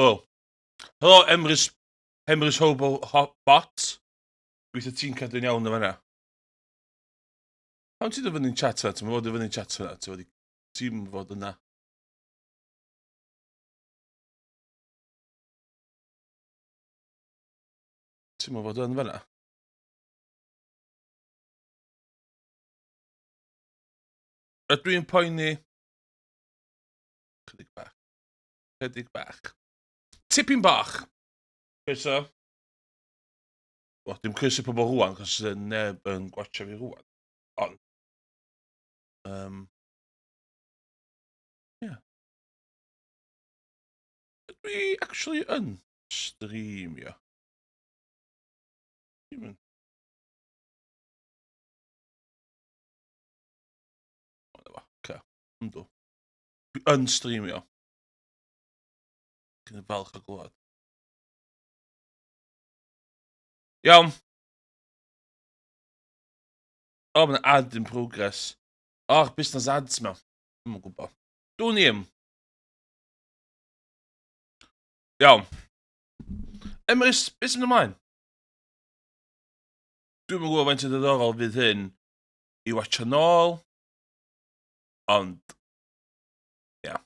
Helo. Helo, Emrys, Emrys Hobo Hot Bot. Gweithio ti'n cadw'n iawn o fanna. Pam ti'n dod fyny'n chat yna? Ti'n fod i fyny'n chat yna? Ti'n fod i... Ti'n fod yna? Ti'n fod yn fanna? Ydw i'n poeni? Chydig bach. Chydig bach. Tipyn bach. Croeso. Wel, dim croeso pobl rwan, cos neb yn gwatcha fi rwan. Ond. Um, yeah. Ydw i actually yn streamio? Ddim yn. O, na fo. Oce. Yndw. Dwi yn streamio. Dwi'n falch o glwad. Iawn. O, mae'n ad in progress. O, oh, business ads ma. Dwi'n yn gwybod. Dwi'n i'm. Iawn. Emrys, beth sy'n ymlaen? Dwi'n yn gwybod faint o ddiddorol fydd hyn i watcha nôl, ond, ia. Yeah.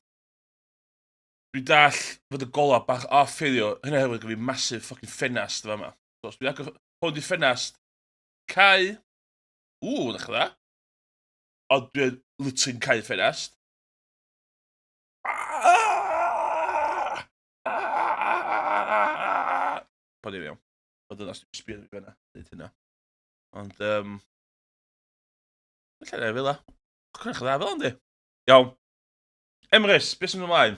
Dwi'n dall fod y gola bach off heddiw, hynna hefyd gyda fi massive fucking ffenast fa yma. So, os dwi'n agor hwn di ffenast, cau, ww, ddech dda. Ond dwi'n literally'n cau ffenast. Pa ddim iawn. Ond dyna sy'n sbio fi fanna, dweud hynna. Ond, um, Lle na fel la. Cwrach dda fel yndi. Iawn. Emrys, beth sy'n ymlaen?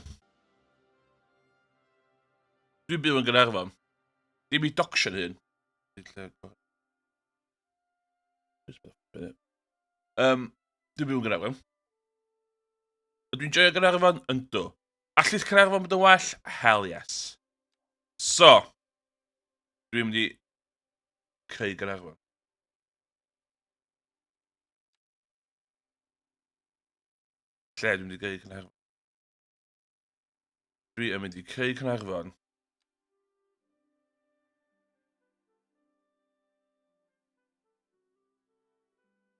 Dwi'n byw yn Gaernarfon. Dim i docsio'n hyn. Um, dwi'n byw yn Gaernarfon. Ydw i'n joio Gaernarfon? Yndw. Allith Caernarfon bod yn well? Hell yes. So, dwi'n mynd i creu Gaernarfon. Lle dwi'n mynd i greu Caernarfon? Dwi yn mynd i creu Caernarfon.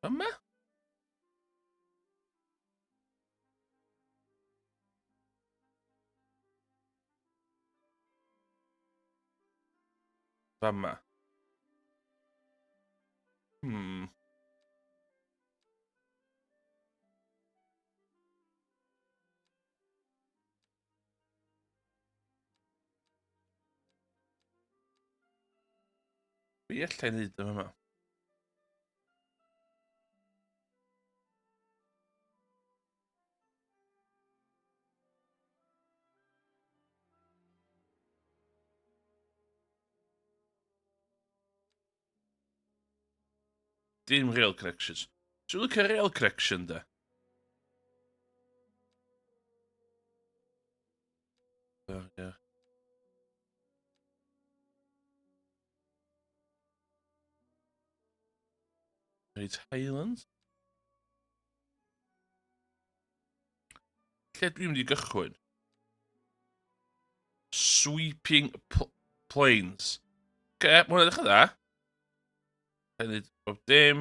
Yma? Fama. Hmm. Be allai wneud yn yma? Dim rail connections. Dwi'n licio rail connection, da. Oh, yeah. Reit, Highlands. Lle dwi'n mynd i gychwyn? Sweeping pl Plains. Oce, okay, mae hwnna'n edrych yn dda. Hefyd, bob dim.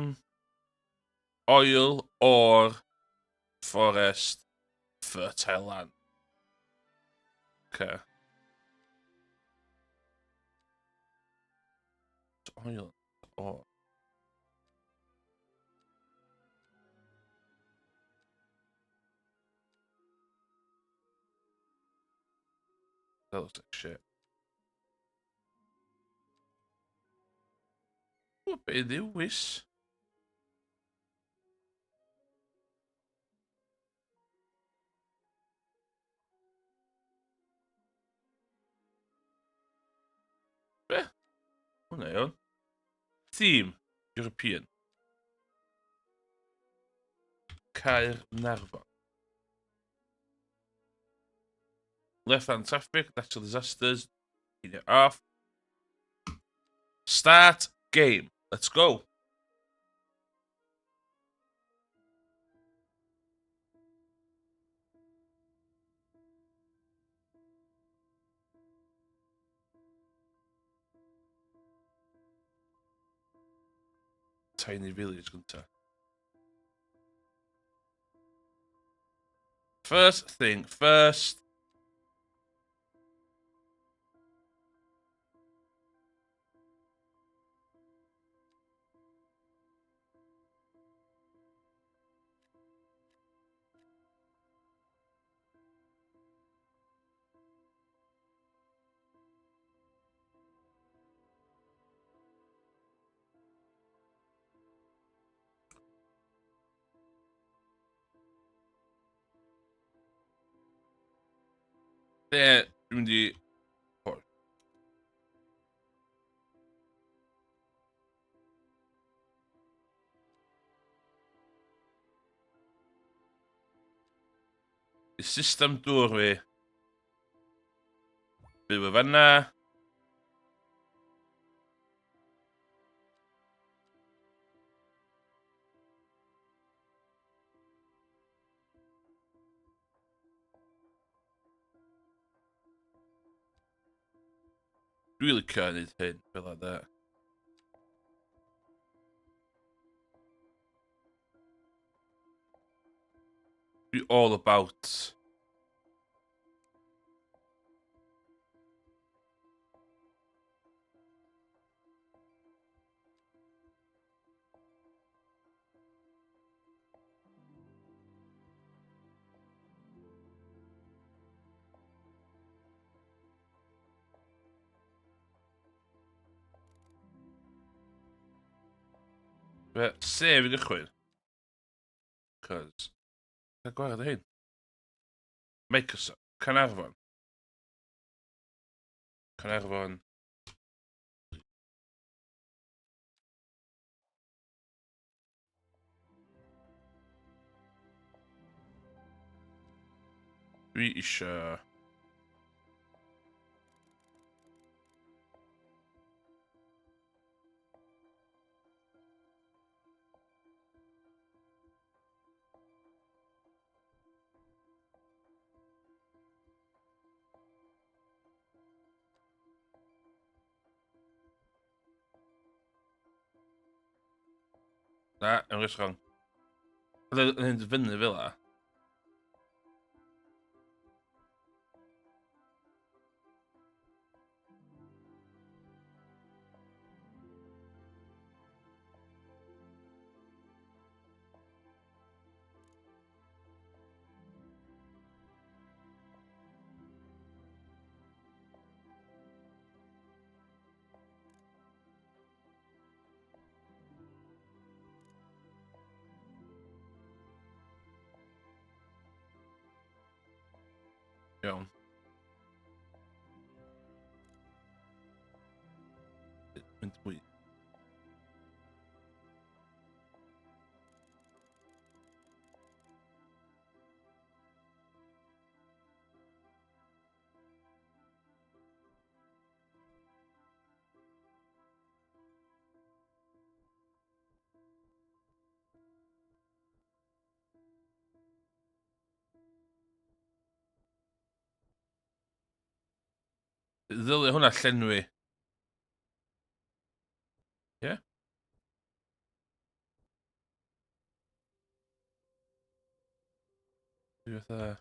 Oil, ore, forest, fertile land. Okay. Oil, ore. That looks like shit. O, be ddewis? Be? Hwna iawn. Theme, European. Caernarfon. Left hand traffic, natural disasters, turn it off. Start game. Let's go. Tiny Village gynta. First thing first. Lle dwi'n mynd i... Y system dŵr fi. Byw y fanna. Dwi'n licio gwneud hyn fel yna. Dwi all about Fe, sef i gychwyn. Cos, cael gwared o hyn. Microsoft, Caernarfon. Caernarfon. Dwi eisiau... Na, yn rhywbeth wrong. Oedd yn mynd fyny fel la. Iawn. Mynd mwy. Ddylia hwnna llenwi. Ie? Yeah? Dwi fatha...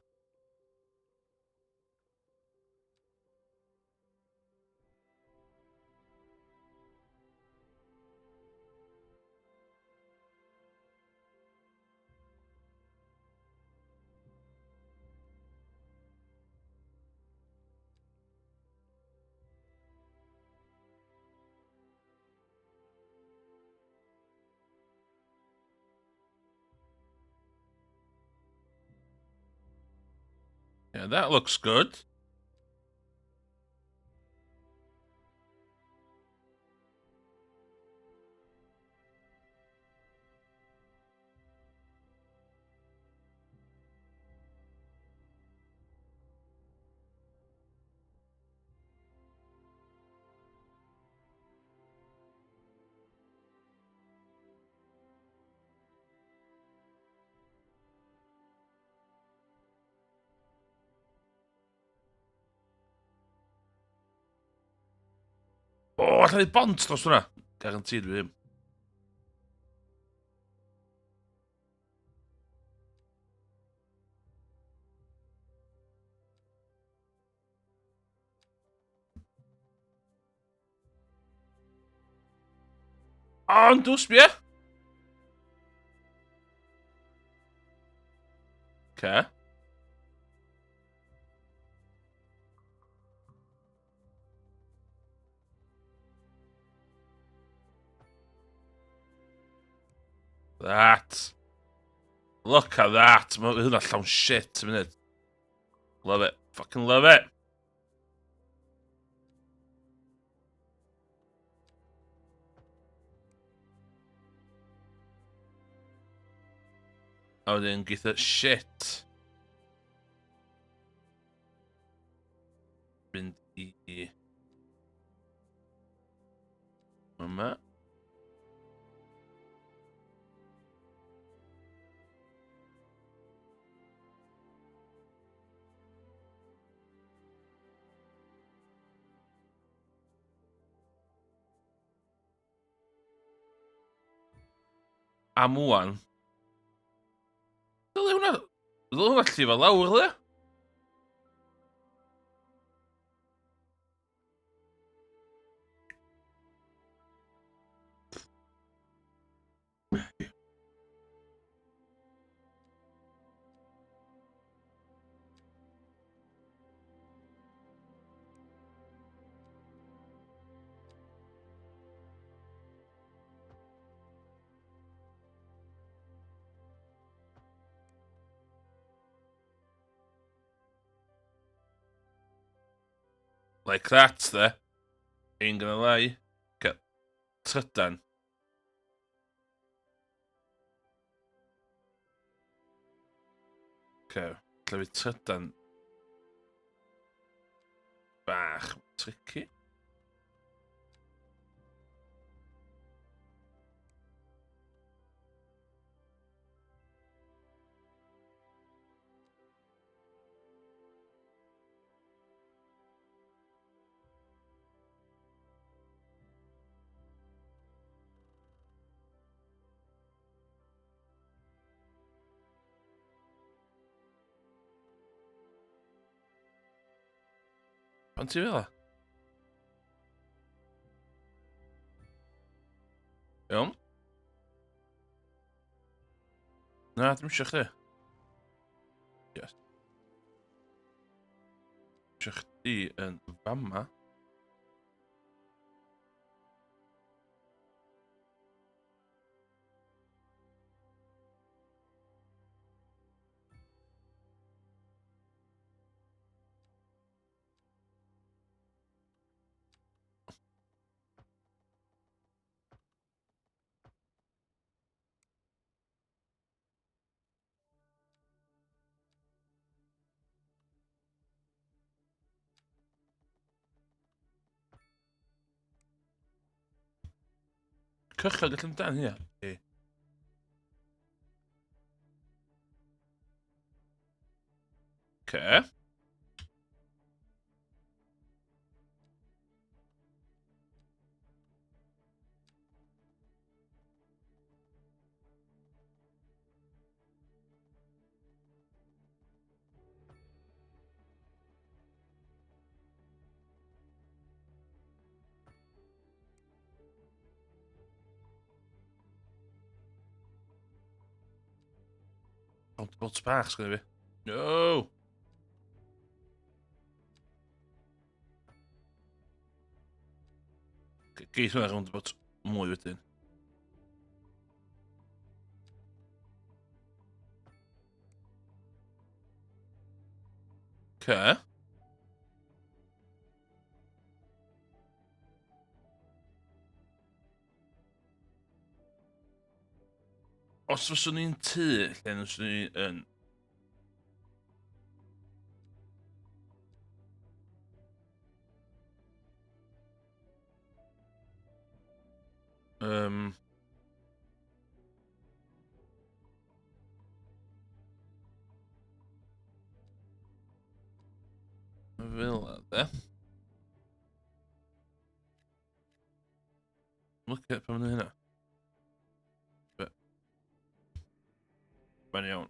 Yeah, that looks good. O, oh, allai bont dros hwnna. Guaranteed fi ddim. Ond, dw, sbia! Ce. That. Look at that. Mae hwnna llawn shit y munud. Love it. Fucking love it. A wedyn geith shit. Mynd i... Yma. Am wan. Dyle hwnna... Dyle hwnna llifo lawr, le? Like that, there. Ain't gonna lie. Okay. Trydan. Okay, lle fi trydan bach tricky. Pan ti fel 'a? Iawn. Na, dim eisiau chdi. Yes. Eisiau chdi yn fama. Cychod allan dan hynna. E. Okay. Roundabout bach sgynna fi. No! Geith hwnna roundabout mwy wedyn. Okay. Os fyswn i'n tŷ, lle fyswn i yn... Um, fel yna, de. Look at pan hynna. Mae'n iawn.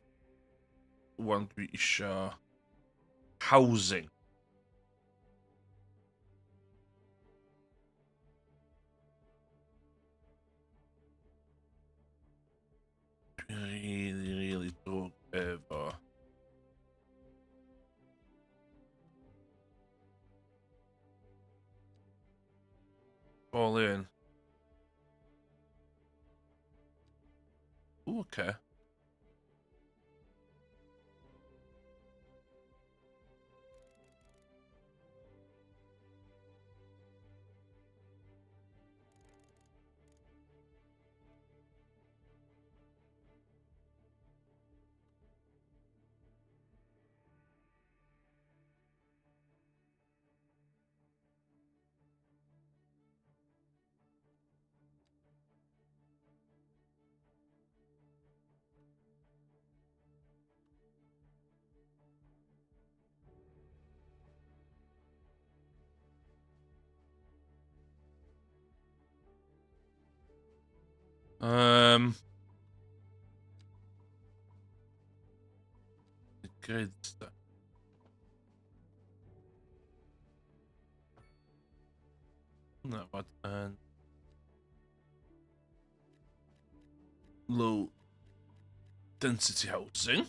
Wan dwi isio housing. All in. Ooh, okay. Grids. Na, fod yn low density housing.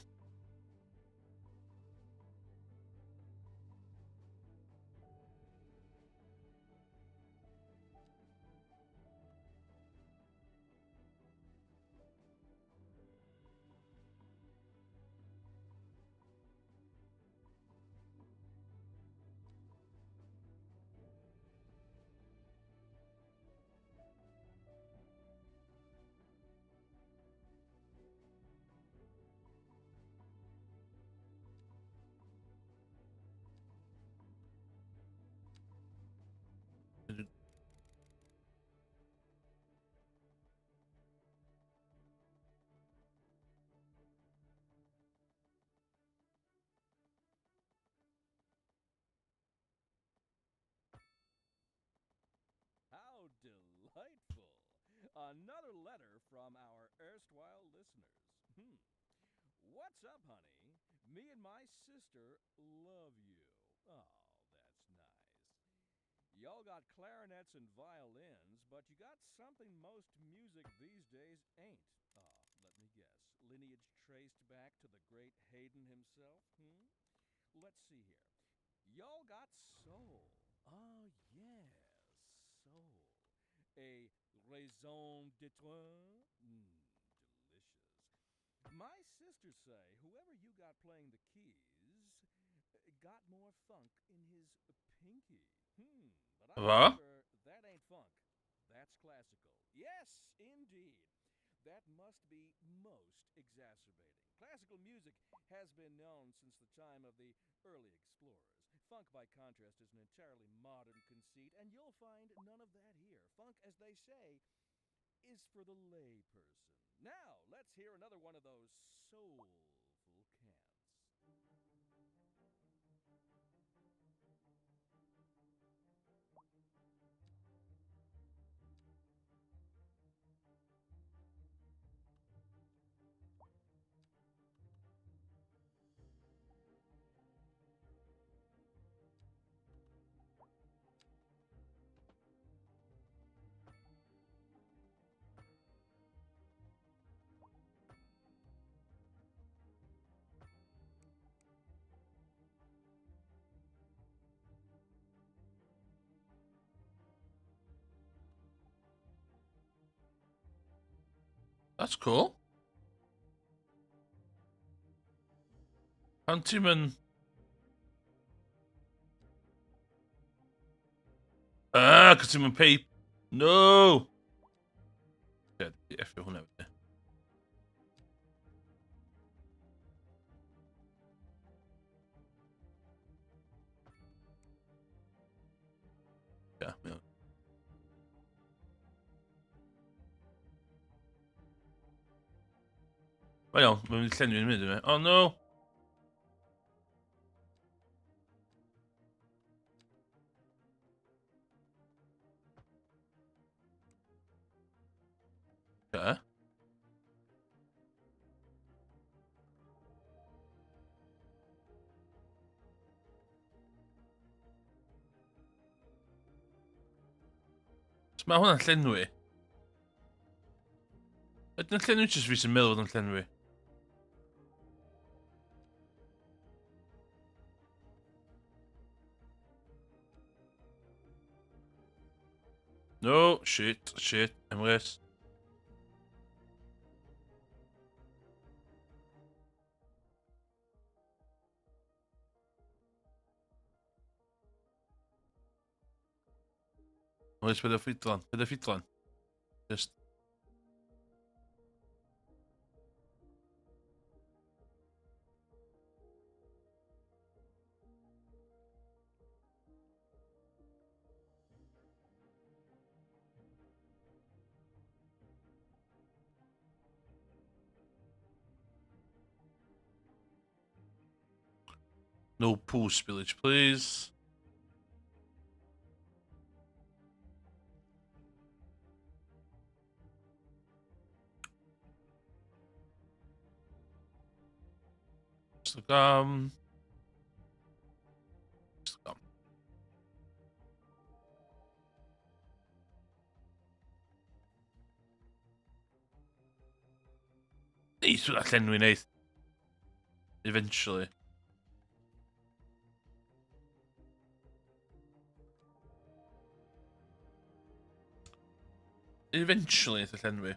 How delightful! Another letter from our erstwhile listeners. What's up, honey? Me and my sister love you. Oh, that's nice. Y'all got clarinets and violins, but you got something most music these days ain't. Let me guess. Lineage traced back to the great Haydn himself? Let's see here. Y'all got soul. Oh, yes, soul. A raison d'etre? Delicious. My sisters say whoever you got playing the keys got more funk in his pinky. But I'm What? sure that ain't funk. That's classical. Yes, indeed. That must be most exacerbating. Classical music has been known since the time of the early explorers. Funk, by contrast, is an entirely modern conceit, and you'll find none of that here. Funk, as they say, is for the lay person. Now, let's hear another one of those soulful cants. That's cool. Pan ti'n mynd... Ah, cos ti'n mynd peip. No! Ie, di effio hwnna fyny. Ie, mae o'n... Mae'n iawn, mae'n mynd i llenwi yn mynd yma. Oh no! Okay. So mae hwnna'n llenwi. Ydy'n llenwi jyst fi sy'n meddwl fod yn llenwi? No! Shit, shit, Emrys. Oes, beth y ffidlan? Beth y ffidlan? Just... No poo spillage, please. Instagram. Instagram. Neith hwnna llenwi neith. Eventually. Eventually neith o llenwi.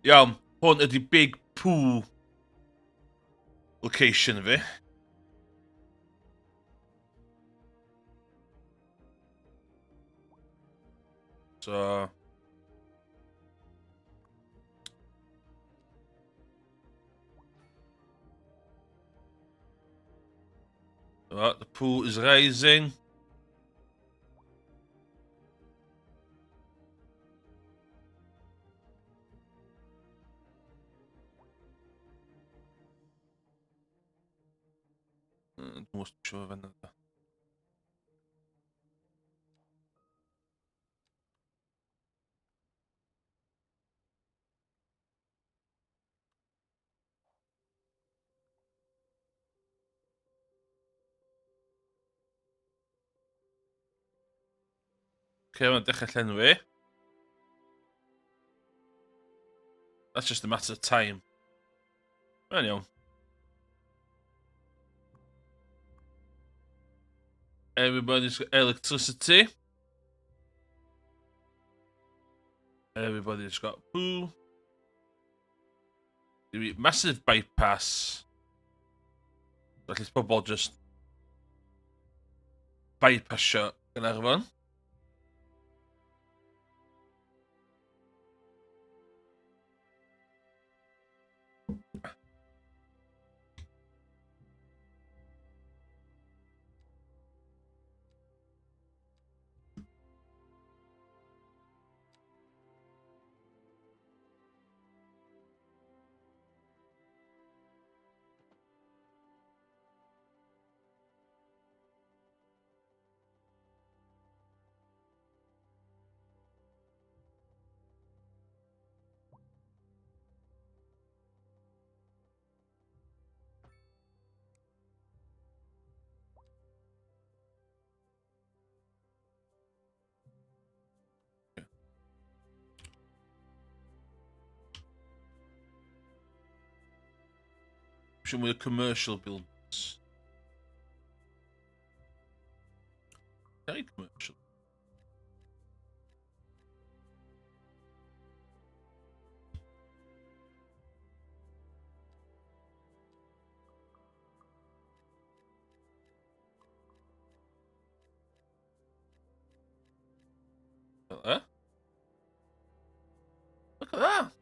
Iawn, hwn ydy Big Poo location fi. So... Right, the pool is rising. Dwi'n gwybod siŵr fan yna. Okay, mae'n dechrau llenwi. That's just a matter of time. Mae'n iawn. Everybody's got electricity. Everybody's got poo. Massive bypass. Felly pobl just bypassio Gaernarfon. Eisiau mwy o commercial buildings. Very commercial. Huh? Look at that.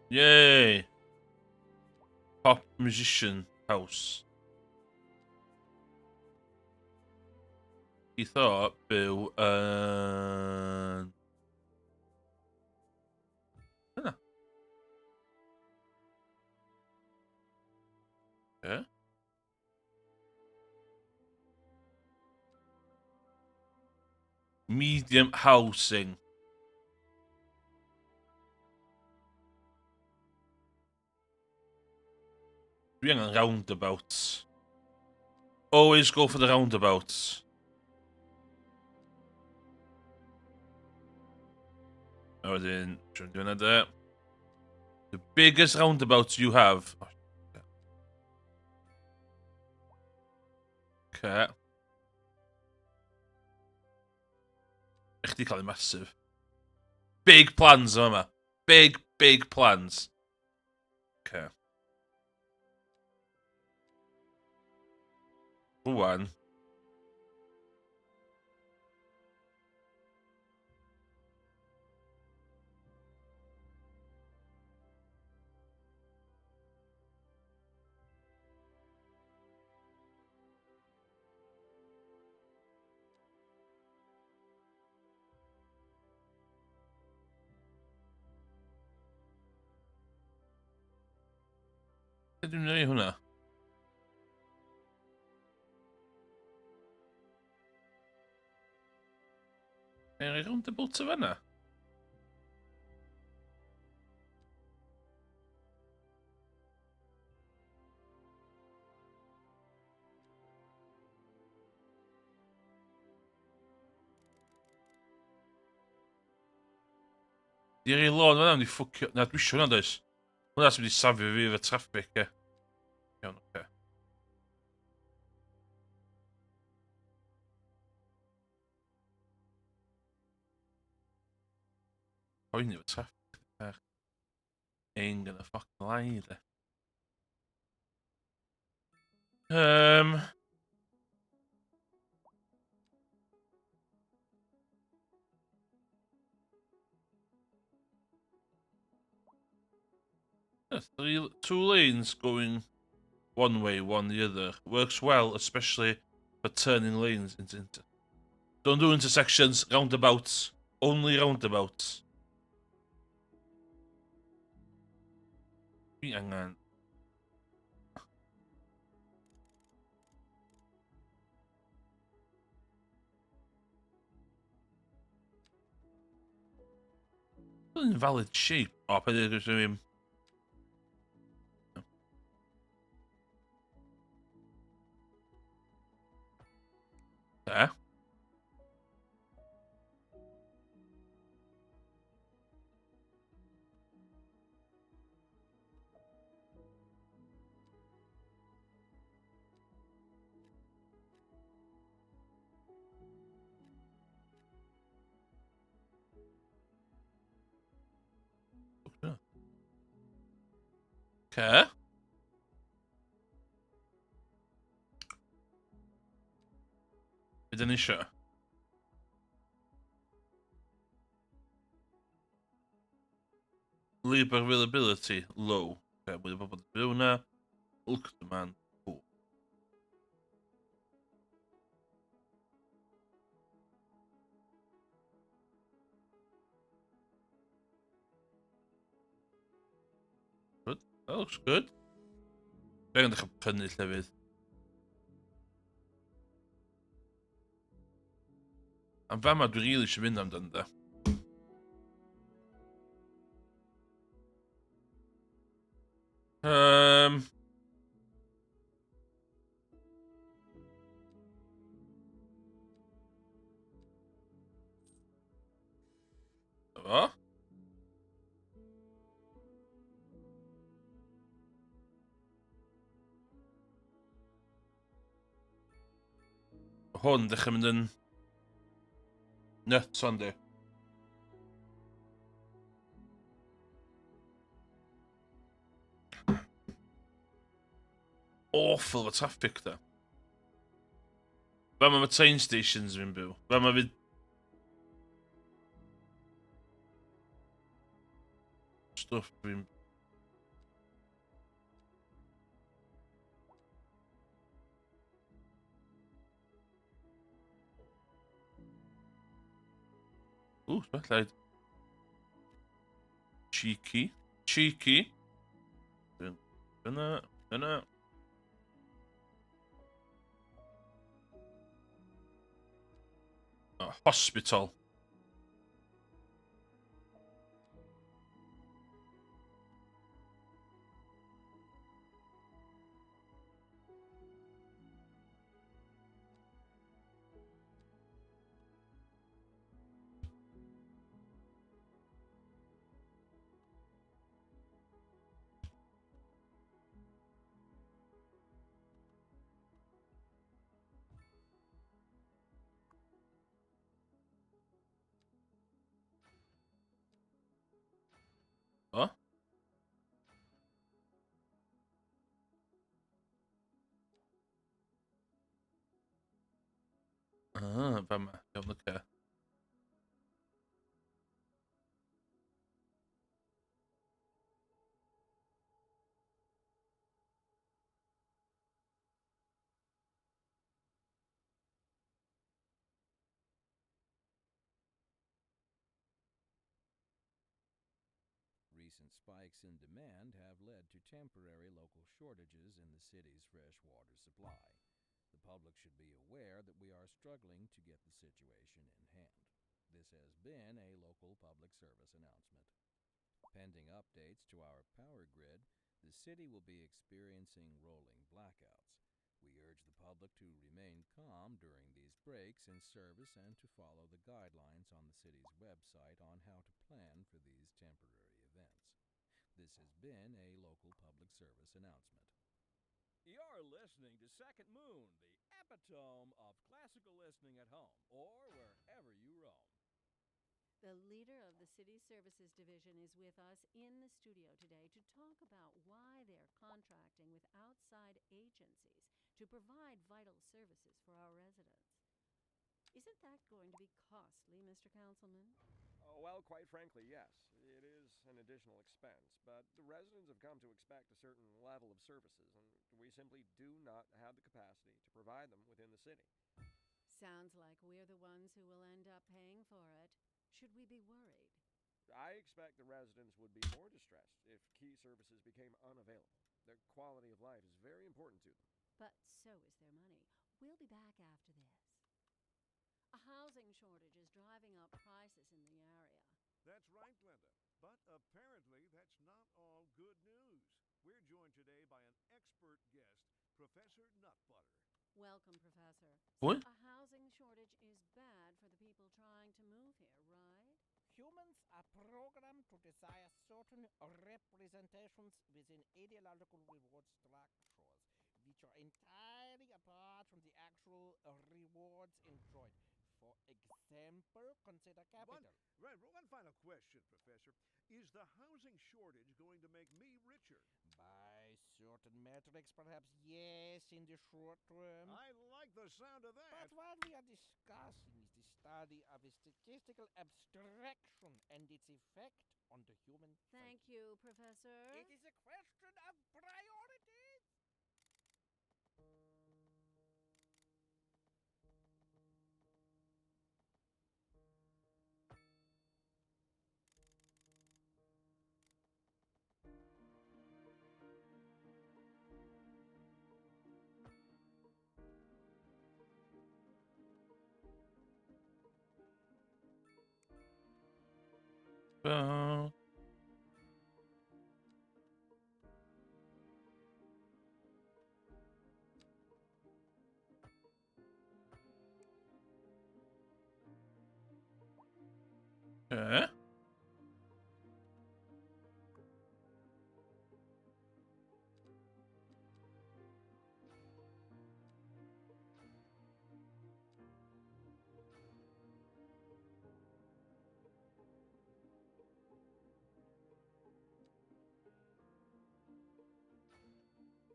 Yay! Pop musician house. Eitho byw yn... Yna. Yeah. Medium housing. Dwi angen roundabout. Always go for the roundabouts. A wedyn, siwr dwi'n yna de. The biggest roundabouts you have. Oh, okay. Ech di cael ei massive. Big plans yma. Big, big plans. Okay. Rwan. Lle dwi'n rhoi hwnna? Neu rhoi rownd y bwt o fanna? Di rei lôn fan'na mynd i ffwcio... Na, dwi isio hwnna, does? Hwnna sy'n mynd i safio fi efo traffic, e. Iawn, oce. Poeni efo traffic. Bach. Ain't gonna fucking lie, de. Three, two lanes going one way, one the other. Works well, especially for turning lanes into... inter Don't do intersections, roundabouts. Only roundabouts. Dwi angen... Invalid shape. O, oh, peth ydw i'n... There. Okay. Be dyn ni eisiau? Labour availability, low. Okay, mwy o bobl yn byw na. Bulk demand, cool. Good. That looks good. Fe yn dechrau prynu llefydd. Am fama dwi rili eisiau mynd amdano da. Fo. Hwn ddechrau mynd yn nuts ond di. Awful fo traffic da. Fe mae train stations fi'n byw. Fe mae fi... Stwff fi'n... Ooh, spotlight. Cheeky. Cheeky. Dyna, dyna. Oh, hospital. Fama. Iawn, oce. Recent spikes in demand have led to temporary local shortages in the city's fresh water supply. The public should be aware that we are struggling to get the situation in hand. This has been a local public service announcement. Pending updates to our power grid, the city will be experiencing rolling blackouts. We urge the public to remain calm during these breaks in service and to follow the guidelines on the city's website on how to plan for these temporary events. This has been a local public service announcement. You're listening to Second Moon, the epitome of classical listening at home or wherever you roam. The leader of the City Services Division is with us in the studio today to talk about why they're contracting with outside agencies to provide vital services for our residents. Isn't that going to be costly, Mr. Councilman? Oh, well, quite frankly, yes. It is an additional expense, but the residents have come to expect a certain level of services, and we simply do not have the capacity to provide them within the city. Sounds like we're the ones who will end up paying for it. Should we be worried? I expect the residents would be more distressed if key services became unavailable. Their quality of life is very important to them. But so is their money. We'll be back after this. A housing shortage is driving up prices in the area. That's right, Glenda. But apparently, that's not all good news. We're joined today by an expert guest, Professor Nutbutter. Welcome, Professor. Pwy? A housing shortage is bad for the people trying to move here, right? Humans are programmed to desire certain representations within ideological reward structures, which are entirely apart from the actual rewards enjoyed. For example, consider One, capital. right, one final question, Professor. Is the housing shortage going to make me richer? By certain metrics, perhaps yes, in the short term. I like the sound of that. But what we are discussing is the study of a statistical abstraction and its effect on the human Thank psyche. you, Professor. It is a question of priorities. Ba. Okay.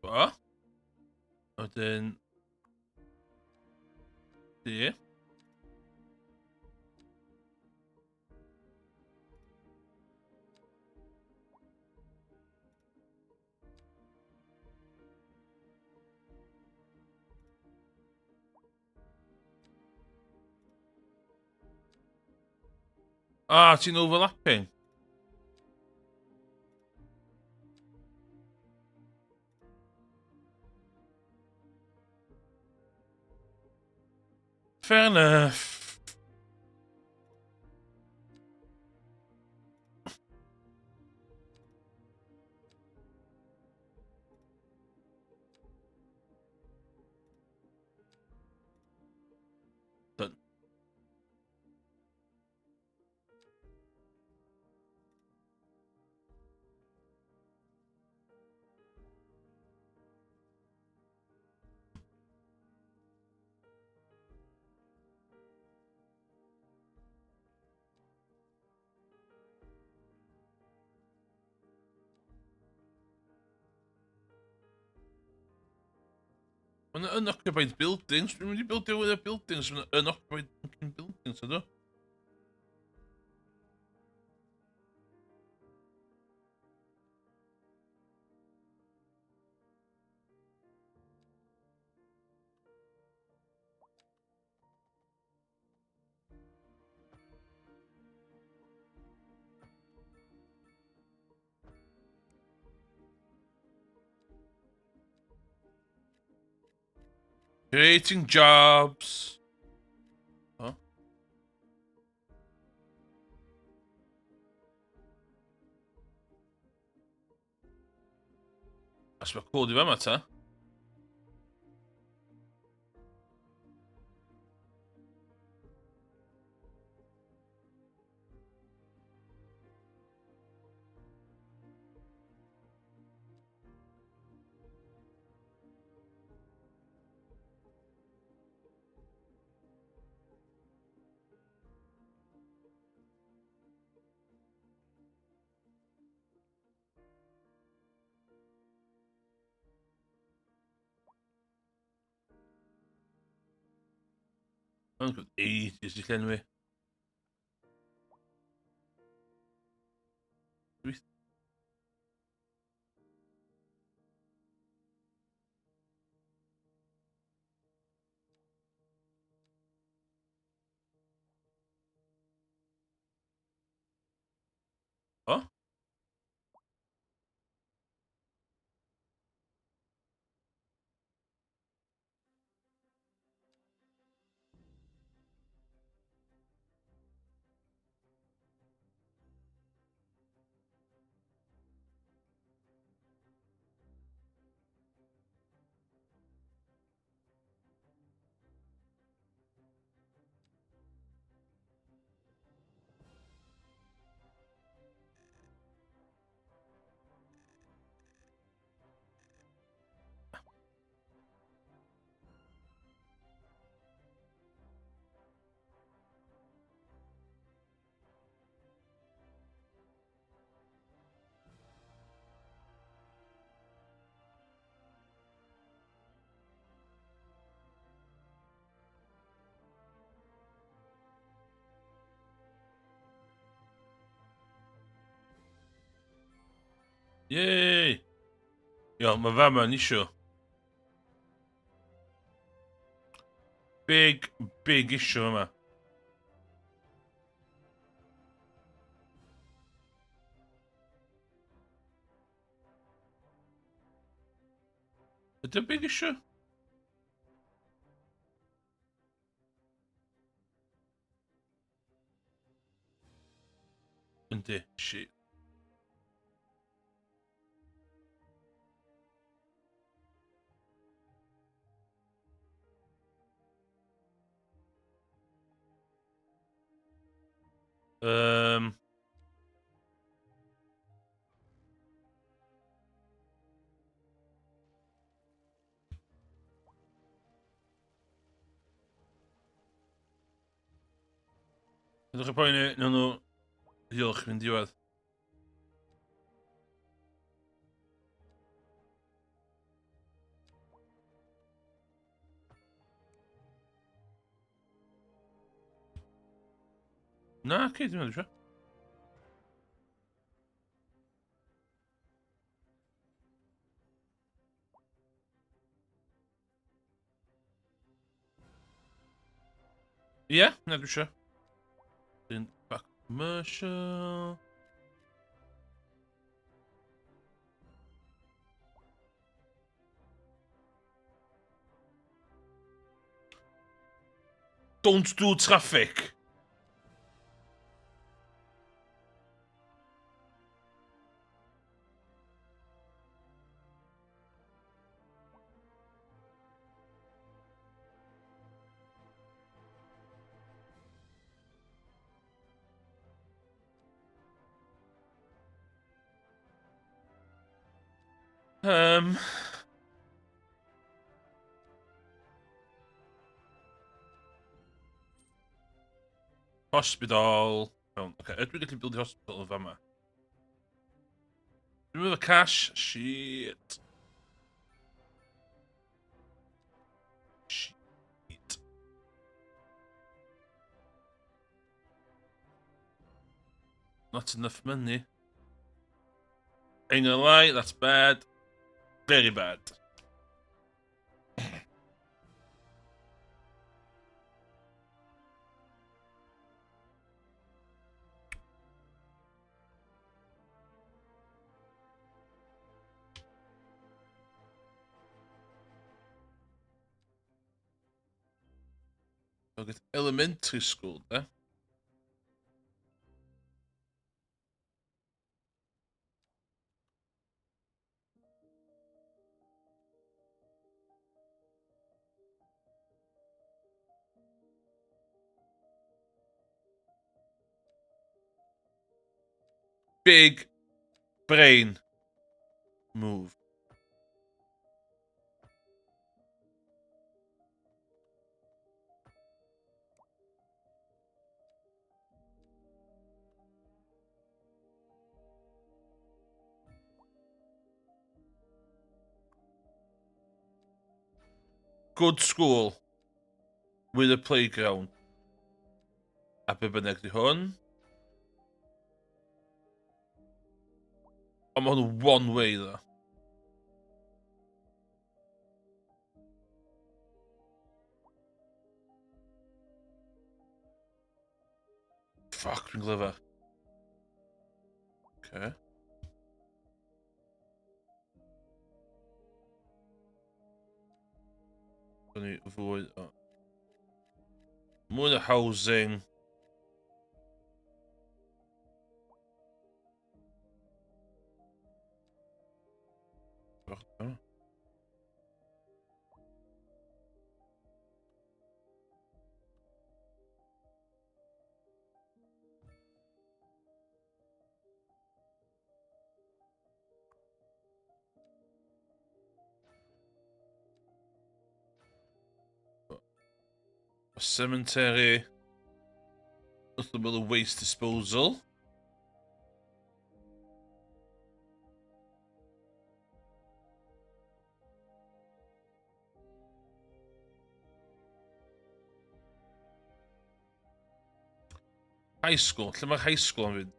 Ba. Wedyn... Du. Ah, ti'n overlapping. Fair enough. Done. Mae'n unoccupied buildings. Dwi'n mynd i buildio with y buildings. Mae'n unoccupied fucking buildings, ydw. Creating jobs. Huh? As mae cod i fama ta. Mae'n gwybod ages i llenwi. O? Yay! Iawn, mae fama yn issue. Big, big issue yma. Ydy big issue? Yndi, shit. Ydych chi'n poeni, nawn nhw ddiolch mynd diwedd. Na, oce, dim ond eisiau. Ie, yeah, na dwi eisiau. Dyn back commercial. Don't do traffic. Hospital. Iawn, oce. Okay. Ydw i'n gallu build hospital yn fama? Dwi'n efo cash? Shit. Not enough money. Ain't gonna lie, that's bad. Very bad. Look at elementary school there. Big brain move. Good school with a playground. A be bynnag di hwn. Ond mae hwn one way ddo. Fuck, dwi'n glyfar. Okay. Ni fwy o... Mwy o housing. A cemetery. Nothing but a waste disposal. High school. Lle mae'r high school yn fynd?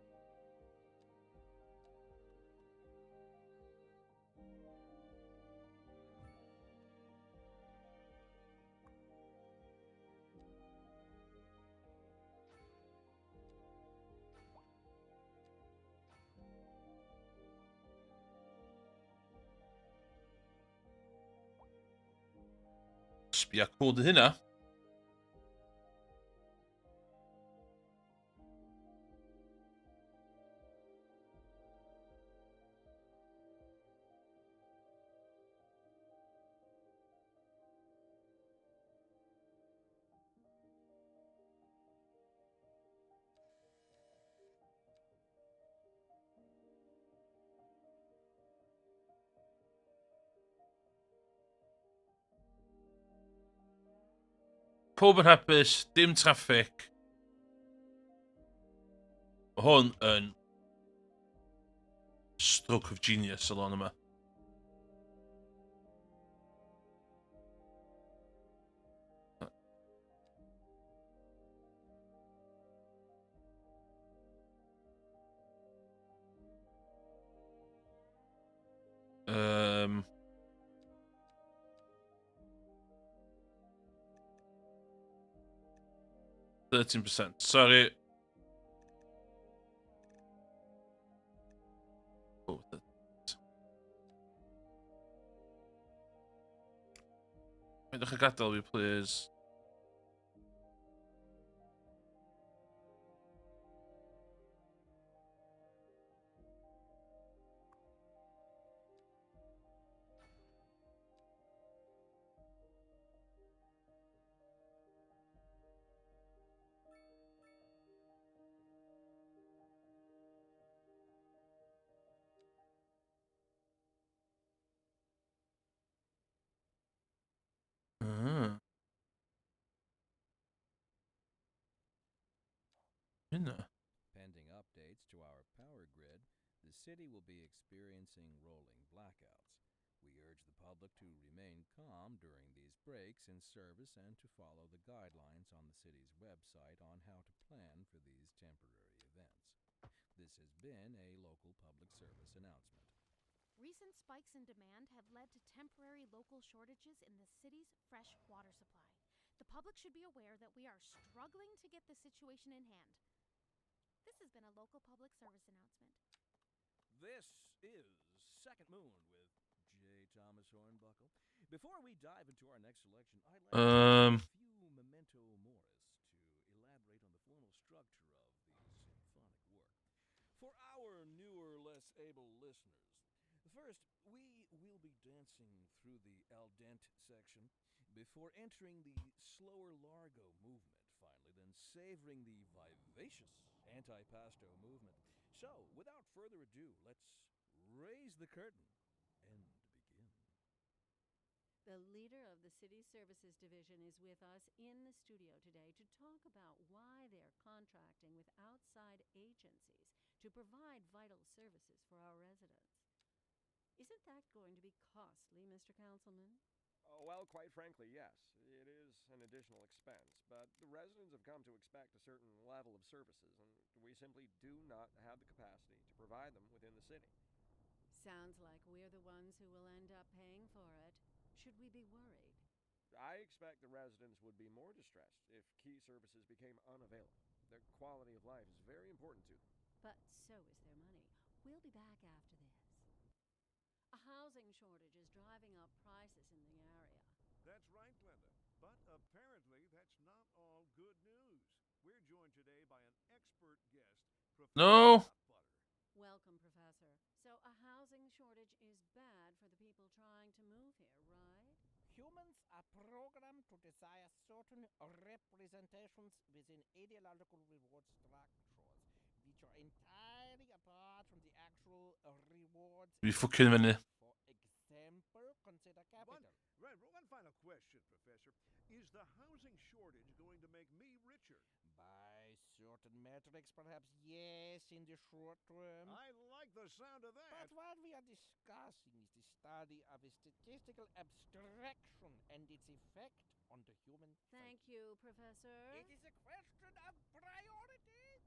Sbia cool dy hynna. Pob yn hapus, dim traffic. Mae hwn yn stroke of genius y lôn yma. Um, 13%. Sorry. Oh, Peidiwch â gadael fi, please. Ah. Hynna. Pending updates to our power grid, the city will be experiencing rolling blackouts. We urge the public to remain calm during these breaks in service and to follow the guidelines on the city's website on how to plan for these temporary events. The has been a local public service announcement. Recent spikes in demand have led to temporary local shortages in the city's fresh water supply. The public should be aware that we are struggling to get the situation in hand. This has been a local public service announcement. This is Second Moon with J. Thomas Hornbuckle. Before we dive into our next selection, I'd like to take a few memento moris to elaborate on the formal structure of the symphonic work. For our newer, less able listeners, first, we will be dancing through the al dente section before entering the slower largo movement, finally, then savoring the vivacious antipasto movement. So, without further ado, let's raise the curtain and begin. The leader of the City Services Division is with us in the studio today to talk about why they're contracting with outside agencies to provide vital services for our residents. Isn't that going to be costly, Mr. Councilman? Oh, well, quite frankly, yes. It is an additional expense, but the residents have come to expect a certain level of services, and we simply do not have the capacity to provide them within the city. Sounds like we're the ones who will end up paying for it. Should we be worried? I expect the residents would be more distressed if key services became unavailable. Their quality of life is very important to them. But so is their money. We'll be back after this. A housing shortage is driving up prices in the area. That's right, Glenda. But apparently, that's not all good news. We're joined today by an expert guest, Professor No. Hot Butter. Welcome, Professor. So, a housing shortage is bad for the people trying to move here, right? Humans are programmed to desire certain representations within ideological reward structures, which are entirely apart from the actual rewards. Dwi ffwcin fyny. For example, consider One, capital. right, one final question, Professor. Is the housing shortage going to make me richer? By certain metrics, perhaps yes, in the short term. I like the sound of that. But what we are discussing is the study of a statistical abstraction and its effect on the human Thank psyche. you, Professor. It is a question of priorities.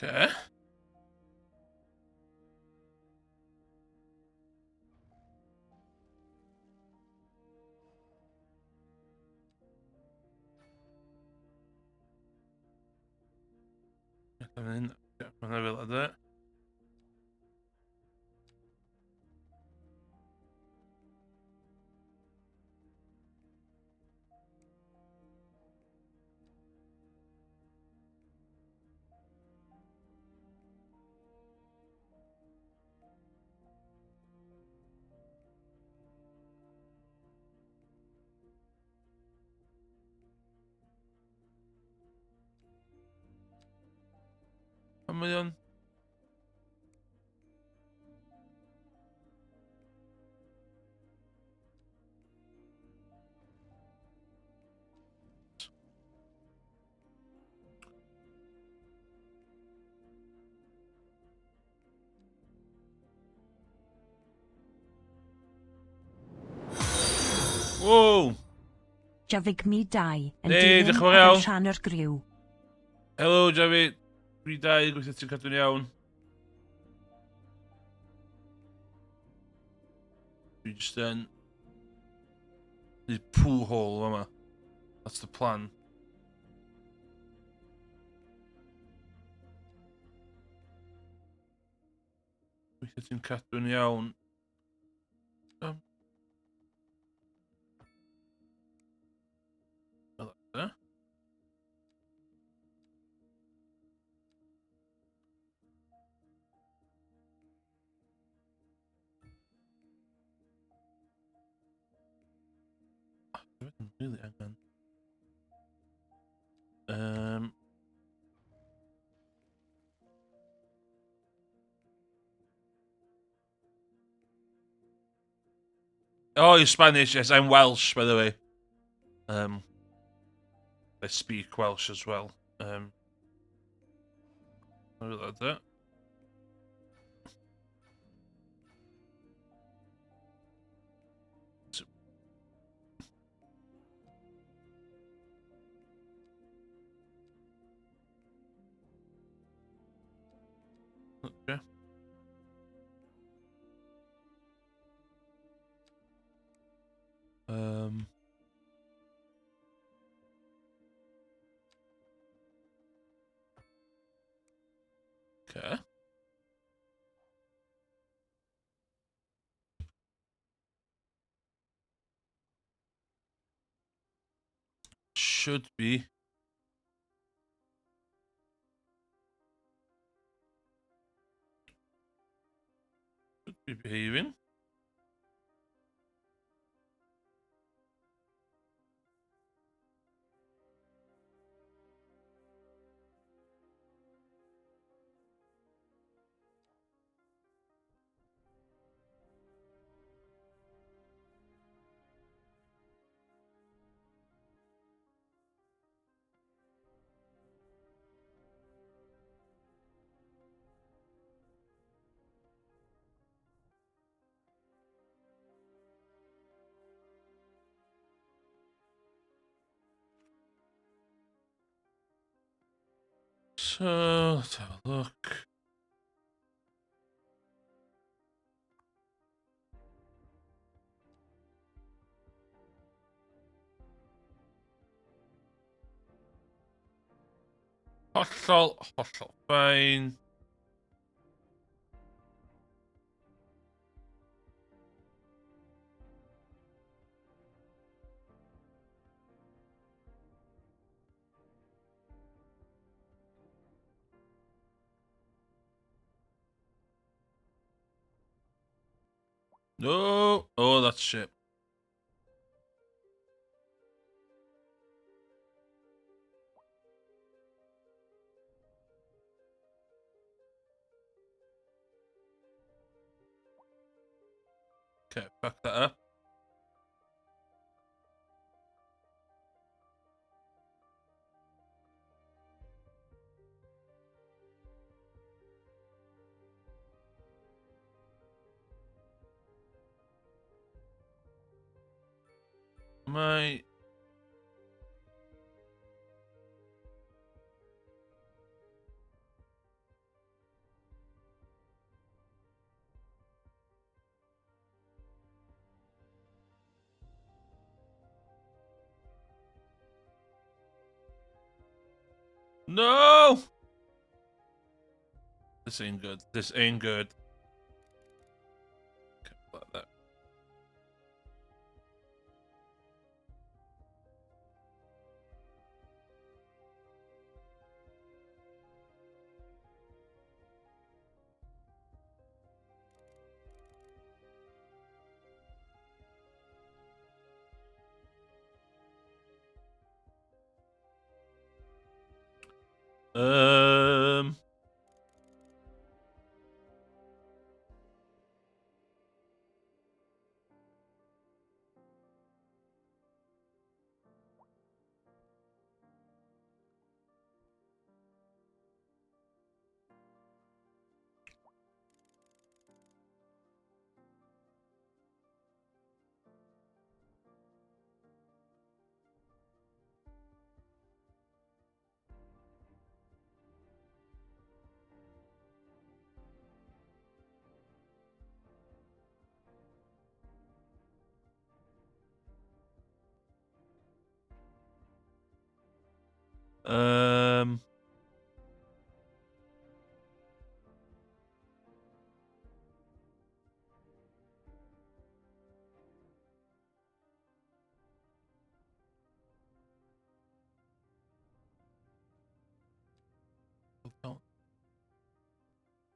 Okay. Mae'n fel yna. A mae o'n... Wow! Javig mi 2 yn Hey, dilyn diolch yn fawr ar iawn. rhan o'r griw. Helo, Javi. Dwi dau, gweithio ti'n cadw'n iawn. Dwi jyst yn... The poo hole yma. That's the plan. Weithiau ti'n cadw'n iawn. Fel yna. Dwi'n really angen. Oh, you're Spanish. Yes, I'm Welsh, by the way. I speak Welsh as well. I really like that. Okay. Okay. Should be. Should be behaving. So, let's have a look. Hollol, hollol fine. No! Oh, that's shit. Okay, fuck that up. My No! This ain't good. This ain't good. Okay, like that.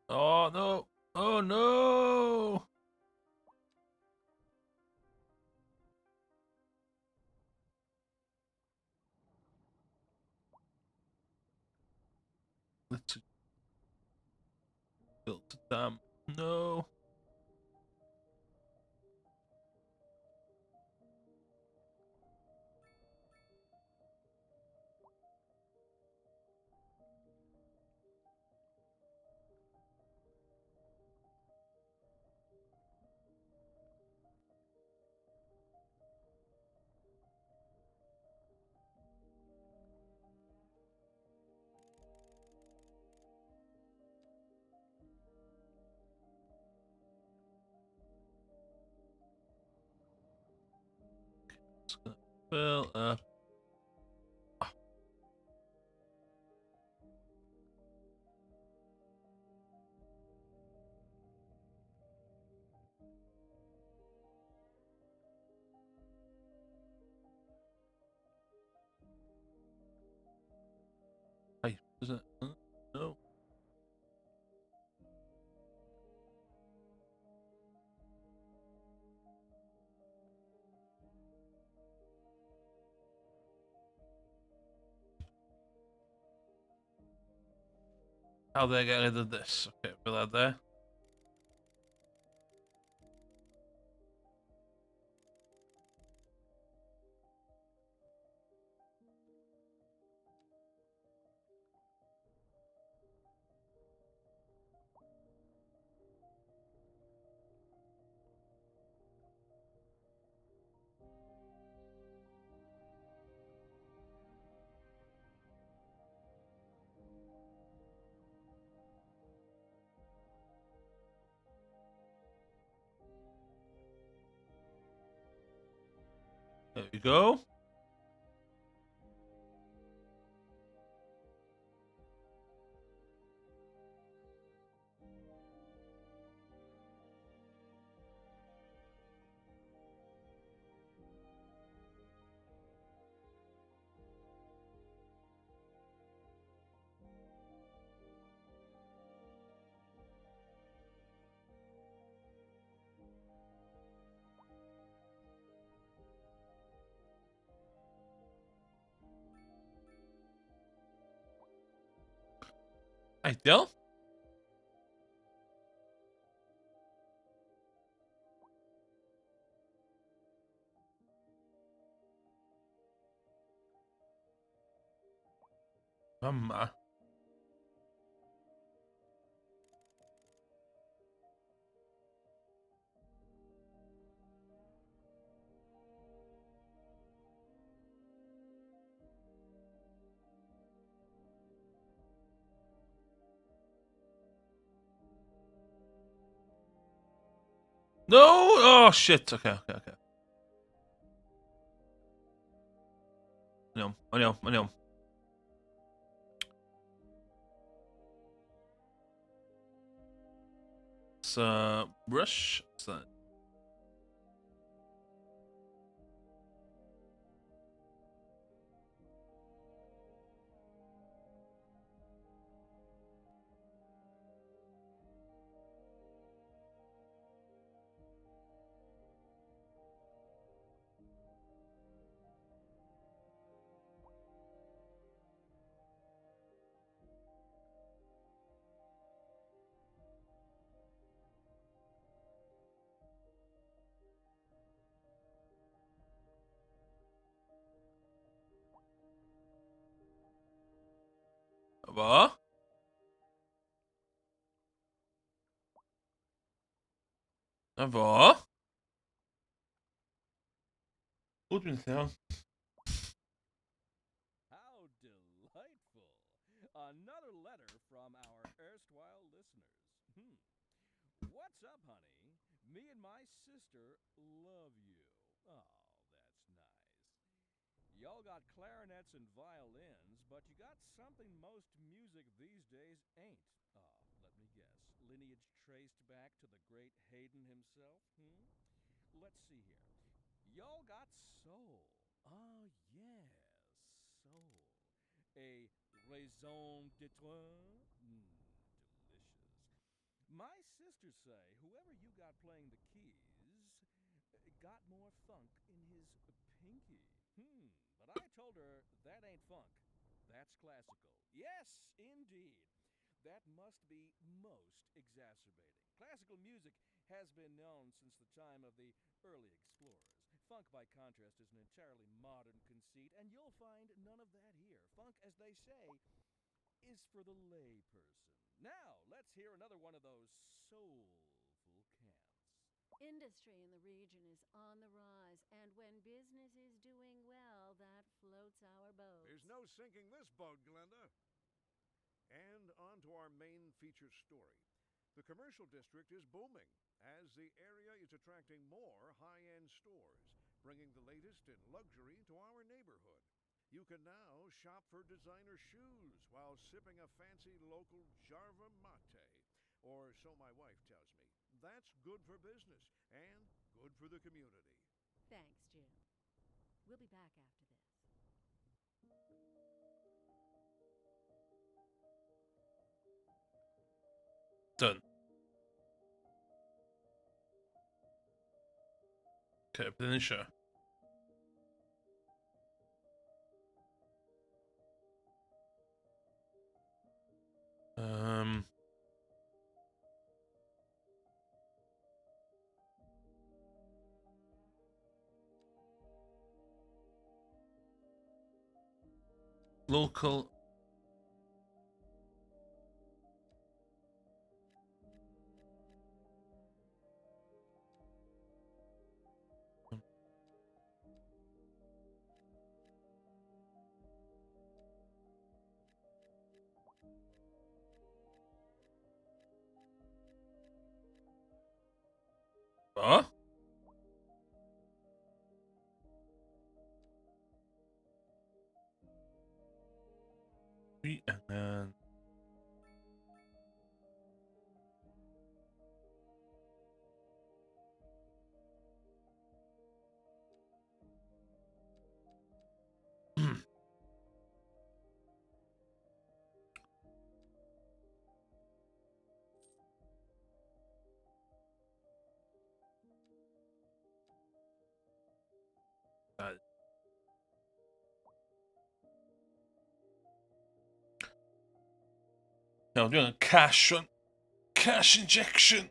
Oh no! Oh no! Let's build a dam. No. It's gonna fill up. Hey, is it? No. How do I get rid of this? Okay, put that there. There we go. Ideal. Fama. No! Oh, shit. Okay, okay, okay. Yn iawn, yn iawn, yn iawn. So, brush. What's that? Fo. Na fo. O, dwi'n llawn. How delightful! Another letter from our erstwhile listeners. What's up, honey? Me and my sister love you. Oh, that's nice. Y'all got clarinets and violins, but you got something most music these days ain't. Ah, let me guess. Lineage traced back to the great Haydn himself? Hmm? Let's see here. Y'all got soul. Ah, yes, soul. A raison d'etre? Delicious. My sisters say whoever you got playing the keys got more funk in his pinky. But I told her that ain't funk. That's classical. Yes, indeed. That must be most exacerbating. Classical music has been known since the time of the early explorers. Funk, by contrast, is an entirely modern conceit, and you'll find none of that here. Funk, as they say, is for the lay person. Now, let's hear another one of those soulful cants. Industry in the region is on the rise, and when business is doing well, that floats our boat. There's no sinking this boat, Glenda. And on to our main feature story. The commercial district is booming as the area is attracting more high-end stores, bringing the latest in luxury to our neighborhood. You can now shop for designer shoes while sipping a fancy local Jarva mate, or so my wife tells me. That's good for business and good for the community. Thanks, Jim. We'll be back after this. Done. Okay, beth ni eisiau? Local. Huh? And then Now I'm doing a cash one. Cash injection.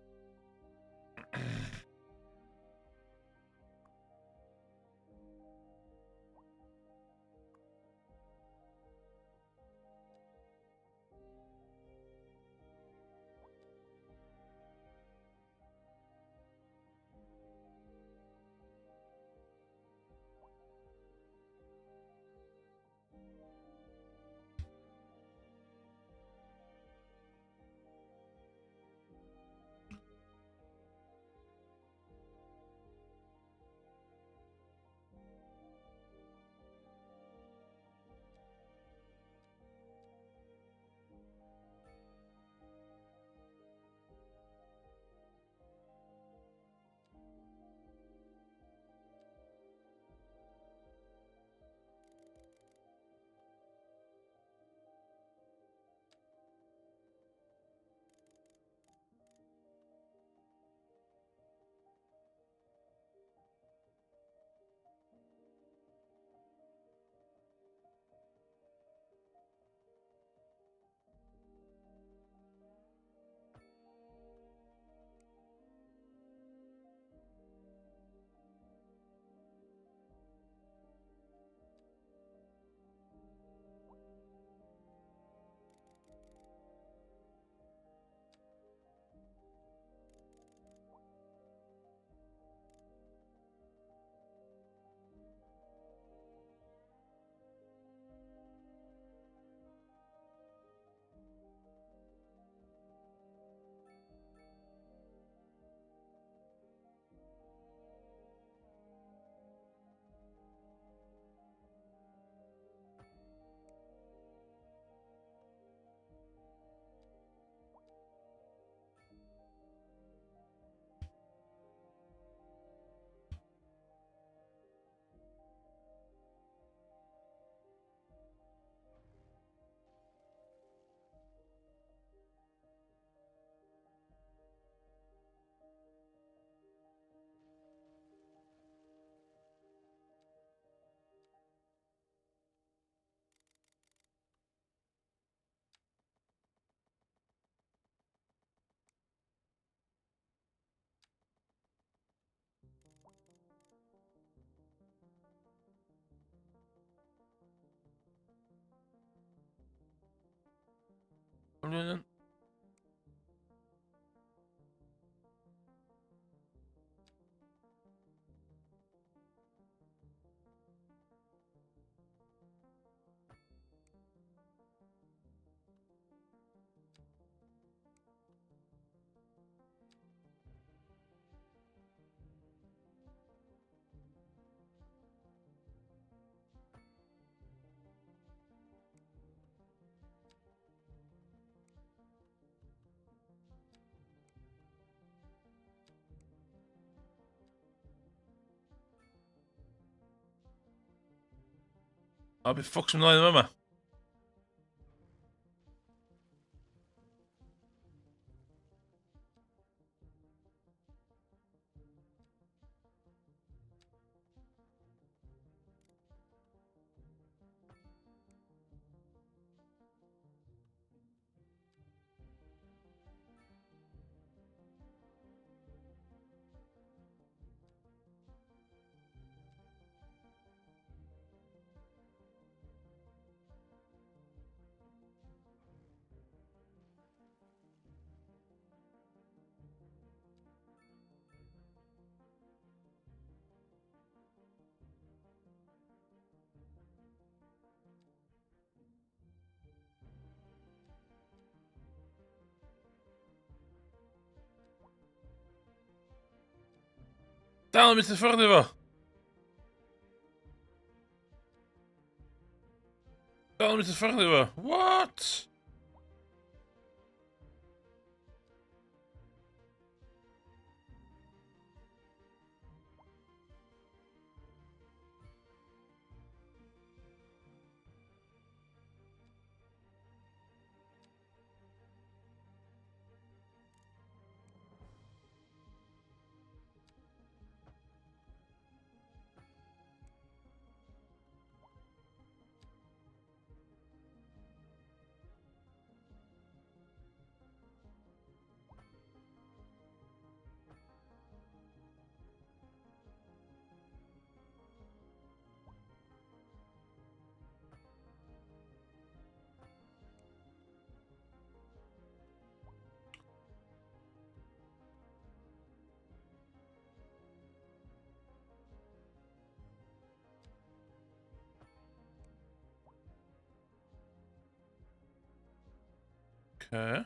blwyddyn. A beth ffwc sy'n ymlaen yma? Dal yn mynd i ffordd efo. Dal yn mynd i ffordd efo. What? Okay.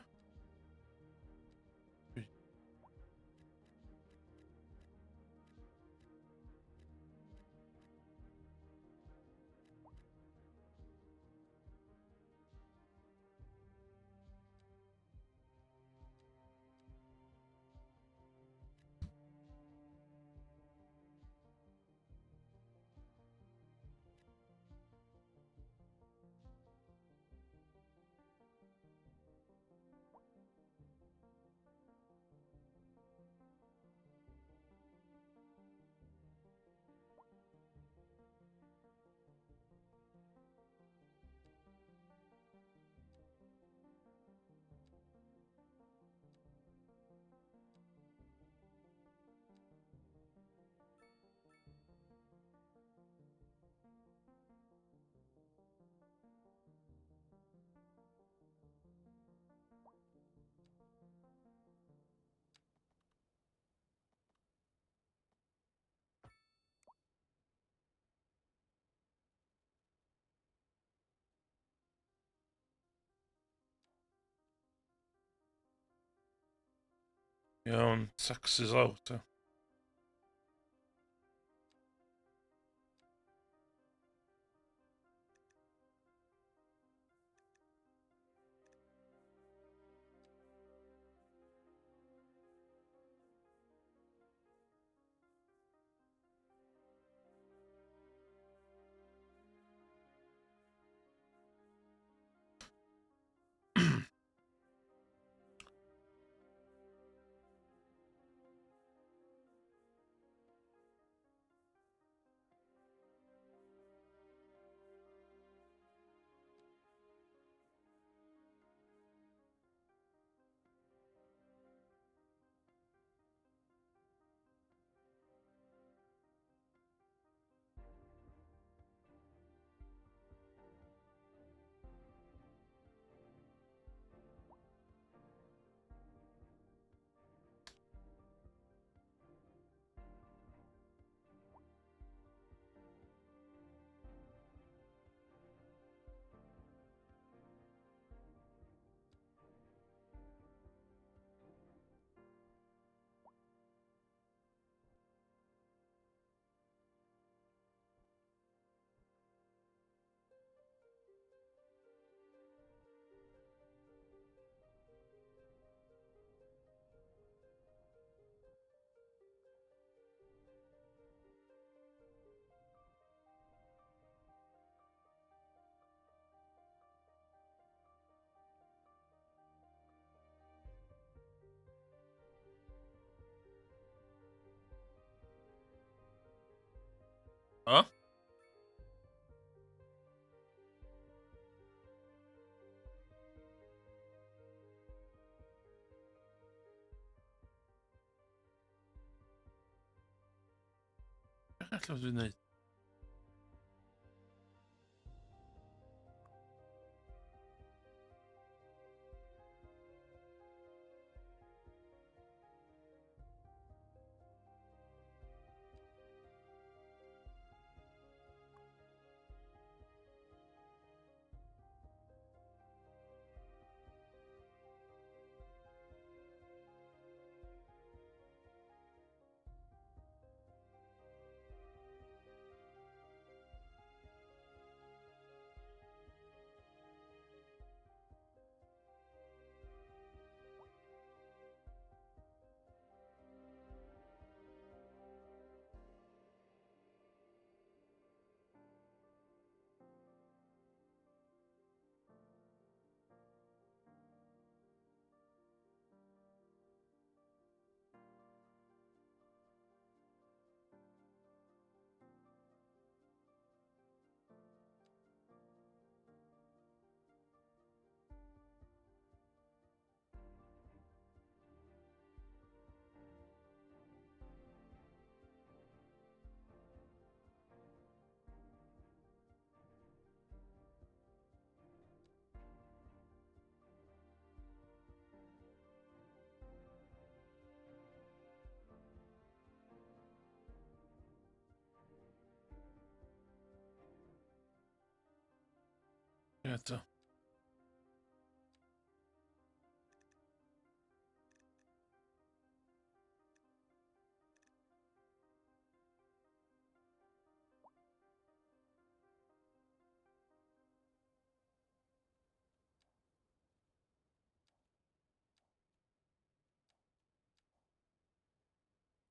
Iawn, taxes out. Ta. O? Beth allwn dwi'n neud? Eto.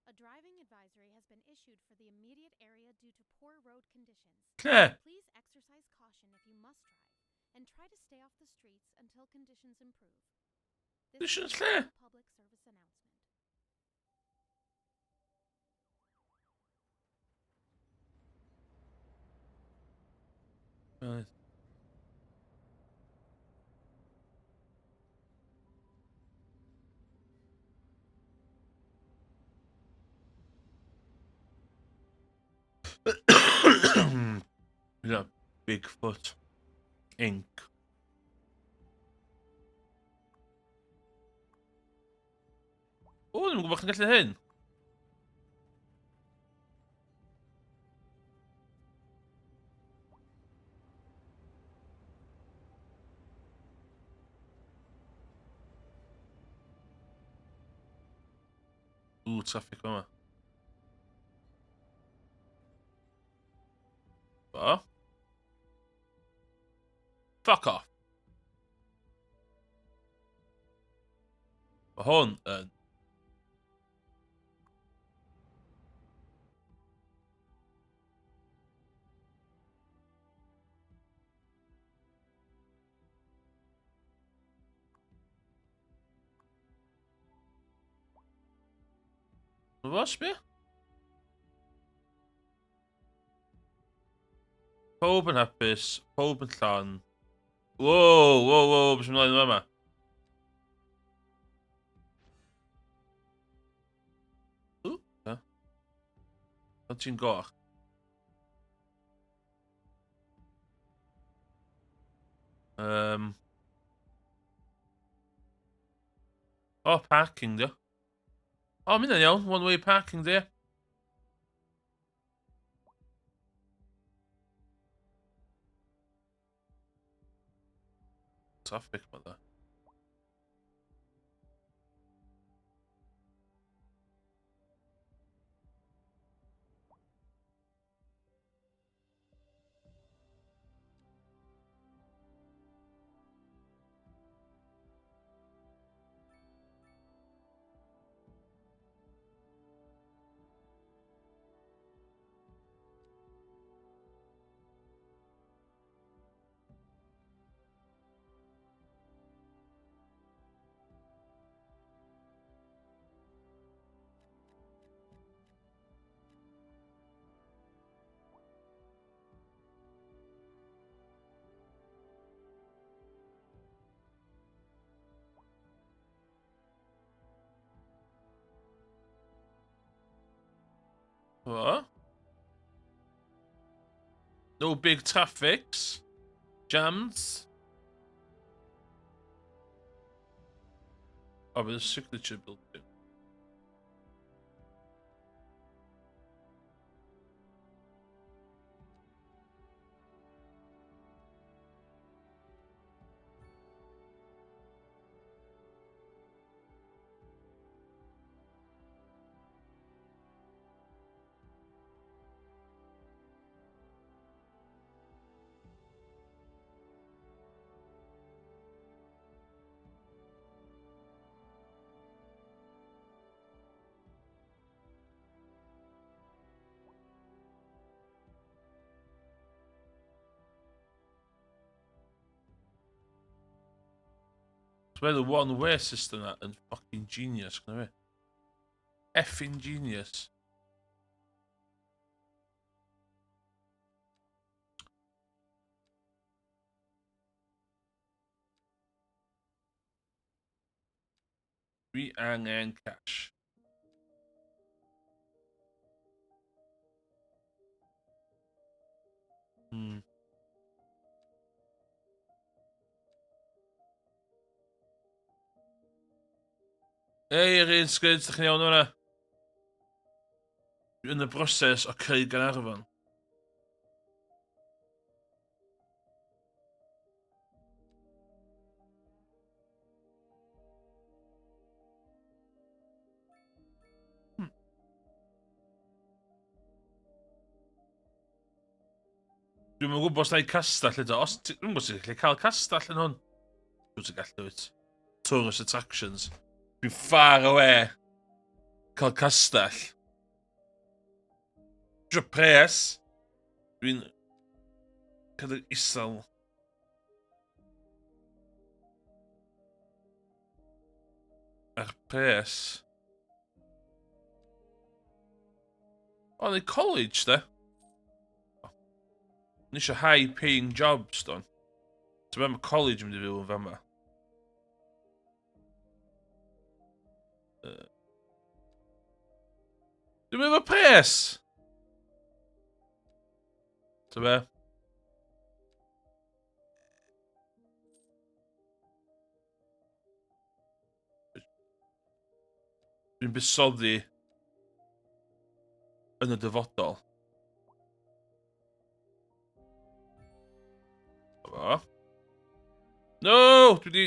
A driving advisory has been issued for the immediate area due to poor road conditions. Lle? Please exercise caution if you must drive and try to stay off the streets until conditions improve. This Conditions is lle? a public service announcement. Right. Yeah, Bigfoot Inc. O, ddim yn gwybod chi'n gallu hyn. Ww, traffic fama. Bo? Fuck off. Mae hwn yn... Fo, sbio? Pob yn hapus, pob yn llon. Wow, wow, wow, beth sy'n ymlaen yma? Ww, be? Ond ti'n goch. Oh, parking, dio. O, oh, mynd iawn. One way parking, dio. Traffic, ma dda. Fo. No big traffics. Jams. O, bydd y signature building. So mae the one-way system na yn fucking genius, gyda fi. Effing genius. Dwi angen cash. Ei, yr un sgrid, ydych chi'n iawn o'na? Dwi yn y broses o creu Gaernarfon. Dwi'm yn gwybod os na i castell eto. Os ti... Dwi'm yn gwybod os ti'n gallu cael castell yn hwn. Dwi'n ti'n gallu wyt. Tourist attractions. Dwi'n far away cael castell. Dwi pres. Dwi'n cael isel. Ar pres. O, neu college, de. Ni eisiau high paying jobs, don. Ti'n meddwl mae college yn mynd i fyw yn fama? Dwi'n meddwl pres! Ti'n be? Dwi'n buddsoddi yn y dyfodol. Fo. No! Dwi di...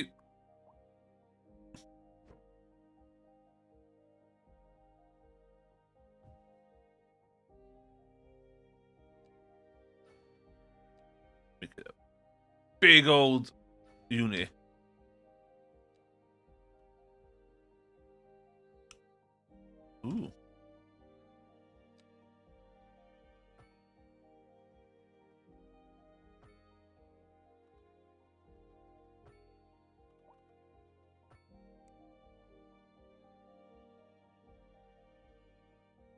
Big old uni. Ooh.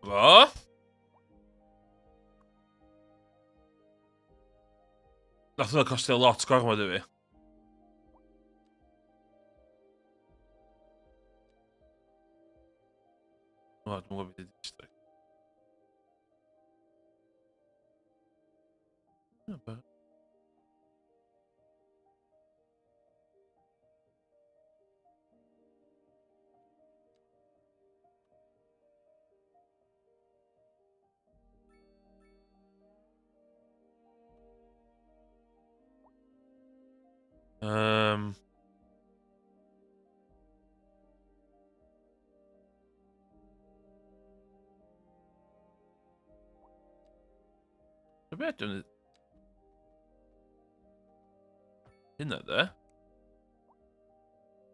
Fo? Nath hwnna costio lot gormod i fi. O, dwi'n gwybod beth ydy district. Be dwi'n... Hynna de.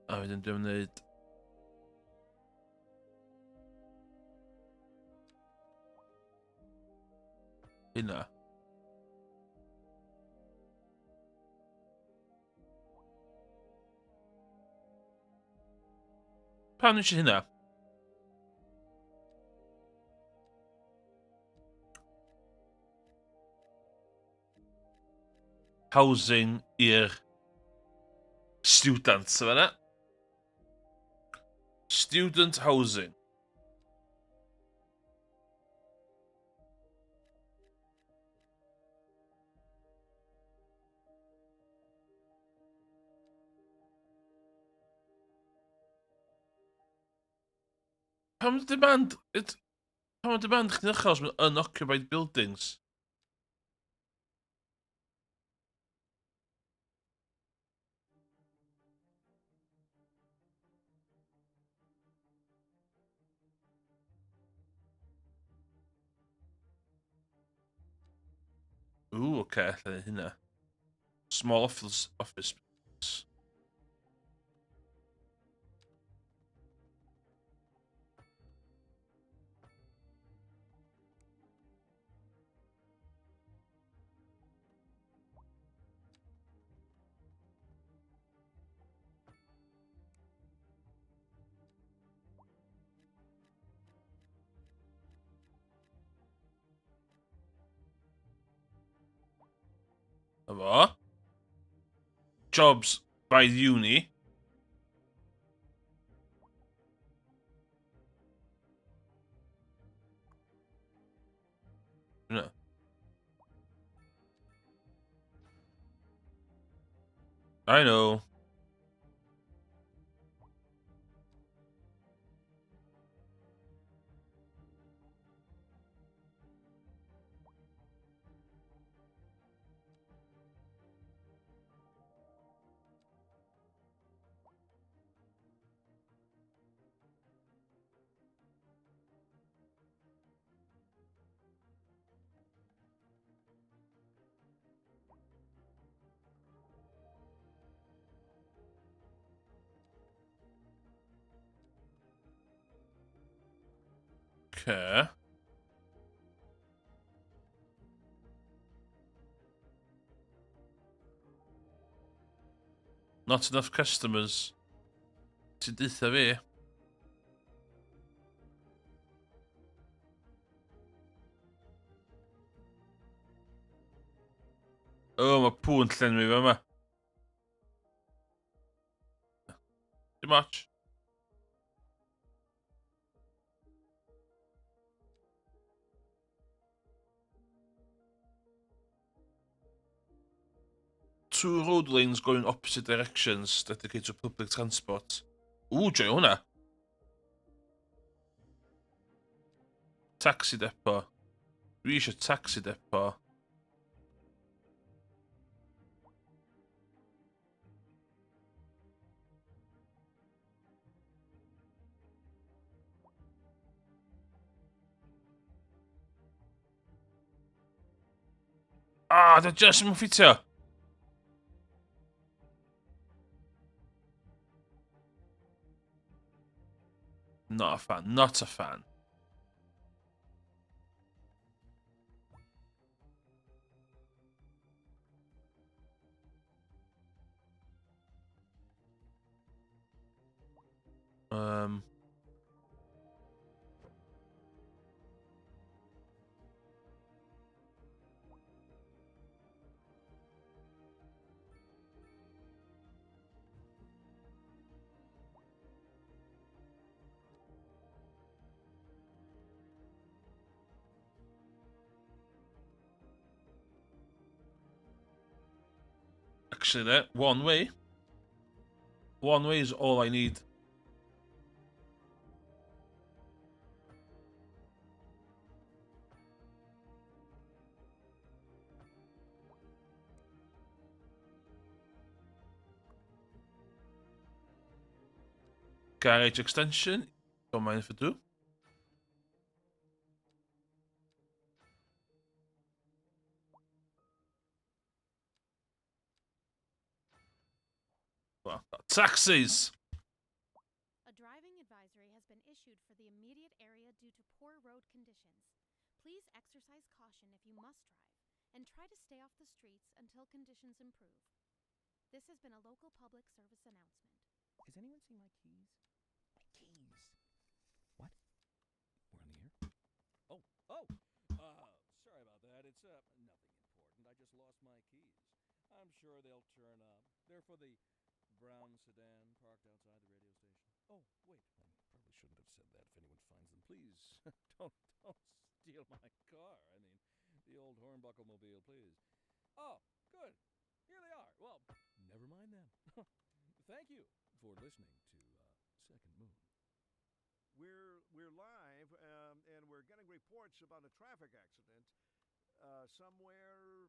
A wedyn dwi'n gwneud... Hynna. Pam eisiau hynna? Housing i'r students yma. Student housing. Pam demand... Pam demand chdi'n uchel os mae'n unoccupied buildings? Ooh, oce, okay, allai hynna. Small office, office space. Efo. Jobs by uni. No. I know. Okay. Not enough customers. Ti'n deutha fi? O, oh, mae pŵ'n llenwi fe yma. Too much. Two road lanes going opposite directions dedicated to public transport. Ww, joio hwnna. Taxi depot. Dwi eisiau taxi depot. Ah, da just yn ffitio. Not a fan, not a fan. Actually, there, one way. One way is all I need. Garage extension. Don't mind if I do. Well, taxis! A driving advisory has been issued for the immediate area due to poor road conditions. Please exercise caution if you must drive and try to stay off the streets until conditions improve. This has been a local public service announcement. Has anyone seen my keys? My keys. What? We're on the air? Oh, oh! Sorry about that. It's nothing important. I just lost my keys. I'm sure they'll turn up. They're for the brown sedan parked outside the radio station. Oh, wait. I probably shouldn't have said that if anyone finds them. Please, don't steal my car. I mean, the old Hornbuckle mobile, please. Oh, good. Here they are. Well, never mind then. Thank you for listening to Second Moon. We're live, and we're getting reports about a traffic accident somewhere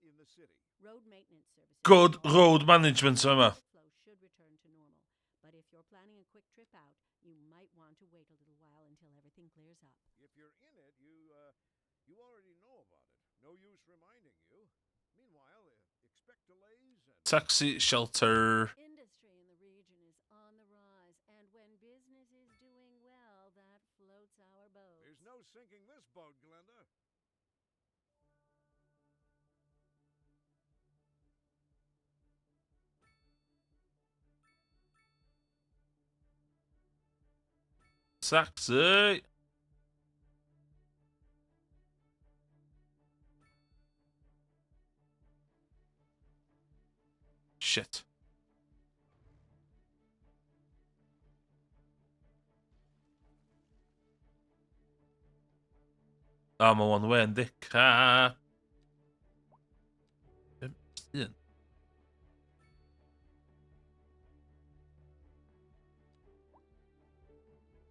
in the city. Road maintenance services. Good road management yma. Flow should return to normal, but if you're planning a quick trip out, you might want to wait a little while until everything clears up. If you're in it, you already know about it. No use reminding you. Meanwhile, expect delays and Taxi shelter. Industry in the region is on the rise, and when business is doing well, that floats our boat. There's no sinking this boat, Glenda. Taxi. Shit. I'm a one way in the car. 1.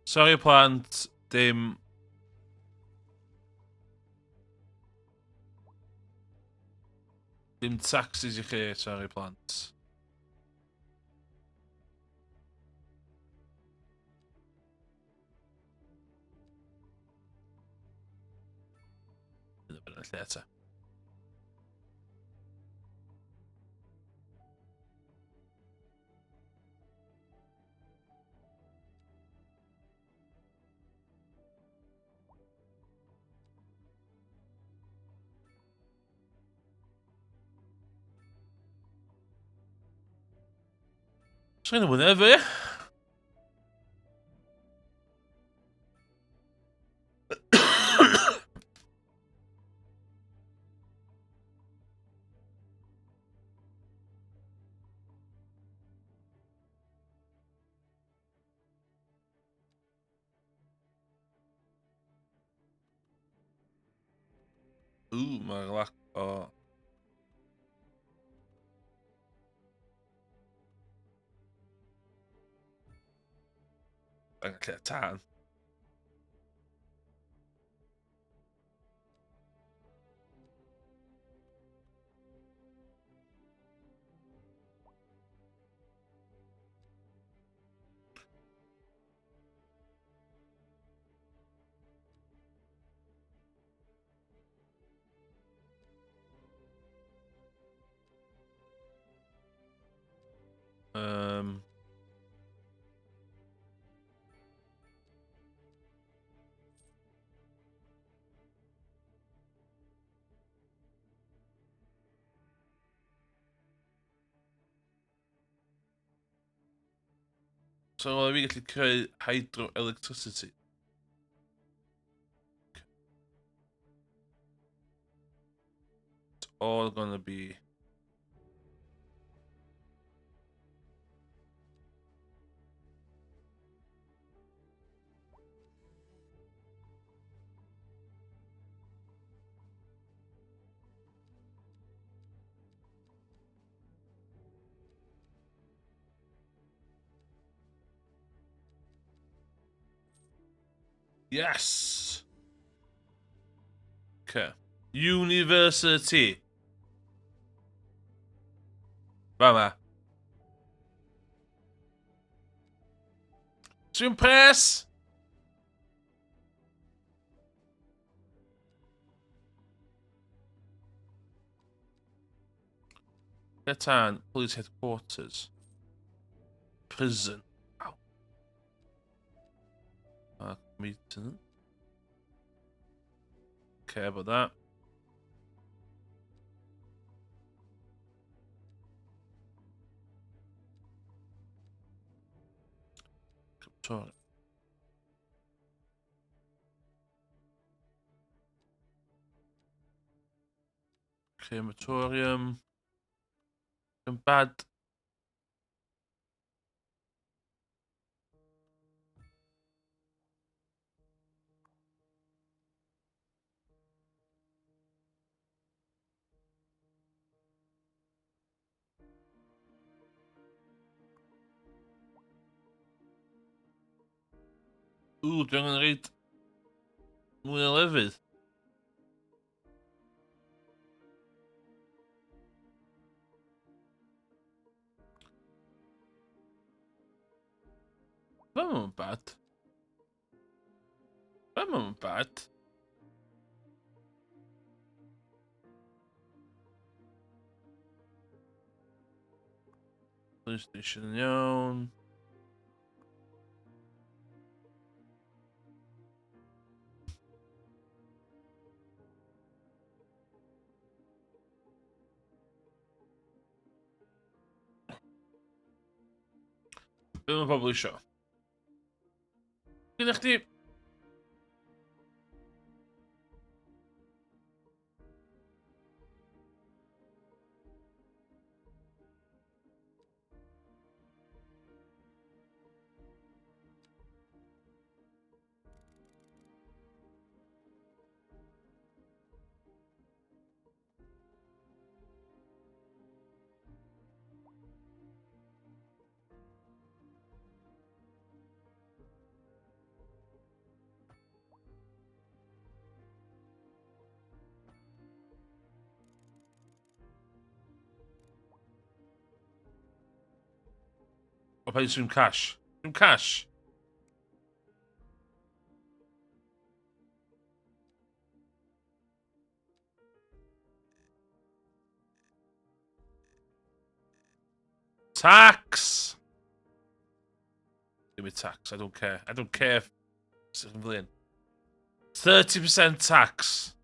Sorry plant, dim. Dim taxis i chi, sorry plant. Yn y lle ta. Sgyn nhw'n efo, ie? Ooh, mae'n lack o... Angen lle tân. So oedd fi gallu creu hydroelectricity. It's all gonna be... Yes! Okay. University. Fama. Ti'n pres? Betan, police headquarters. Prison. Ow. Meeting. Care about that. Sorry. Crematorium. Bad. Ww, dwi angen reid mwy o lefydd. Mae'n bad. Mae'n bad. Police station yn iawn. Be mae pobl isio? Gyda chdi... O paid swm cash. Swm cash. Tax! Give me tax, I don't care. I don't care if... 30% tax.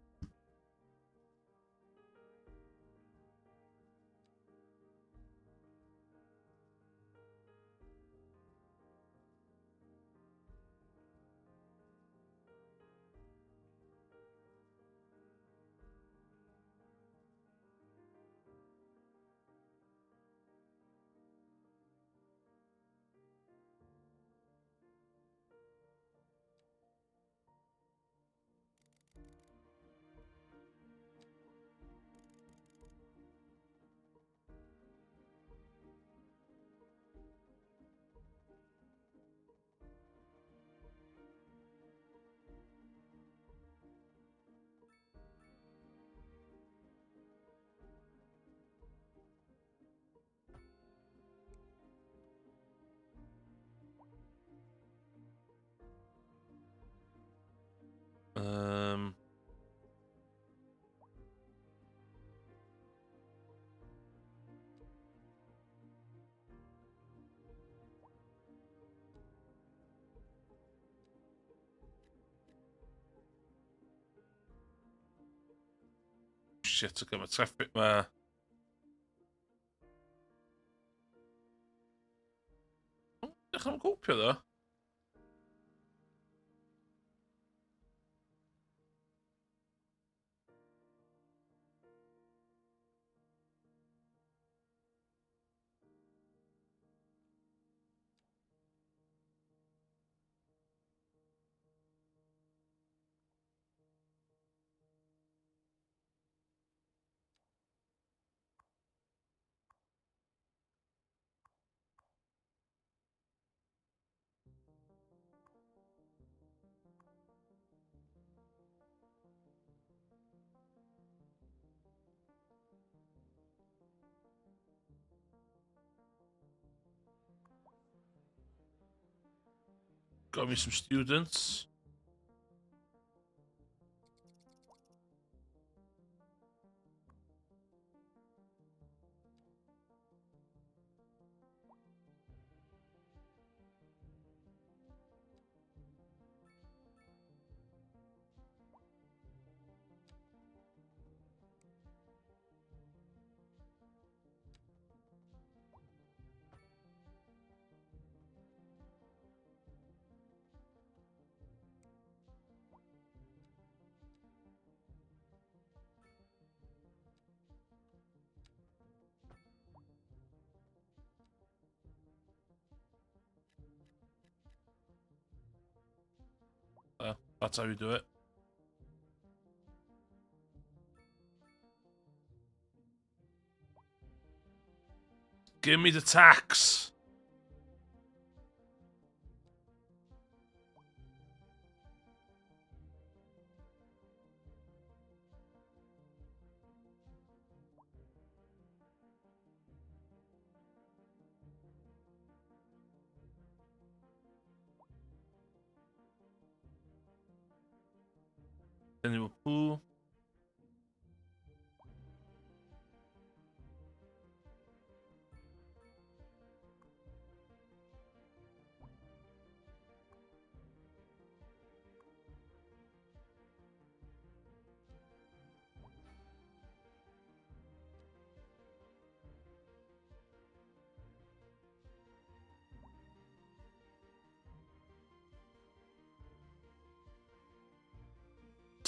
Shit, okay, mae traffic ma... Oh, dechrau'n cwpio ddo. Got me some students. That's how you do it. Give me the tax. Dyn nhw pŵ.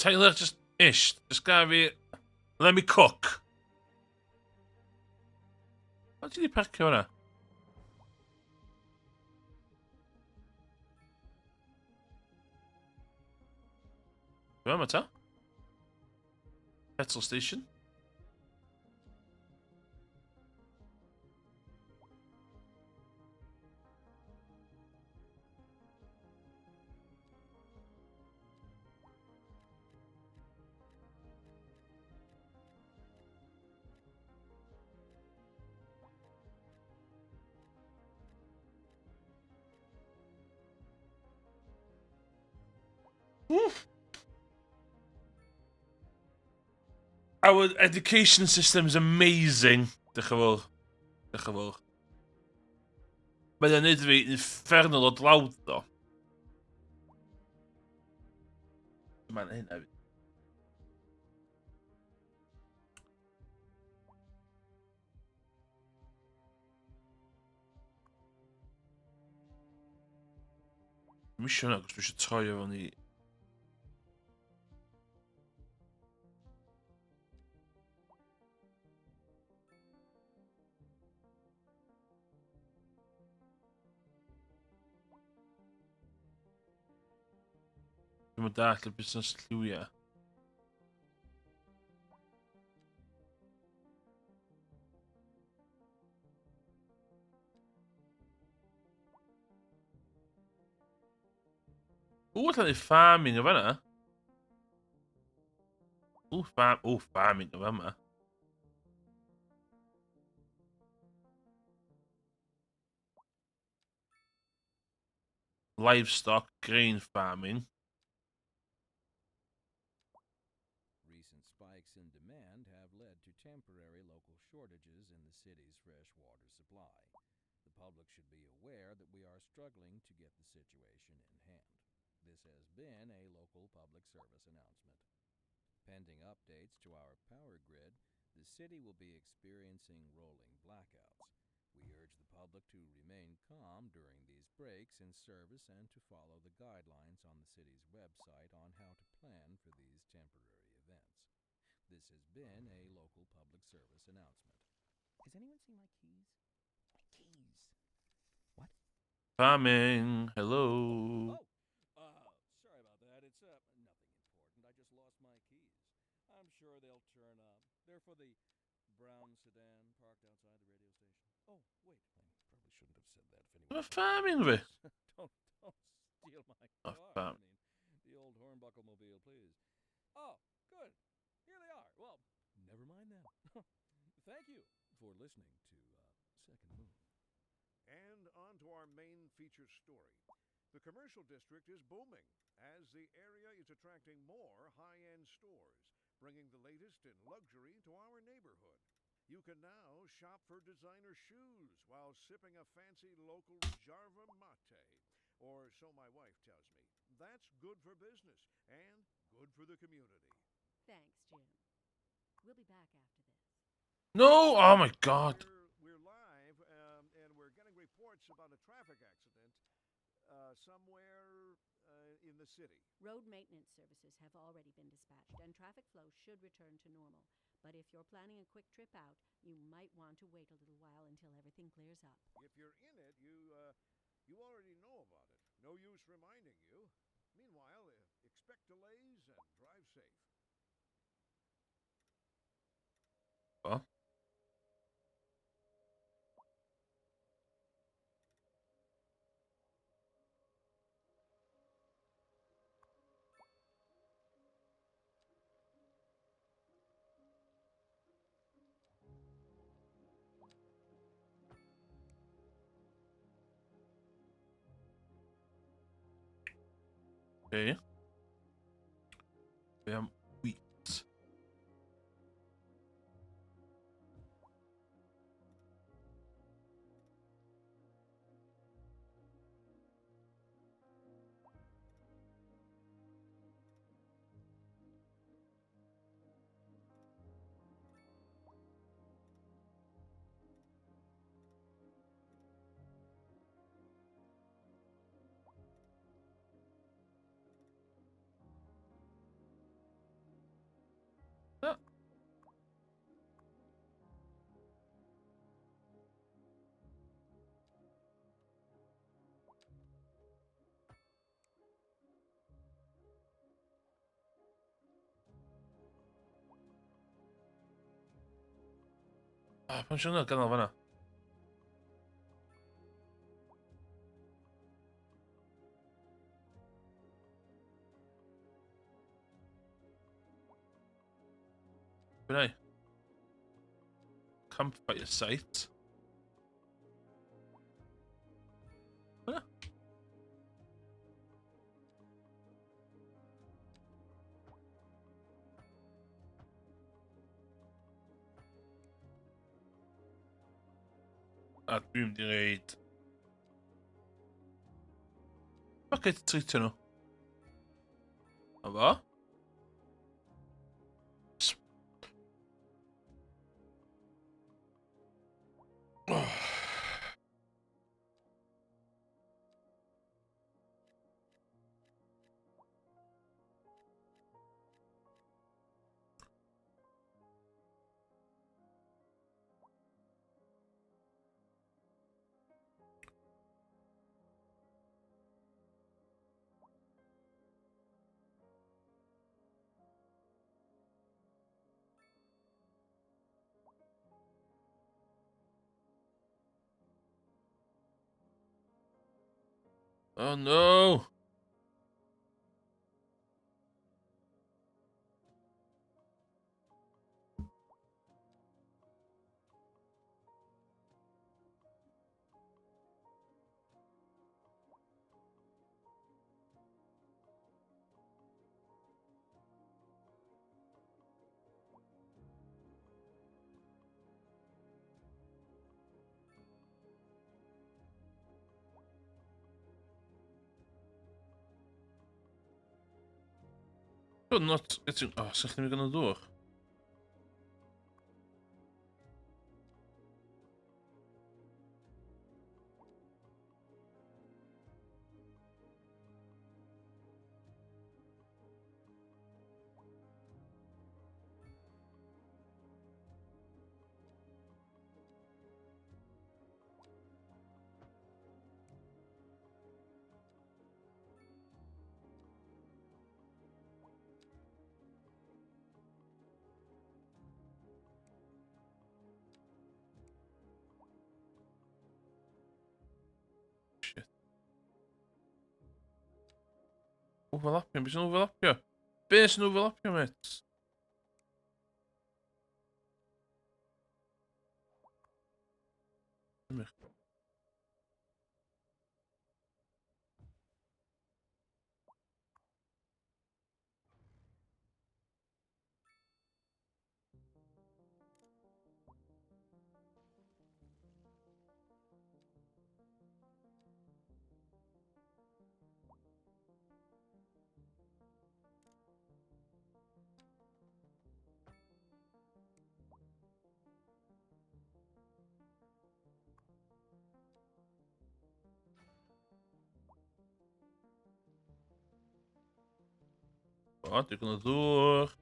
Taylor, just ish. Just gonna fi... Let me cook. O, ti di parcio hwnna? Be yma ta? Petrol station. Woof. Our education system is amazing. Diolch yn fawr. Diolch yn fawr. Mae'n neud fi infernal o dlawd, ddo. Mae'n hyn hefyd. Dwi'n eisiau hwnna, cos dwi eisiau troi o fewn i... Dwi'n mynd dall y busnes lliwiau. Ww, allan ni farming o fanna. Ww, farm, ww, farming o fanna. Livestock, grain farming. Recent spikes in demand have led to temporary local shortages in the city's fresh water supply. The public should be aware that we are struggling to get the situation in hand. This has been a local public service announcement. Pending updates to our power grid, the city will be experiencing rolling blackouts. We urge the public to remain calm during these breaks in service and to follow the guidelines on the city's website on how to plan for these temporary events. This has been a local public service announcement. Has anyone seen my keys? My keys. What? Farming. Hello. Oh, sorry about that. It's nothing important. I just lost my keys. I'm sure they'll turn up. They're for the brown sedan parked outside the radio station. Oh, wait. I probably shouldn't have said that if anyone. Mae farming fi. Don't don't steal my Oh, car. farm. I mean, the old Hornbuckle mobile, please. Oh, good. Here they are. Well, never mind then. Thank you for listening to Second Moon. And on to our main feature story. The commercial district is booming as the area is attracting more high end stores, bringing the latest in luxury to our neighborhood. You can now shop for designer shoes while sipping a fancy local Jarva mate, or so my wife tells me. That's good for business and good for the community. Thanks, Jim. We'll be back after this. No! Oh my god. We're, we're live, and we're getting reports about a traffic accident somewhere in the city. Road maintenance services have already been dispatched, and traffic flow should return to normal. But if you're planning a quick trip out, you might want to wait a little while until everything clears up. If you're in it, you you already know about it. No use reminding you. Meanwhile, expect delays and drive safe. Well. Okay. Be am wheat? Na. Ah, pam sy'n hwnna ganol fanna? Be Campfire site. Hwnna? A dwi'n mynd i reid... Fuck it, treatio nhw. A fo. Oh no! But not getting... Oh, sa'ch ddim yn dŵr? Shit. Overlapio, beth sy'n overlapio? Be sy'n overlapio, mate? O, digon o ddŵr.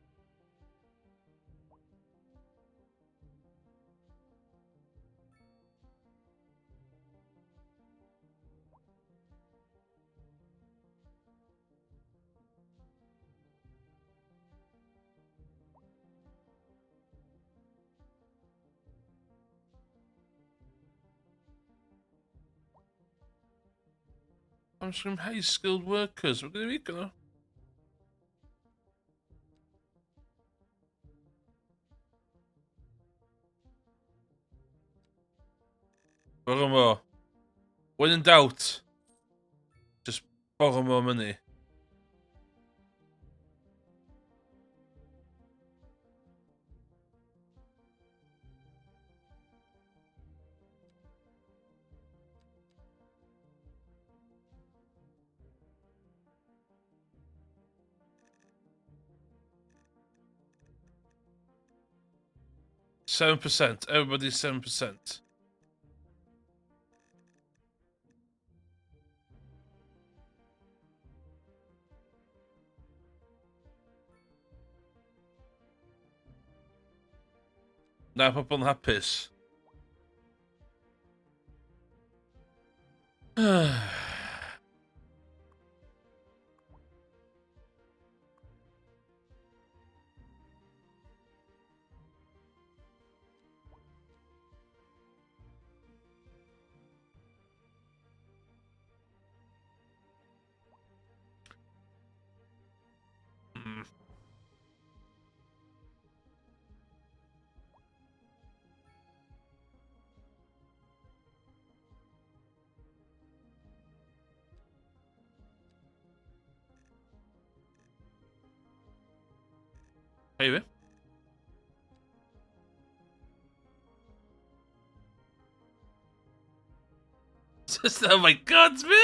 I'm some high skilled workers. We're going to be gonna. Borrow more. When in doubt, just borrow more money. 7%. Everybody's 7%. Na, pobl yn hapus. Hei fi. Just, oh my god, be?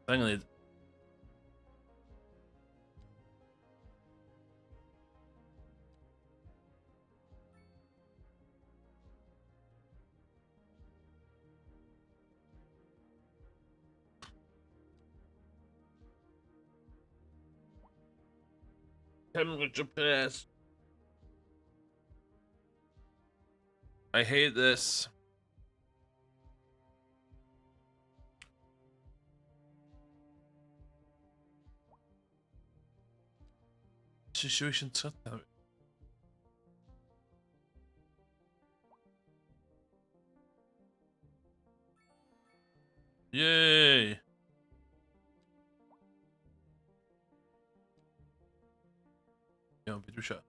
Angen neud... Temperature press. I hate this. Situation trydan. Yay! Iawn, beth dwi eisiau?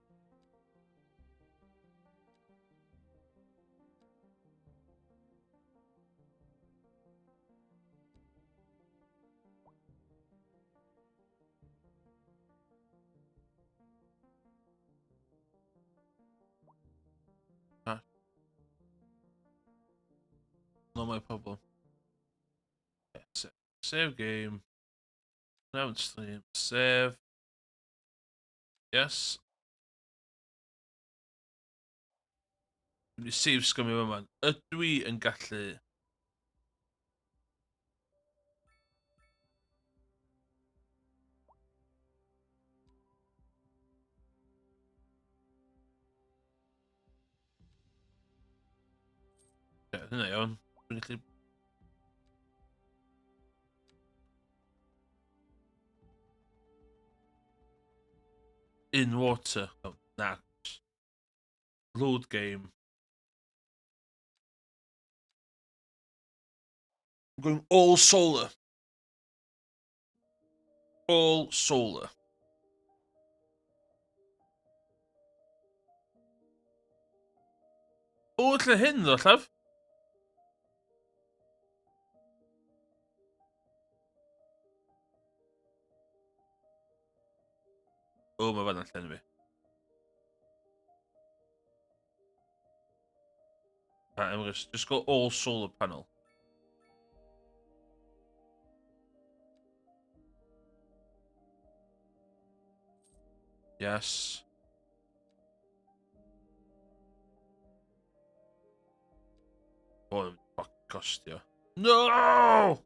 Not my problem. Yeah, save game. Now stream. Save. Yes. Dwi'n save sgymio yma. Ydw i yn gallu... Ie, hynna iawn. Dwi'n gallu... In water. Oh, na. Load game. I'm going all solar. All solar. O, lle hyn ddo, llaf? O, mae fan allan fi. Right, I'm just, just go all solar panel. Yes. Oh, fuck, costio. No!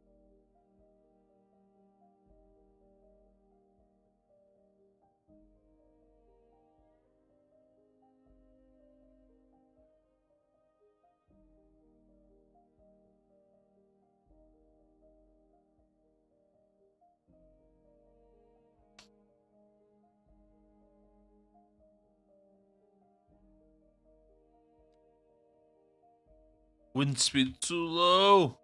Wind speed too low.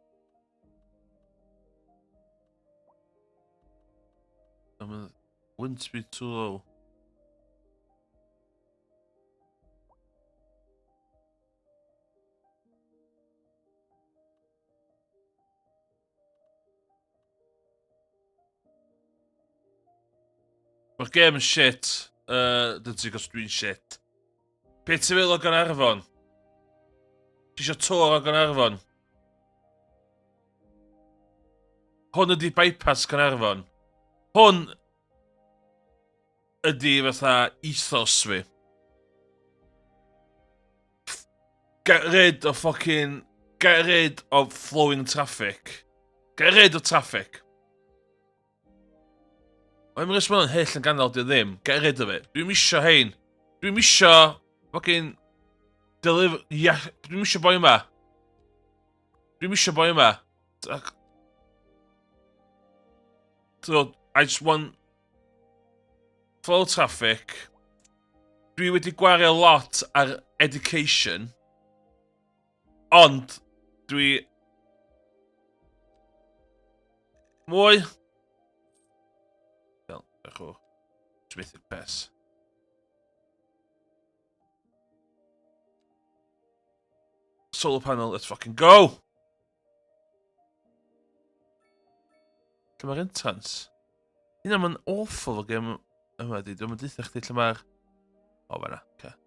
I'm wind speed too low. Mae'r game yn shit. Uh, dyn ti'n gos dwi'n shit. Be ti'n feddwl o Gaernarfon? Ti eisiau tour o Gaernarfon? Hwn ydi bypass Caernarfon. Hwn... ydy fatha ethos fi. Get rid of fucking... Get rid of flowing traffic. Get rid of traffic. Mae'n mynd ysmol yn hyll yn ganol di ddim. Get rid of it. Dwi'n misio hein. Dwi'n misio fucking deliver... Yeah, dwi'n misio boi yma. Dwi'n misio boi yma. So, I just want flow traffic. Dwi wedi gwario lot ar education. Ond, dwi... Mwy! Fel, bach o... Dwi'n pes. Solar panel, let's fucking go! Lle mae'r entrance? Hynna, mae'n awful o gem yma di. Dwi'n mynd eitha chdi lle mae'r... O, fanna, oce. Okay.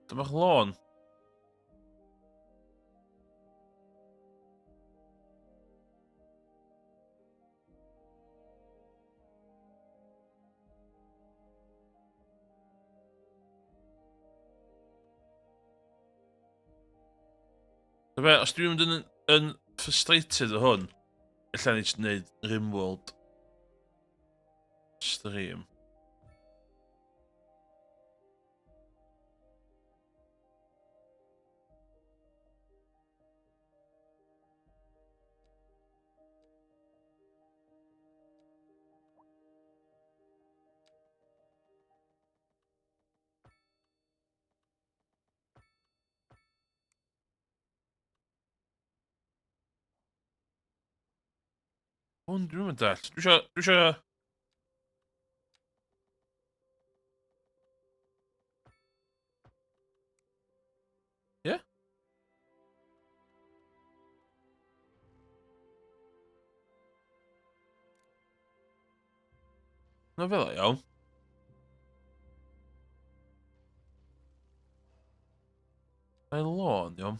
Dyma'ch lôn. Be, os dwi'n mynd yn, yn frustrated o hwn, ella ni jyst wneud Rimworld stream. Hwn, dwi'n mynd dall. Dwi isio... Dwi isio... Ie? Yeah? Na fel iawn. Mae'n lôn, iawn.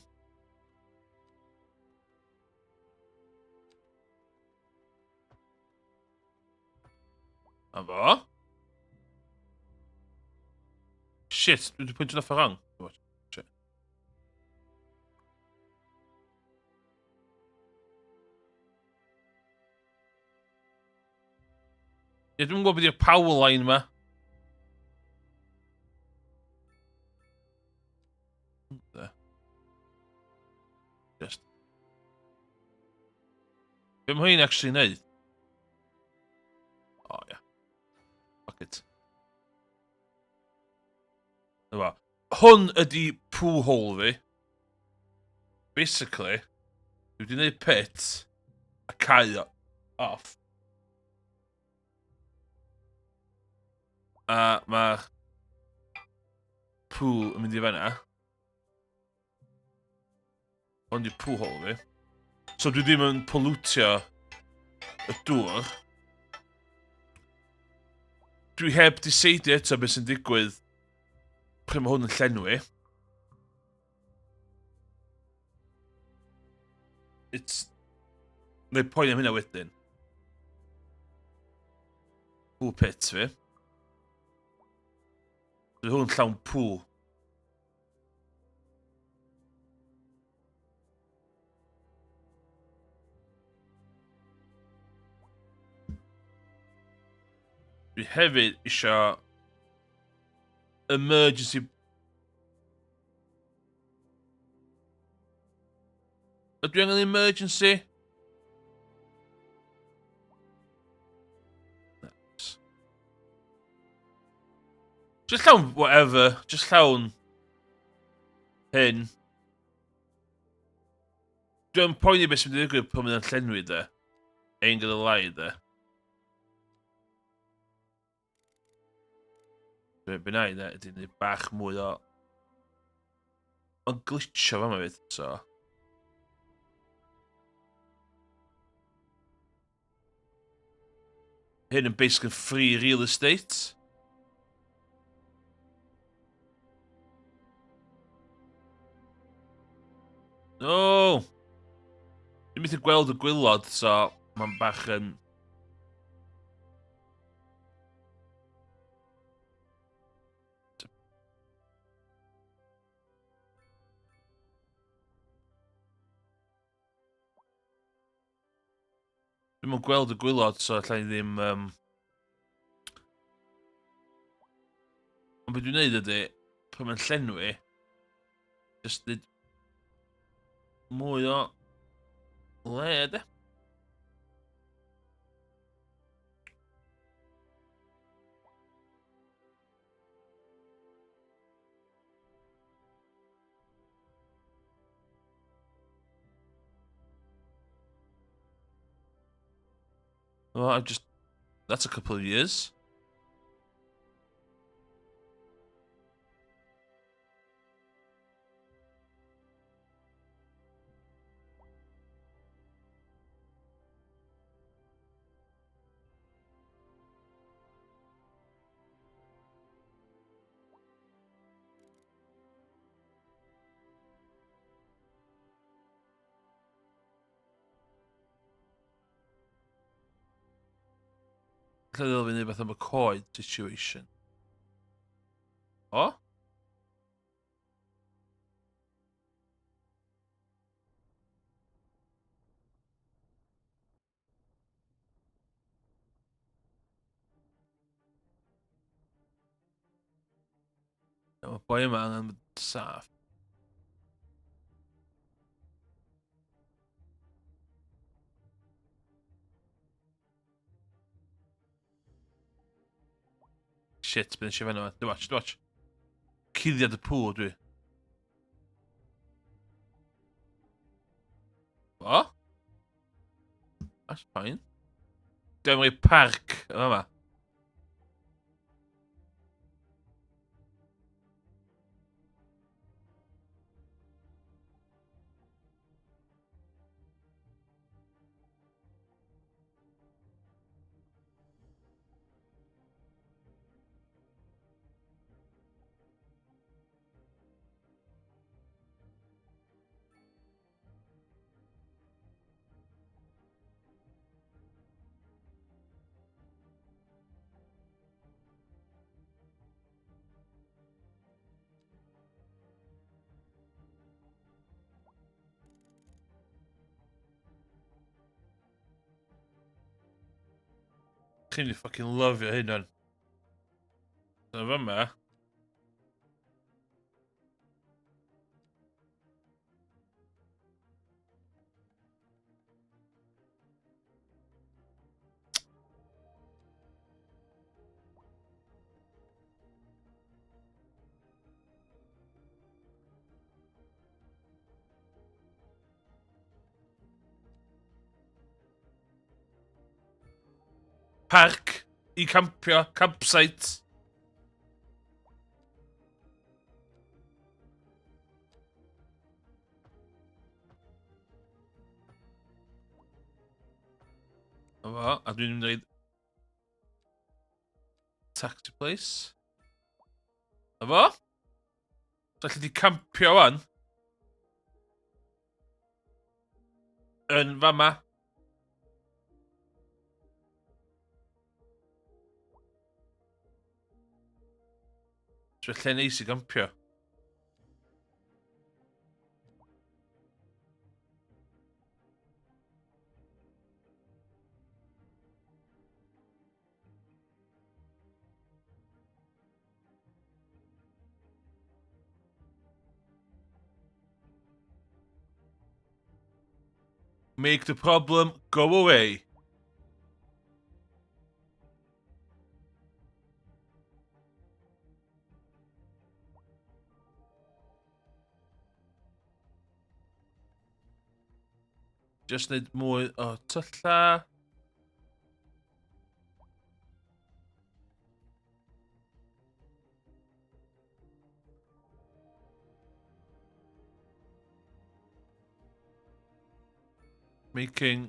A fo? Shit, dwi wedi pwyntio off wrong. Shit. Ie, dwi'n gwybod beth yw'r power line yma. Just. Be mae hyn actually neud? O, oh, ia. Yeah. Fuck it. Dyma. Hwn ydi poo hole fi. Basically, dwi wedi gwneud pit a cau off. A mae'r poo yn mynd i fanna. Hwn di poo hole fi. So dwi ddim yn pollutio y dŵr. Dwi heb diseidio eto beth sy'n digwydd pryd mae hwn yn llenwi. It's... Neu poen am hynna wedyn. Poo pit fi. Dwi hwn llawn poo. Dwi hefyd eisiau emergency... Ydw i angen emergency? Just llawn whatever. Just llawn hyn. Dwi'n poeni beth sy'n mynd i ddigwydd pan mae'n llenwi de. Ain't gonna lie de. Be na i de, ydy gwneud bach mwy o... Mae'n glitcho fama fyd, so... Hyn yn basically free real estate. No! Dwi'n methu gweld y gwylod, so mae'n bach yn... Dwi'm yn gweld y gwylod, so allai ddim... Um... Ond beth dwi'n neud ydy, pan mae'n llenwi, just neud mwy o le, de. Well, I just... That's a couple of years. Lle ddylai fi wneud beth am y coed situation. O? Mae boi yma angen bod saff. Shit, beth eisiau fan yma. Dwi'n watch, dwi'n watch. Cuddiad y pŵ dwi. O? That's fine. Dwi'n parc yma. Chi'n mynd i fucking lyfio hyn o'n. So fyma. Parc i campio, campsite. Efo, a dwi'n mynd i taxi place. Efo? So allu di campio wan. Yn fama. So lle neis i gampio. Make the problem go away. Just wneud mwy o tylla. Making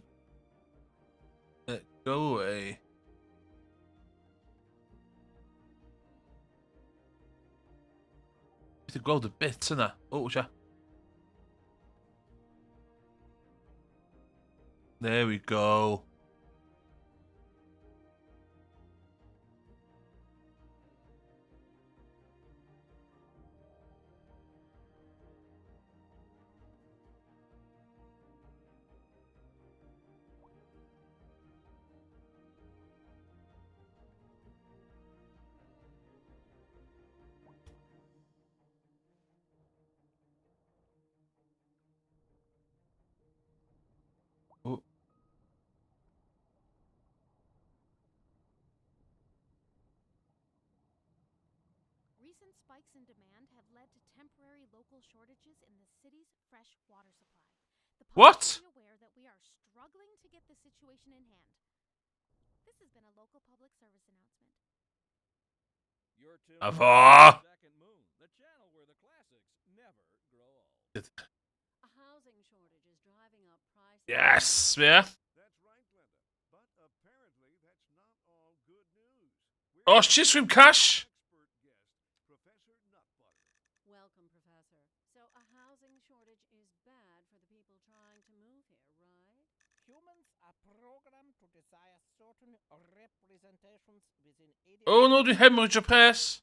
it go away. Beth gweld y bit yna. O, oh, sia. There we go. Oh. Recent spikes in demand have led to temporary local shortages in the city's fresh water supply. The public What? should be aware that we are struggling to get the situation in hand. This has been a local public service announcement. You're tuned A in fo! to Second Moon, the channel where the classics never grow old. A housing shortage is driving up prices. Yes, yeah. That's right, Glenda. But apparently that's not all good news. We're Oh, shit, swim cash! expert guest, Professor Nutbutter. Welcome, Professor. So, a housing shortage is bad for the people trying to move here, right? Humans are programmed to desire certain representations within Oh no, dwi'n hemorrhage o pres.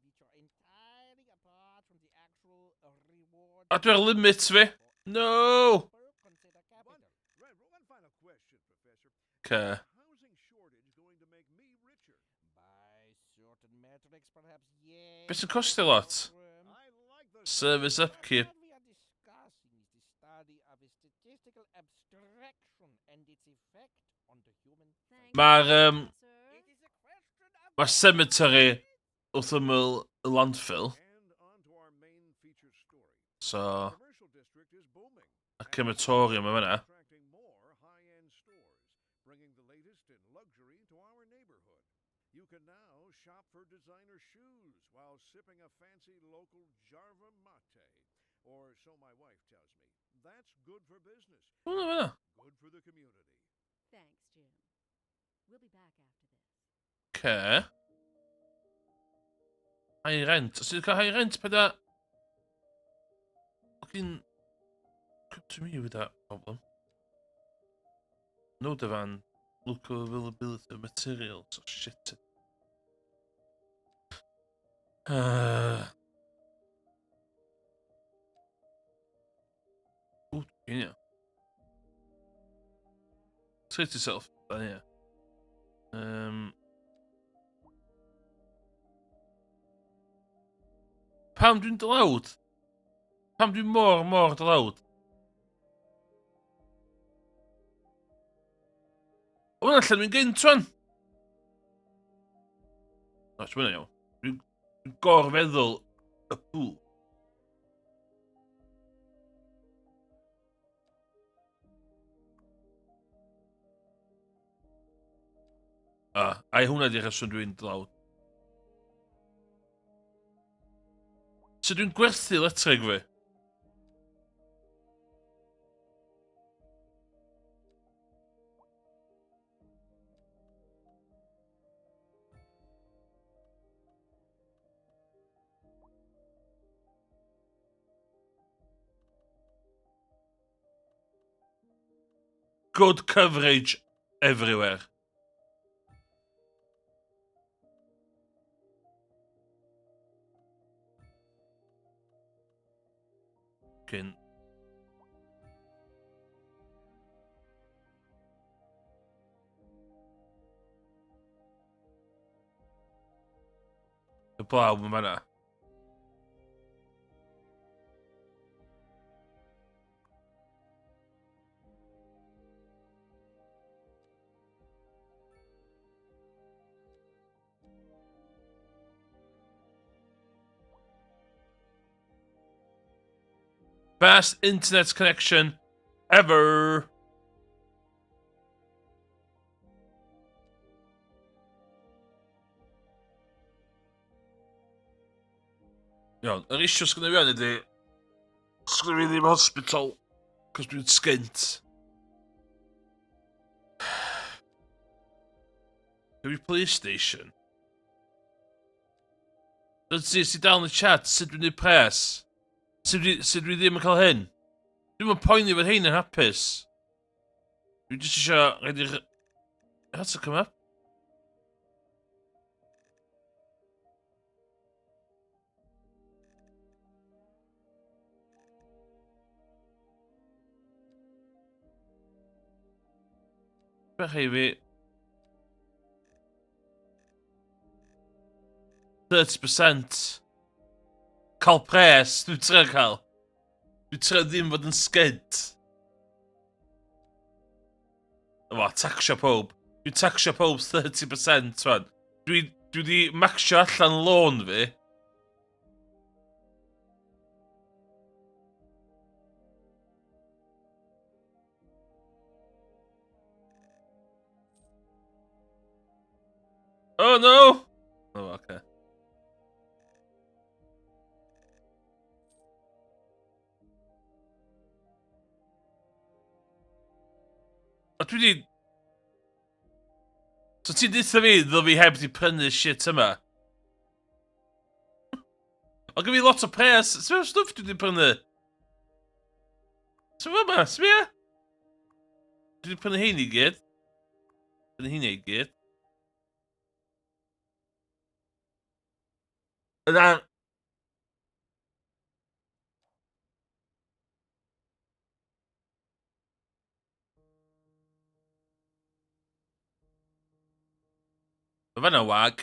which are entirely apart from the actual reward. A dwi ar limit fi. No! People consider One, capital. right, one final question, Professor. Okay. Is the housing shortage going to make me richer? By certain metrics, perhaps, yes. Beth sy'n costio lot? Term. I like the Service upkeep. What we are discussing is the study of a statistical abstraction and its effect on the human Thank Mae'r, you, um, Professor. It is a question of Mae cemetery wrth ymyl y landfill. And on to our main feature story. So, The commercial district is booming. a crematorium yma yna. Attracting more high-end stores, bringing the latest in luxury to our neighborhood. You can now shop for designer shoes while sipping a fancy local jarva mate, or so my wife tells me. That's good for business, Hwna fyna. good for the community. Thanks, Jim. We'll be back after this. Okay. High rent. Os ti'n cael high rent, peda... Fucking... Come to me with that problem. No demand. Local availability of materials. Oh, shit. Oh, yeah. Treat yourself. Yeah. Pam dwi'n dlawd? Pam dwi'n mor, mor dlawd? O, hwnna lle dwi'n gynt, wan! O, ti'n mynd iawn. Dwi'n dwi gorfeddwl y pŵ. A, ai hwnna di'r rheswm dwi'n dlawd. So dwi'n gwerthu electric fi? Good coverage everywhere. Cyn... Y blaw yn fanna. Best internet connection ever. Iawn, yr issue sgynna fi ydy, sgynna fi ddim hospital, cos dwi'n sgint. Gyda fi police station. Dyn ti, si dal yn y chat, sut dwi'n neud pres? Sut dwi, sut dwi ddim yn cael hyn? Dwi'n yn poeni fod hein yn hapus. Dwi jyst eisiau rhaid i'r... That's a come up. Bech i fi. 30%. Cael pres, dwi'n trio cael. Dwi'n trio ddim fod yn skid. Efo, taxio pob. Dwi'n taxio pob 30%, twan. Dwi, dwi di maxio allan loan fi. Oh no! Oh, okay. A dwi di... So ti'n deutha fi ddod fi heb di prynu shit yma? O gen fi lot o pres. Sbia stwff dwi di prynu? Sbia yma, sbia? Dwi di prynu hein i gyd. Prynu hein i gyd. Yna... Mae fan'na wag.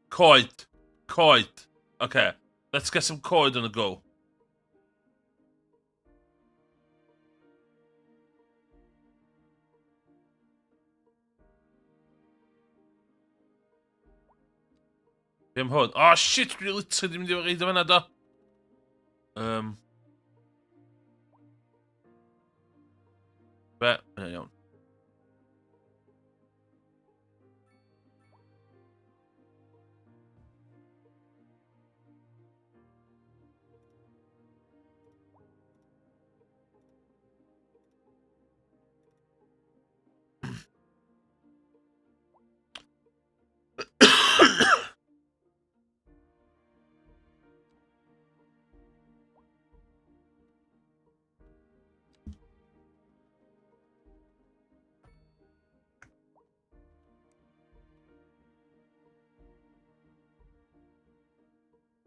Coed. Coed. Okay. Let's get some coed on the go. Be am hwn? Oh shit, dwi literally ddim wedi reid o fanna do. Um. Be? Mae'n iawn.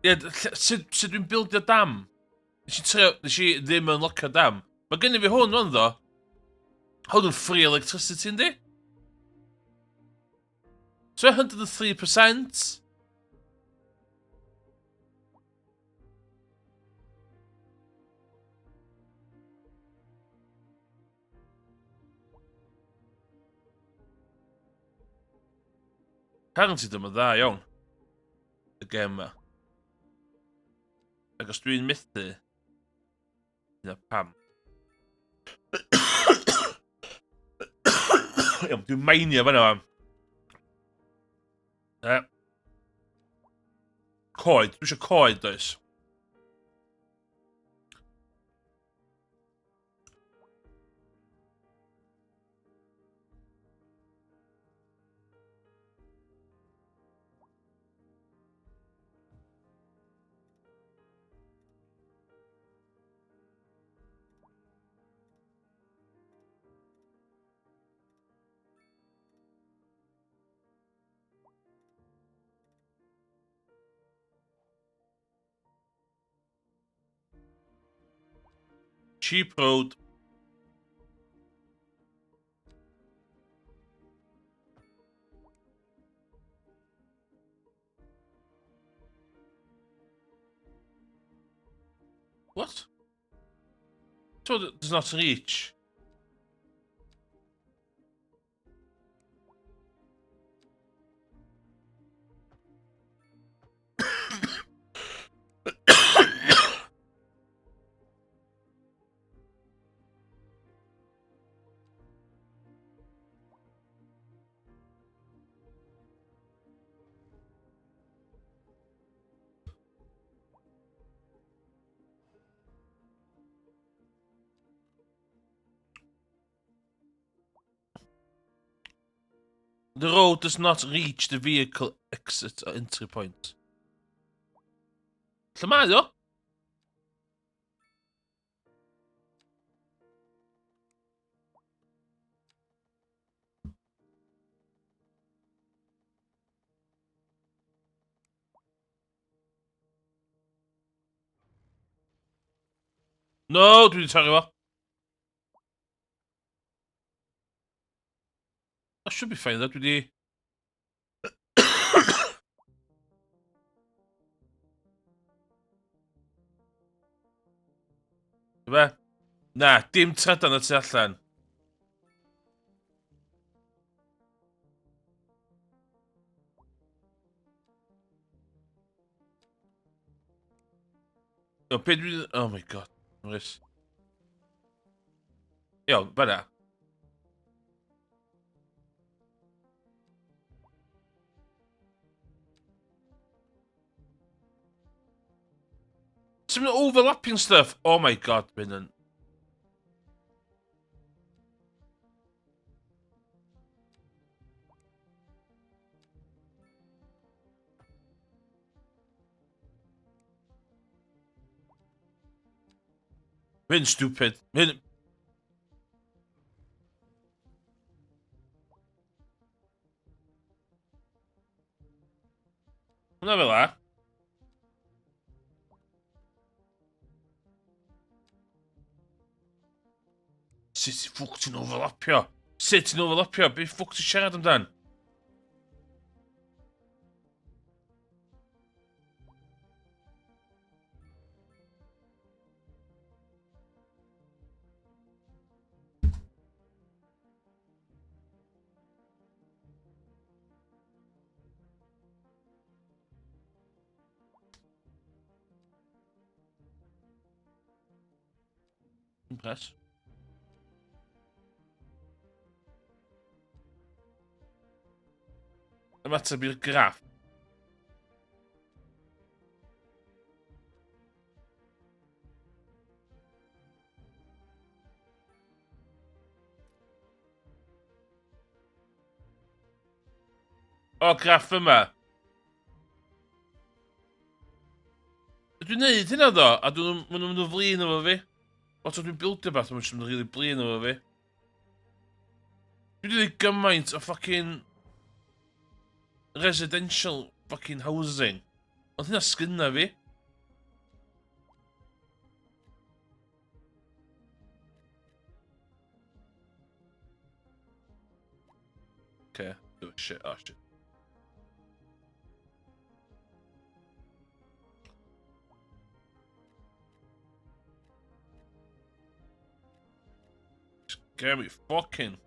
Ie, sut, sut dwi'n bildio dam? Nes i trio, nes i ddim yn locio dam. Mae gen i fi hwn fan ddo. Hwn yn free electricity, yndi? So 103%. Apparently dyma dda iawn. Y gem ma. Ac os dwi'n methu... Dyna pam. Iawn, dwi'n mainio fan'na fan. E. Coed, dwi eisiau coed, does? Cheap road. What? So does not reach. The road does not reach the vehicle exit or entry point. Lle mae o? No, dwi wedi torri fo. That should be fine, though. Dwi wedi... Be? Na, dim trydan y tu allan. O, be dwi... Oh my god. Rhys. Iawn, fanna. Some overlapping stuff. Oh my god, mae'n yn... Mae'n stupid. Mae'n... Hwna fel la. Sut i ffwc ti'n overlapio? Sut ti'n overlapio? Be ffwc ti'n siarad amdan? Impress. Ymateb i'r graff. O, graff yma. Dwi'n neud hynna ddo, a dwi'n maen nhw'n mynd yn flin efo fi. Lot o dwi'n bildio beth, maen nhw'n mynd yn rili blin efo fi. Dwi wedi gwneud gymaint o fucking residential fucking housing. Ond hynna sgynna fi. Okay, oh shit, oh shit. Scare me fucking.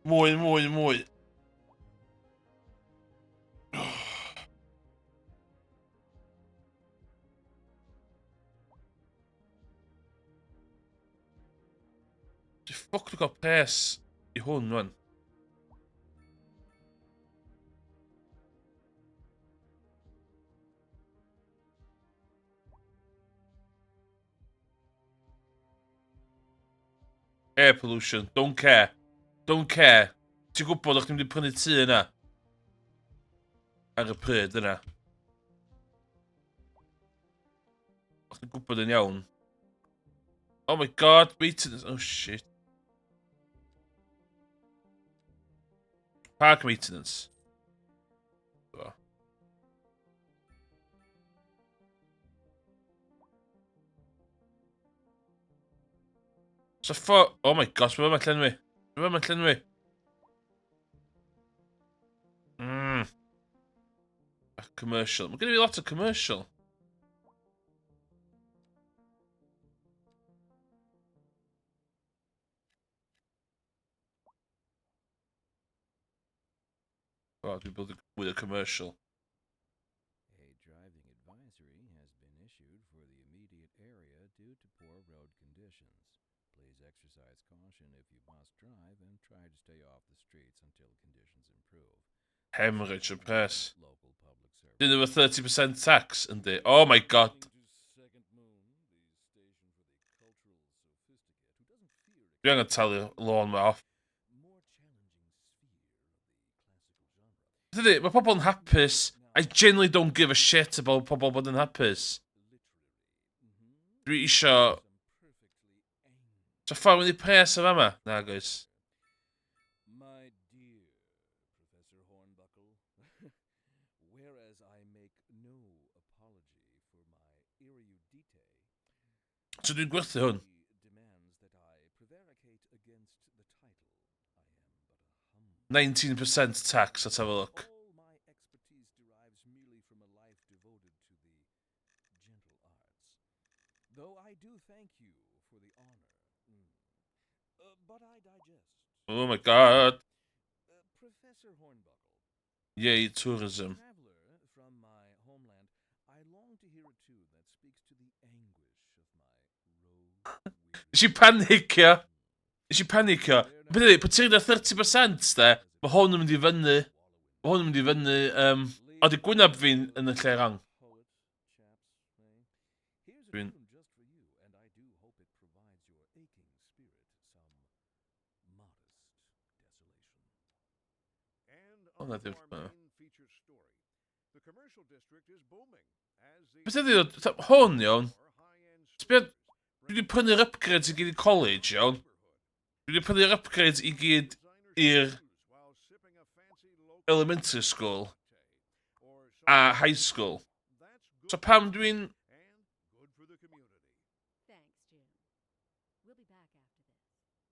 Mwy, mwy, mwy. Di ffoc dwi'n cael pres i hwn, rwan. Air pollution, don't care. Don't care. Ti'n gwybod o'ch ti'n mynd i prynu tŷ yna? Ar y pryd yna. O'ch ti'n gwybod yn iawn. Oh my god, maintenance. Oh shit. Park maintenance. So ffo... Oh my gosh, mae yma'n llenwi. Mae yma'n llenwi. A commercial. Mae gen i fi lot o commercial. O, dwi'n bod mwy o commercial. A driving advisory has been issued for the immediate area due to poor road conditions. Please exercise caution if you must drive and try to stay off the streets until conditions improve. Hemorrhage y pres. Local public service. Dyn nhw 30% tax, yndi. Oh my god. Listening to Second Moon, the station for the cultural sophisticate who doesn't feel Dwi angen talu loan ma off. Dydy, mae pobl yn hapus. I genuinely don't give a shit about pobl bod yn hapus. Dwi isio... So ffordd mynd i pres o fama? Na, guys. My dear Professor Hornbuckle, whereas I make no apology for my erudite, So dwi'n gwerthu hwn. 19% tax, let's have a look. Oh my god. Yay, tourism. Nes i panicio. Nes i panicio. Beth ydy, pan ti'n 30% de, mae hwn yn mynd i fyny. Mae hwn yn mynd i fyny. Um, o, di gwyneb fi'n yn y lle rang. Dwi'n... Hwnna di'r... Beth ydy, hwn, iawn. Sbia, dwi wedi prynu'r upgrades i gyd i college, iawn. Dwi wedi prynu'r upgrades i gyd i'r elementary school a high school. So pam dwi'n...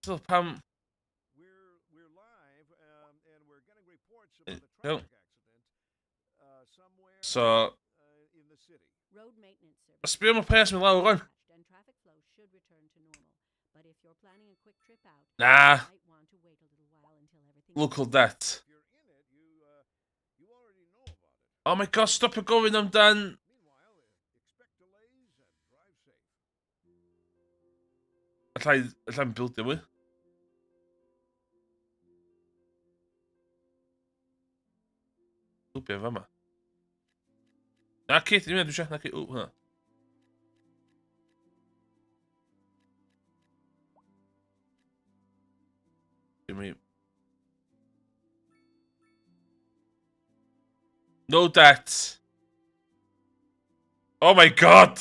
So pam... Iawn. So... Sbio am y pres mynd lawr rwan. Na. Local debt. Oh my god, stopio gofyn amdan... Allai, allai'n bildio mwy. Lwbio fama. Na ci, ddim yn dwi eisiau, na ci, o, hwnna. Give me... No debt. Oh my god!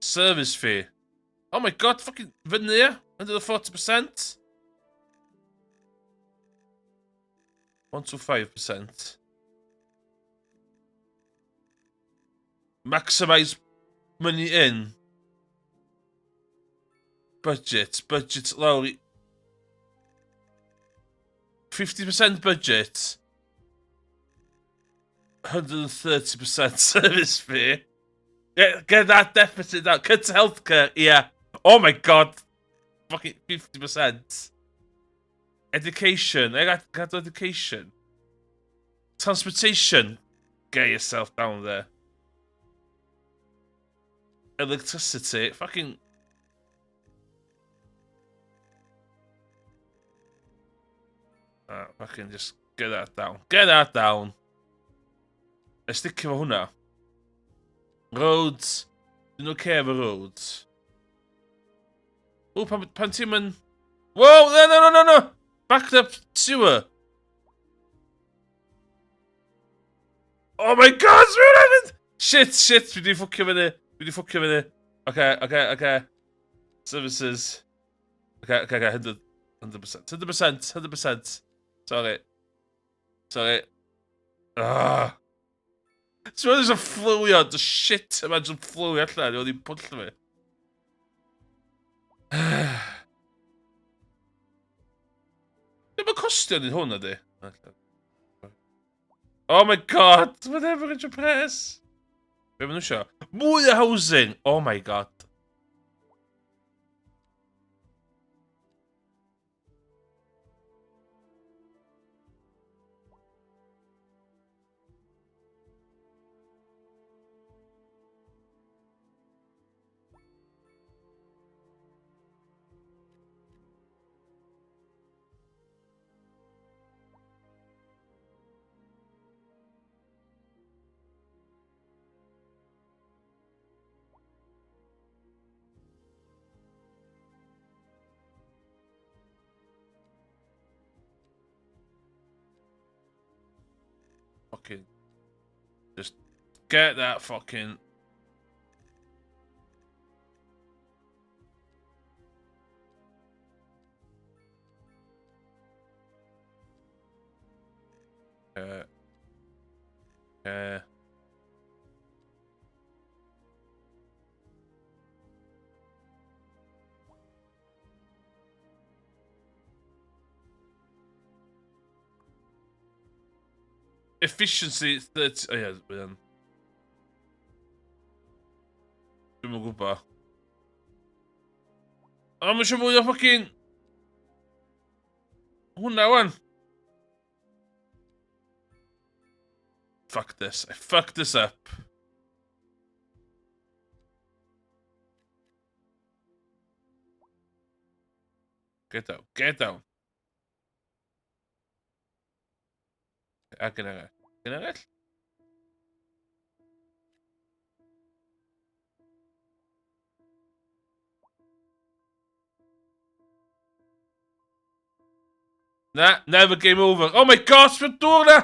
Service fee. Oh my god, fucking fyny ia. 140%. 125%. Maximise money in. Budget, budget lawr i... 50% budget. 130% service fee. Get, get that deficit out. Cut to healthcare, yeah. Oh my god. Fucking 50%. Education. I got, got education. Transportation. Get yourself down there. Electricity. Fucking... fucking just get that down. Get that down. A sticio fo hwnna. Roads. Dwi'n oce efo roads. O, pan, pan ti'n mynd... Whoa, no, no, no, no, no! Backed up sewer. Oh my god, sbio hwnna Shit, shit, dwi wedi ffwcio fyny. Dwi wedi ffwcio fyny. Oce, oce, oce. Services. Oce, oce, oce, 100%. 100%, 100%, 100%. Sorry. Sorry. Ah. Ti'n meddwl jyst fflywio, the shit yma jyst fflywio allan, oedd hi'n pwll fi. Ddim yn costio ni hwn ydy. Oh my god, mae'n average o pres. Be maen nhw isio? Mwy o housing! Oh my god. fucking... Just get that fucking... Efficiency 30... O ie, bydd Dwi'm yn gwybod. O, mae eisiau mwy o fucking... Hwna, wan. Fuck this. I fucked this up. Get down. Get down. Ac yn arall. Yn arall? Na, never game over. Oh my gosh, mae'n dŵr na!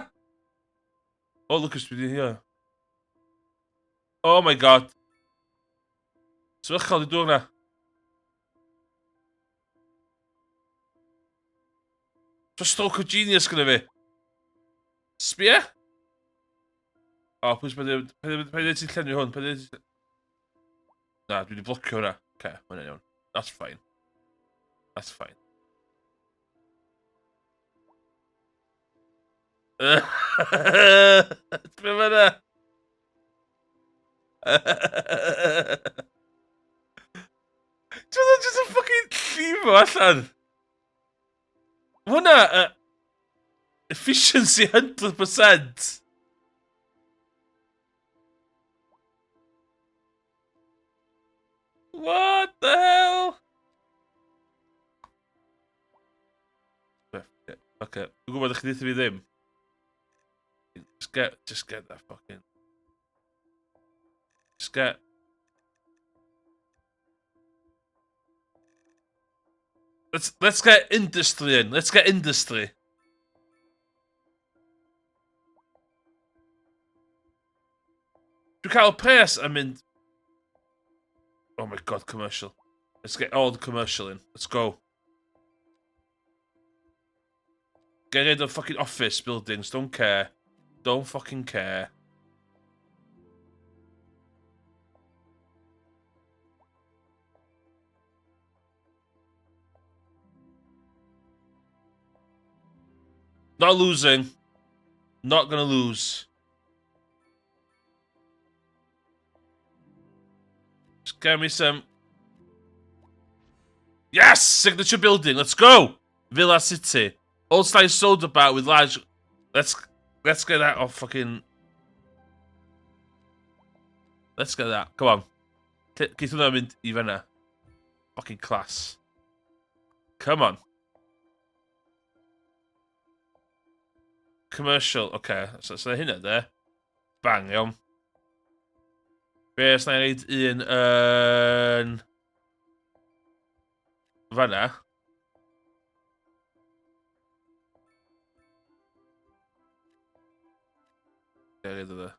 Oh, look at speed here. Oh my god. Sefychol di dŵr na. So stroke of genius gyda fi. Sbia? O, oh, pwys, paid ti'n llenwi hwn, paid ti'n... Na, dwi wedi blocio hwnna. Oce, okay, mae'n iawn. That's fine. That's fine. Be mae yna? Dwi'n just yn fucking llifo allan. Hwna, efficiency 100%. What the hell? Okay, dwi'n gwybod chi ddeitha fi ddim. Just get that fucking... Just get... Let's get industry in. Let's get industry. Dwi'n cael pres a mynd... Oh my god, commercial. Let's get all the commercial in. Let's go. Get rid of fucking office buildings. Don't care. Don't fucking care. Not losing. Not gonna lose. Just get me some... Yes! Signature building. Let's go! Villa City. Old style soda bar with large... Let's get that off fucking... Let's get that. Come on. Geith hwnna mynd i fanna. Fucking class. Come on. Commercial. Okay. So hynna de. Bang, iawn. Be os na i reid un yn... Fanna. Get rid of the...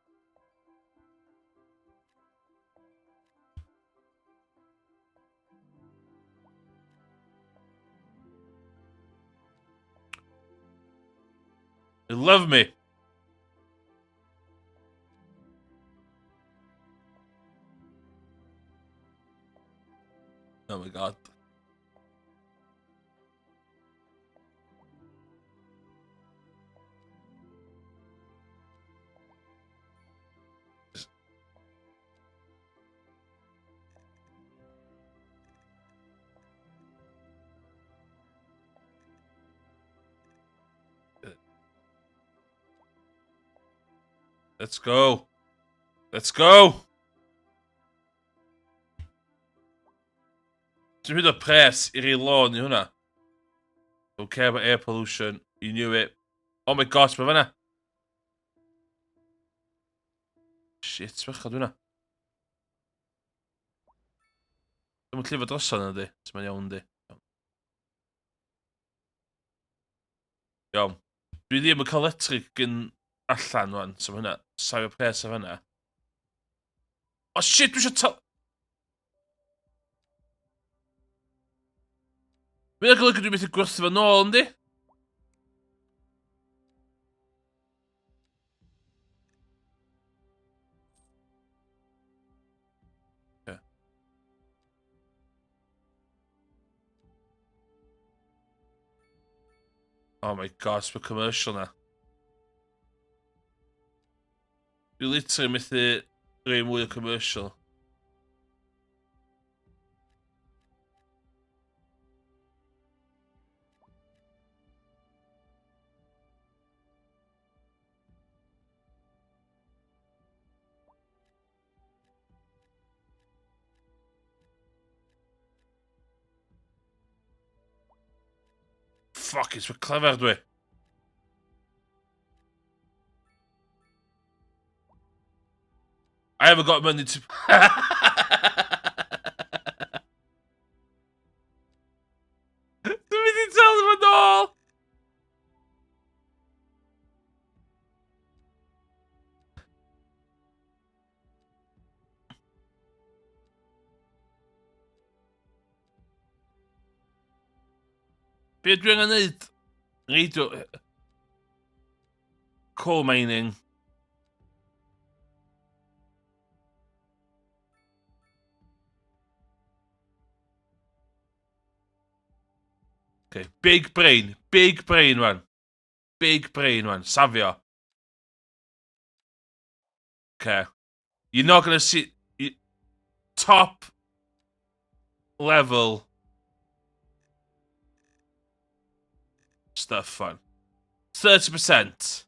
They love me. Oh my god. Let's go. Let's go. Dwi'n mynd o pres i'r ei lôn i hwnna. Don't care about air pollution. You knew it. Oh my gosh, mae fanna. Shit, bechod hwnna. Dwi'n llifo drosodd yna di. So mae'n iawn di. Iawn. Dwi ddim yn cael electric yn allan wan, so hynna, safio pres ar hynna. Oh shit, dwi eisiau tal... Mae'n golygu dwi'n methu gwerthu fo nôl, yndi? Oh my god, sbio commercial na. Dwi literally methu rhoi mwy o commercial. Fuck, it's clever dwi. I haven't got money to... Dwi'n mynd i talu fo nôl! Be dwi angen neud? Radio... Coal mining. Okay, big brain. Big brain, man. Big brain, man. Safio. Okay. You're not going to see... You, top level stuff, man. 30%.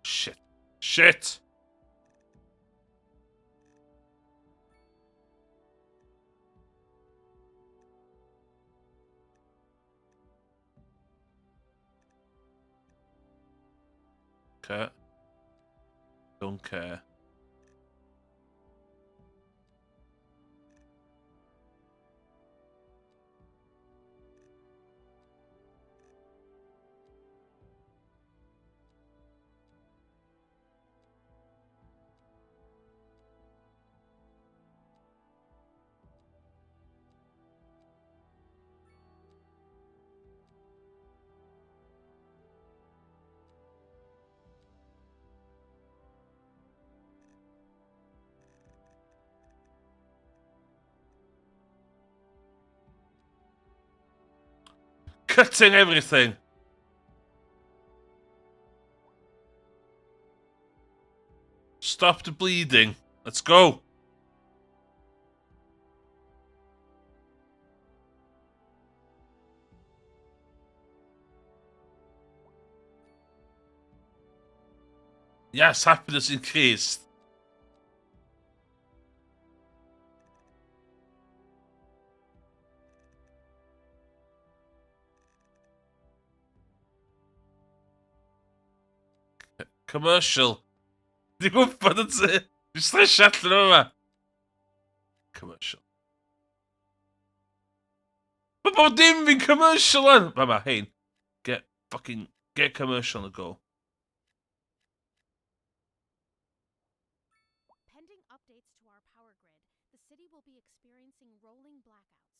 Shit. Shit! Okay. Don't care. Cutting everything. Stop the bleeding. Let's go. Yes, happiness increased. Commercial. Dwi'n gwybod yn ti. Dwi'n stresio allan o yma. Commercial. Mae bob dim fi'n commercial lan. Mae ma, hein. Get fucking, get commercial on the go. Pending updates to our power grid, the city will be experiencing rolling blackouts.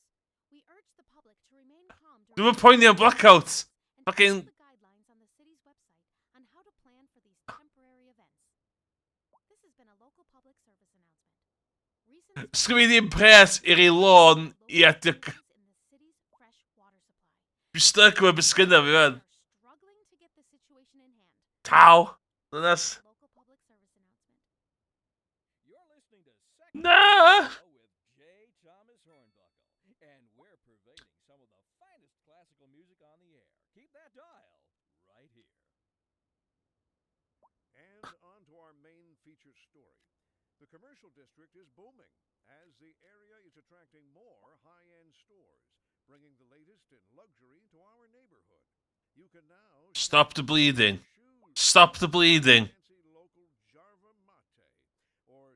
We urge the public to remain calm during Dwi'm yn poeni am blackouts. and Fucking- follow the guidelines on the city's website on how to plan for these temporary events. This has been a local public service announcement. Recent Sgynna fi ddim pres i roi lôn i adio... in the city's fresh water supply. Dwi'n stuck efo beth sgynna fi We fan. are struggling to get the situation in hand. Taw. Dynas. Local public service announcement. You're listening to Second Na! Radio with J. Thomas Hornbuckle, and we're pervading some of the finest classical music on the air. Keep that dial right here. And on to our main feature story. The commercial district is booming as the area is attracting more high-end stores, bringing the latest in luxury to our neighborhood. You can now Stop shop the bleeding. shoes Stop the bleeding. fancy local Jarva mate or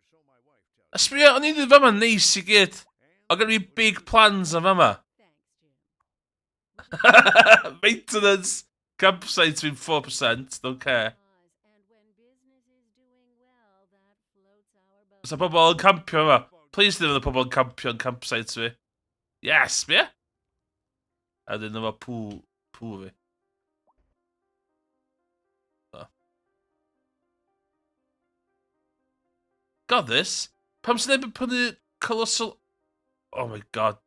A sbio, o'n i'n dweud fama neis i gyd. O gen fi big plans am fama. Maintenance! Campsite fi'n 4%, don't care. Os pobl yn campio yma. Please ddim yn y pobl yn campio yn campsite fi. Yes, be? A dyn efo pw, pw fi. Oh. Got this. Pam sy'n neb yn prynu colossal... Oh my god.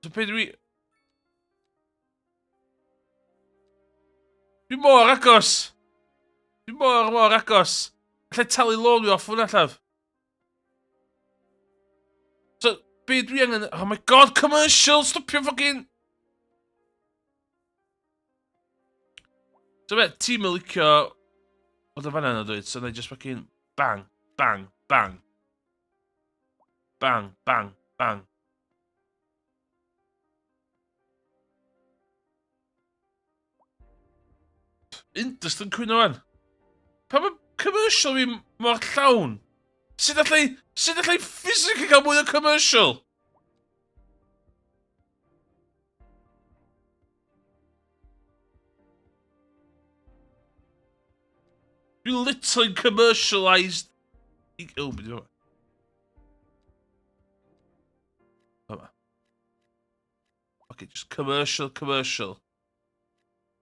So pe dwi... Dwi mor agos! Dwi mor, mor agos! Allai talu lôn fi off hwnna llaf. So, be dwi angen... Oh my god, commercial! Stopio fucking... So be, ti'n mynd licio... Bod o fanna yna dweud, so na i just fucking bang, bang, bang. Bang, bang, bang. Indust yn cwyno fan. Pa mae commercial fi mor llawn? Sut allai, sut allai physically cael mwy o commercial? Dwi'n literally commercialised... Oh, beth yw Yma. Okay, just commercial, commercial.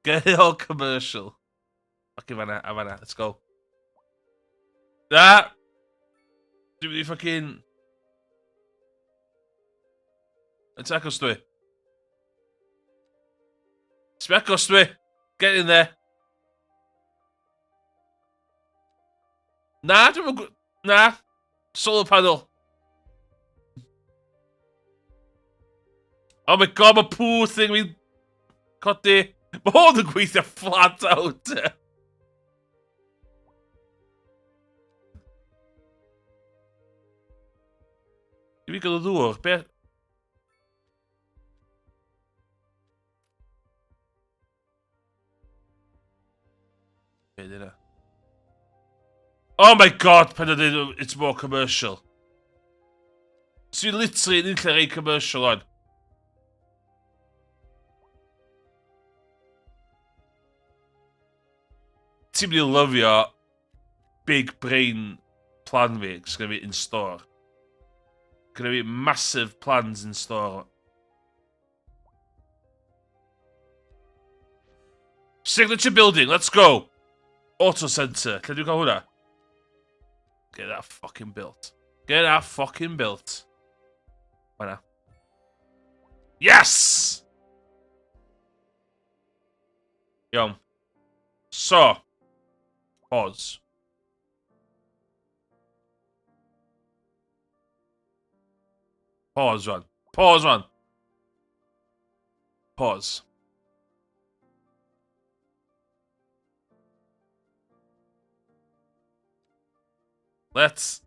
Get it all commercial. Okay, fanna, a fanna, let's go. Na! Dwi'n mynd i fucking... Yn agos dwi. Sbia agos dwi. Get in there. Na, dwi'n mynd... Na. Solar panel. Oh my god, mae poo thing fi'n codi. Mae hwn yn gweithio flat out. I fi gael y ddŵr, be... Be di hynna? Oh my god, pan oedd it's more commercial. Sy'n literally yn unlle rei commercial on. Ti'n mynd i lyfio big brain plan fi, sy'n fi in store. Gyda fi massive plans in store. Signature building, let's go! Auto centre, lle dwi'n cael hwnna? Get that fucking built. Get that fucking built. Hwnna. Yes! Iawn. So. Pause. Pause rwan. Pause rwan. Pause. Let's...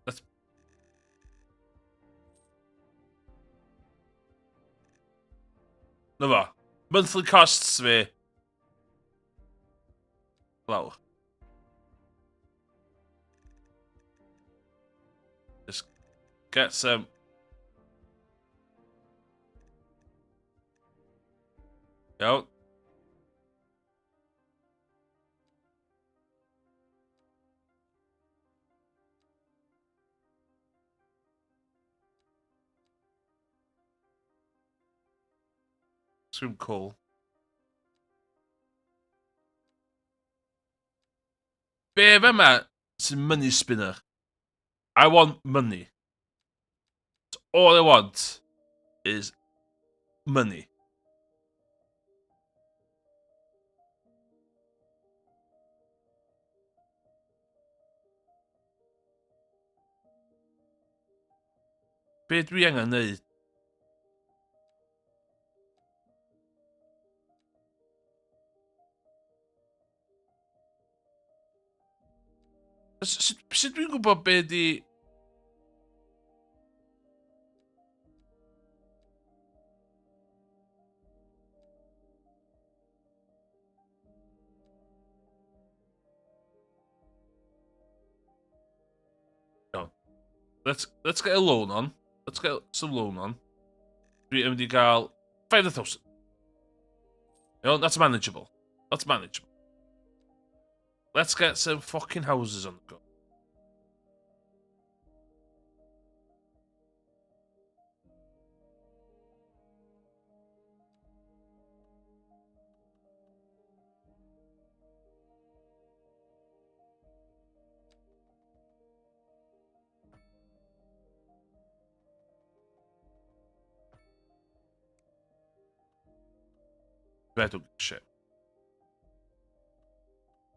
Let's... Na fo. Monthly costs fi. Lawr. Just get some... Iawn. Swim cool. Be fe yma sy'n money spinner? I want money. That's all I want is money. Be dwi angen neud? Sut, sut dwi'n gwybod be di... Let's, let's get a loan on. Let's get some loan on. Dwi yn mynd i gael 500,000. Iawn, that's manageable. That's manageable. Let's get some fucking houses on the go. I don't give a shit.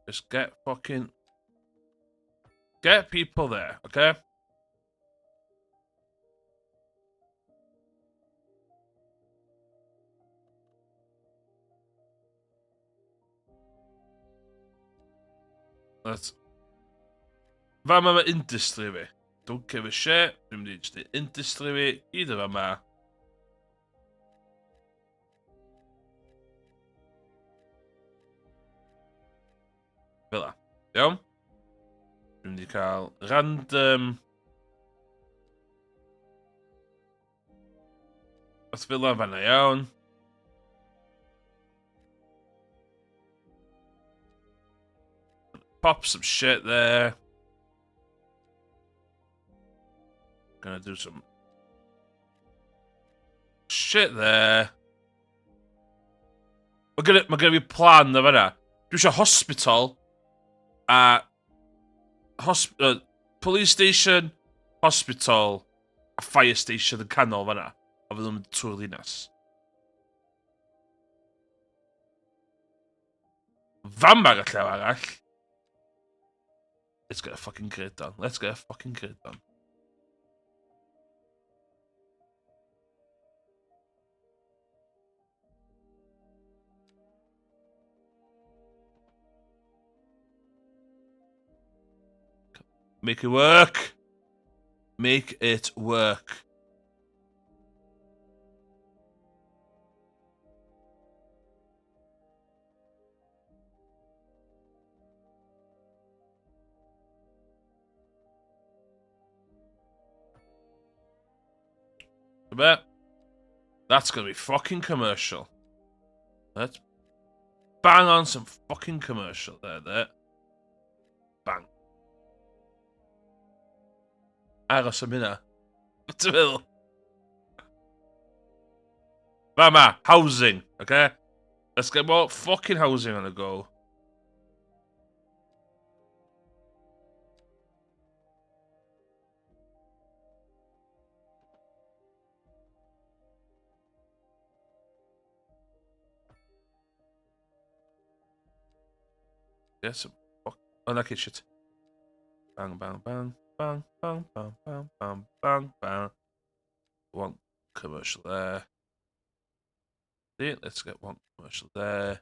Just get fucking... Get people there, okay? Let's... Fama mae industry fi. Don't give a shit. Dwi'n mynd i just industry fi. Gyd o fama. Fel la. Iawn? Dwi'n mynd i cael random... Os fel la fanna, iawn. Pop some shit there. Gonna do some shit there. Mae gen, ma gen fi plan na fanna. Dwi eisiau hospital a hosp, police station, hospital a fire station yn canol fanna. A fydd nhw'n mynd trwy'r ddinas. Fama ar y llaw arall. Let's get a fucking grid on. Let's get a fucking grid on. Make it work. Make it work. Bet. That's gonna be fucking commercial. Let's bang on some fucking commercial there, there. Bang. Aros am hynna. Ti'n meddwl? Fama, housing, okay? Let's get more fucking housing on the go. Yes. Fuck. Oh, okay, shit. Bang, bang, bang, bang, bang, bang, bang, bang, bang, bang. One commercial there. See, let's get one commercial there.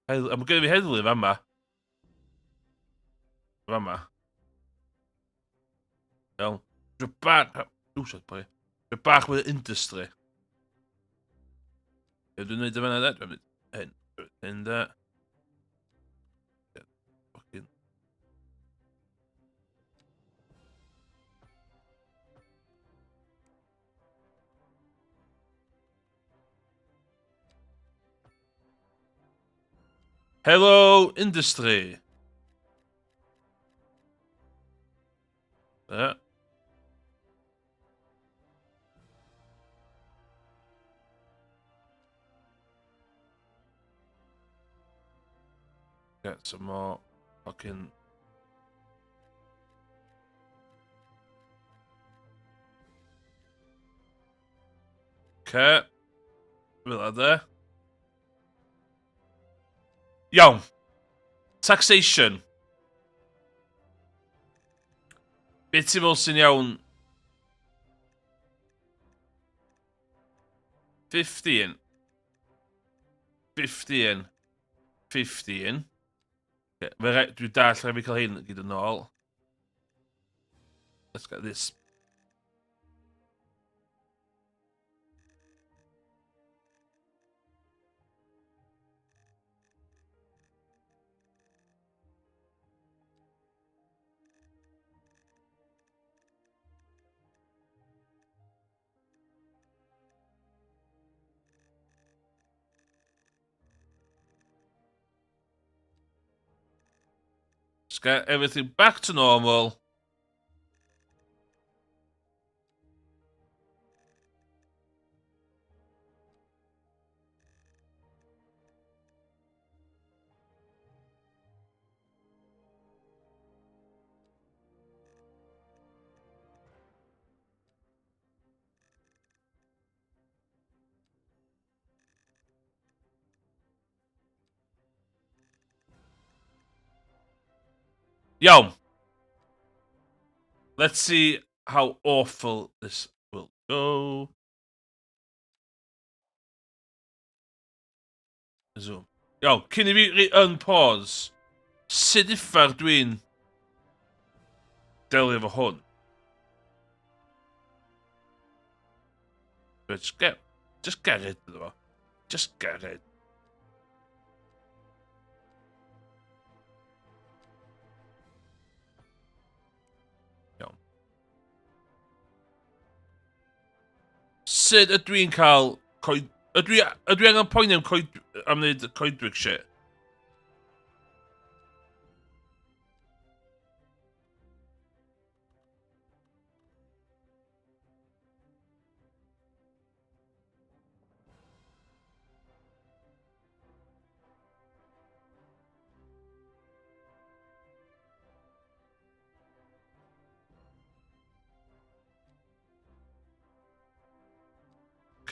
I'm going to be heddlu fama. Fama. Iawn. Rwy'n bach... Ww, boi. Rwy'n bach mwy industry. Ie, dwi'n neud y fanna de. Dwi'n mynd hyn. Hyn de. Fucking... Hello, industry. There. Get some more fucking... Okay. Fel that there. Iawn. Taxation. Be ti'n meddwl sy'n iawn? 15. 15. 15. Okay, dwi'n dall rhaid fi cael hyn gyd yn ôl. Let's get this. Let's get everything back to normal. Iawn. Let's see how awful this will go. Zoom. Iawn, cyn i fi rei unpause, sut uffar dwi'n delio efo hwn? Just get, just get rid of fo. Just get rid. Iawn. Sut ydw i'n cael coed... Ydw i, ydw i angen poeni am, coed, am wneud coedwig shit?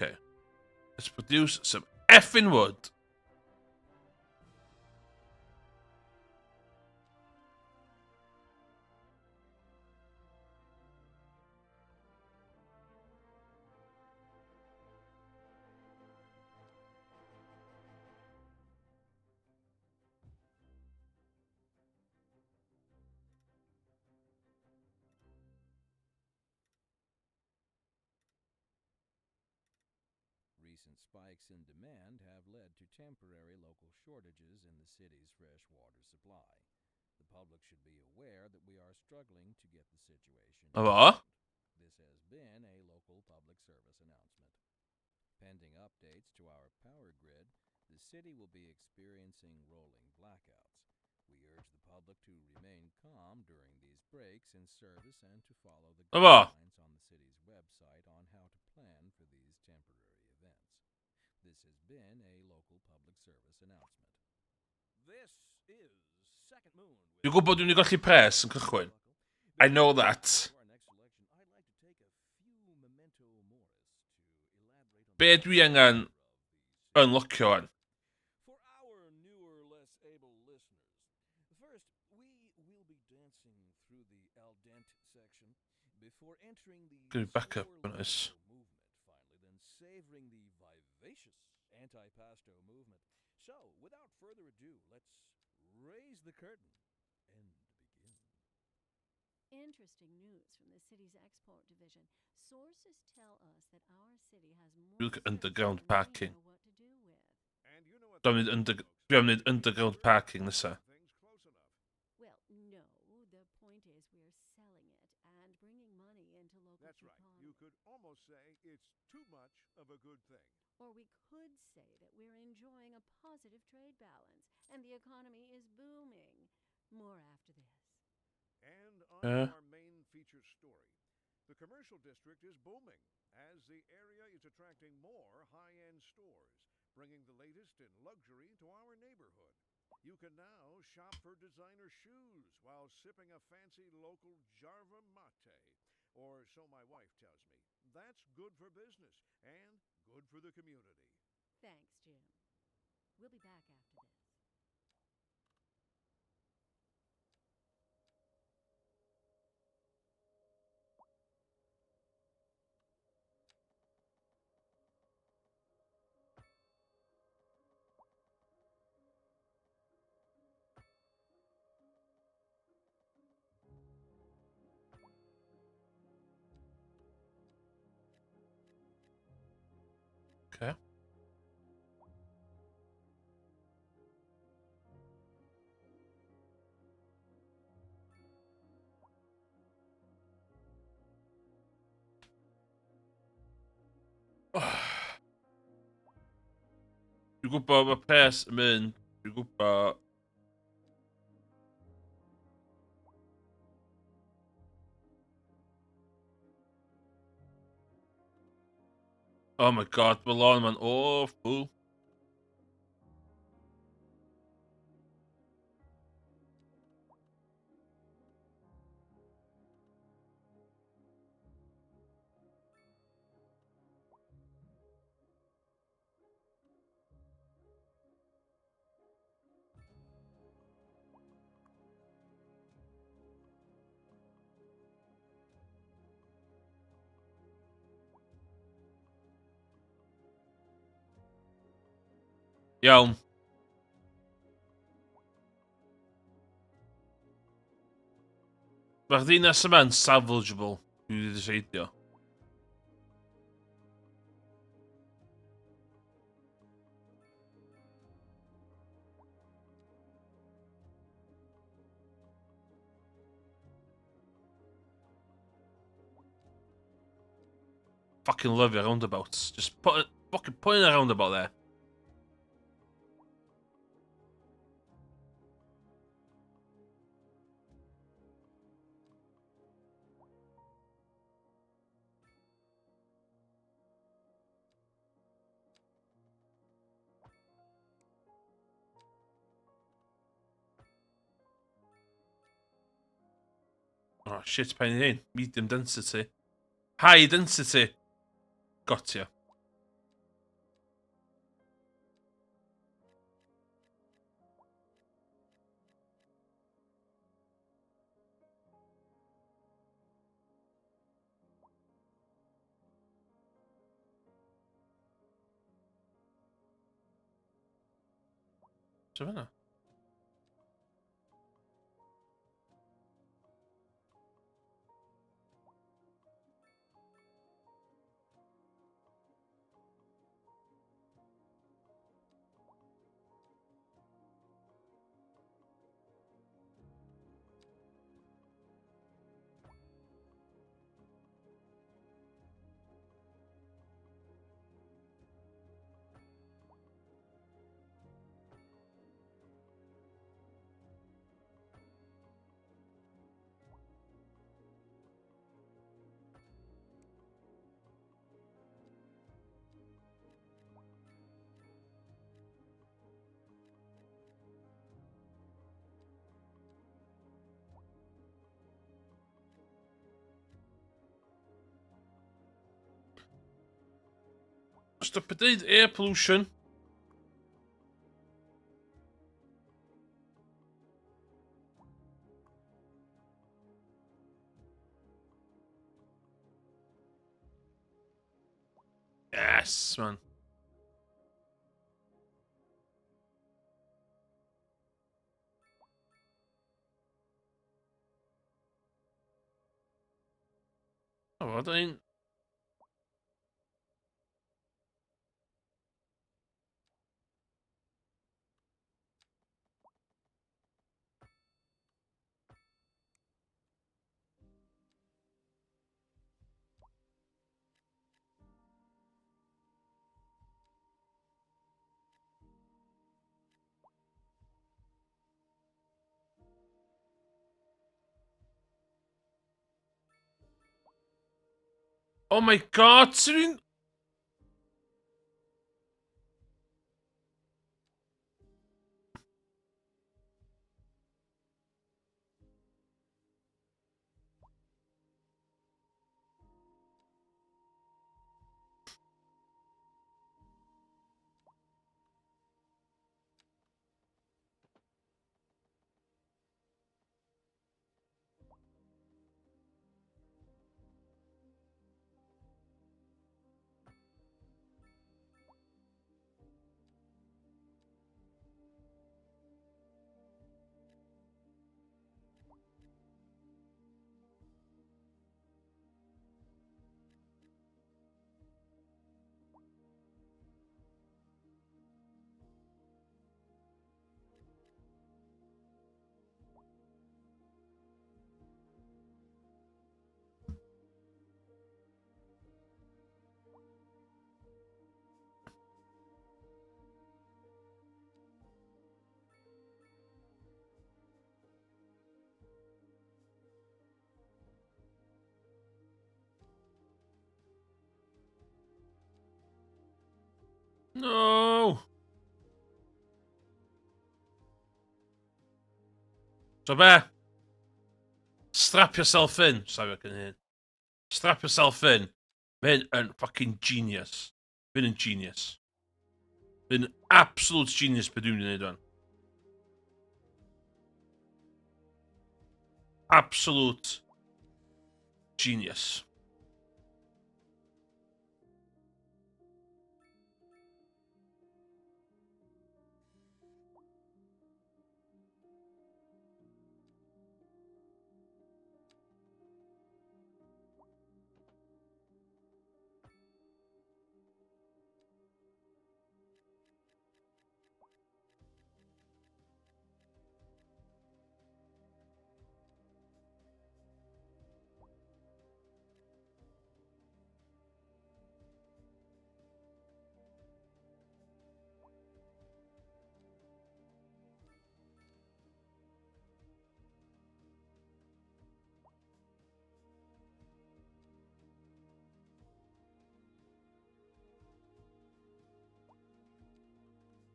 Okay. Let's produce some effing wood. Recent spikes in demand have led to temporary local shortages in the city's fresh water supply. The public should be aware that we are struggling to get the situation. O fo? This has been a local public service announcement. Pending updates to our power grid, the city will be experiencing rolling blackouts. We urge the public to remain calm during these breaks in service and to follow the O fo? guidelines on the city's website on how to plan for these temporary events. This has been a local public service announcement. This is Second Moon. Dwi'n gwybod dwi'n mynd i golli pres yn cychwyn. I know that. Be dwi angen unlockio wan? For our newer, less able listeners, first we will be dancing through the al dente section before entering the Gonna be back up slower on this. lento movement, finally, then savoring the vivacious antipasto movement. So, without further ado, let's raise the curtain and begin. Interesting news from the city's export division. Sources tell us that our city has more Look at services underground than we parking. know what to do with. And you know what Dwi'n they mynd say, under, folks. dwi am wneud underground parking nesa. Things close enough. Well, no, the point is we're selling it and bringing money into local That's right. You economy. could almost say it's too much of a good thing. Or we could say that we're enjoying a positive trade balance and the economy is booming. More after this. And on to our main feature story. The commercial district is booming as the area is attracting more high-end stores, bringing the latest in luxury to our neighborhood. You can now shop for designer shoes while sipping a fancy local Jarva mate, or so my wife tells me. That's good for business and good for the community. Thanks, Jim. We'll be back after this. Okay. Dwi'n gwybod mae pres yn mynd. Dwi'n gwybod. Oh my god, mae lôn yma'n awful. Iawn. Mae'r ddinas yma'n salvageable, dwi wedi deseidio. Fucking love your roundabouts. Just put, fucking put in a roundabout there. Oh shit, pain in hyn. Medium density. High density. Gotcha. So fan'na? Stop deud air pollution. Yes, man. Oh, I don't... Oh my god, sy'n... So be? Strap yourself in. Safio gyn hyn. Strap yourself in. Mae hyn yn fucking genius. Mae hyn yn genius. Mae hyn yn absolute genius beth dwi'n mynd i wneud fan. Absolute genius.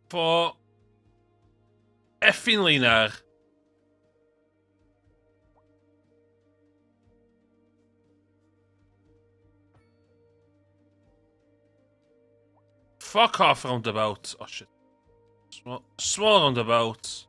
Fo effing leinar. Fuck off roundabout. Oh shit. Small, small roundabout.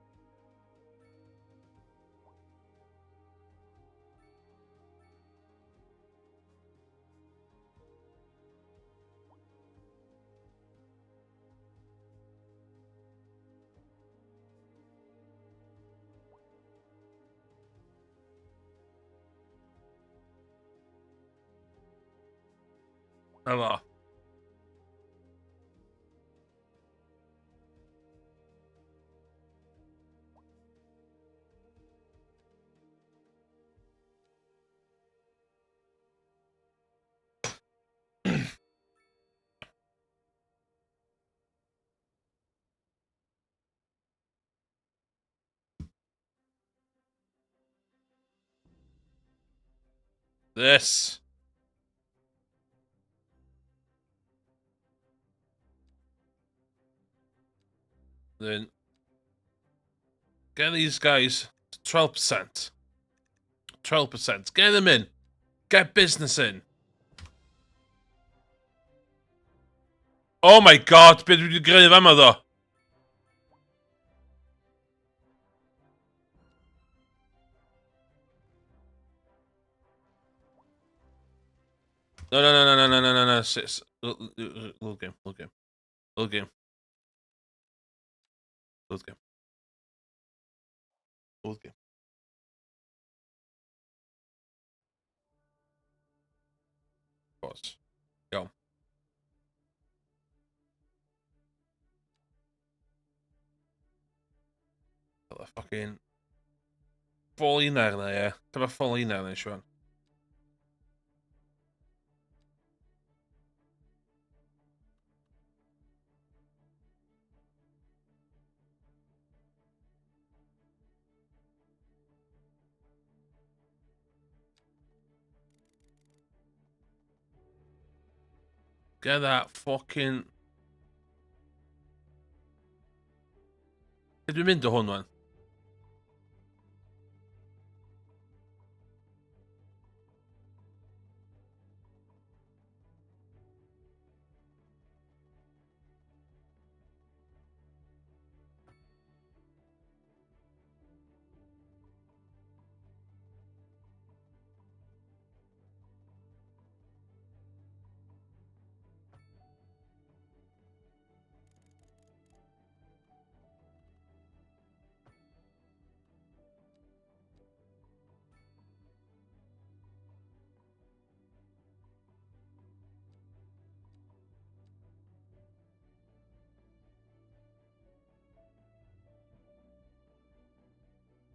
Helo. This. Then get these guys to 12%. 12%. Get them in. Get business in. Oh my god, be dwi wedi greu fama ddo? No, no, no, no, no, no, no, no, no. Six. Little game, little game. Little game. Little game. Little game. Pause. Iawn. Fel y fucking... Foliner na, ie. Dyma foliner na, Siwan. Get that fucking... Lle dwi'n mynd o hwn, wan?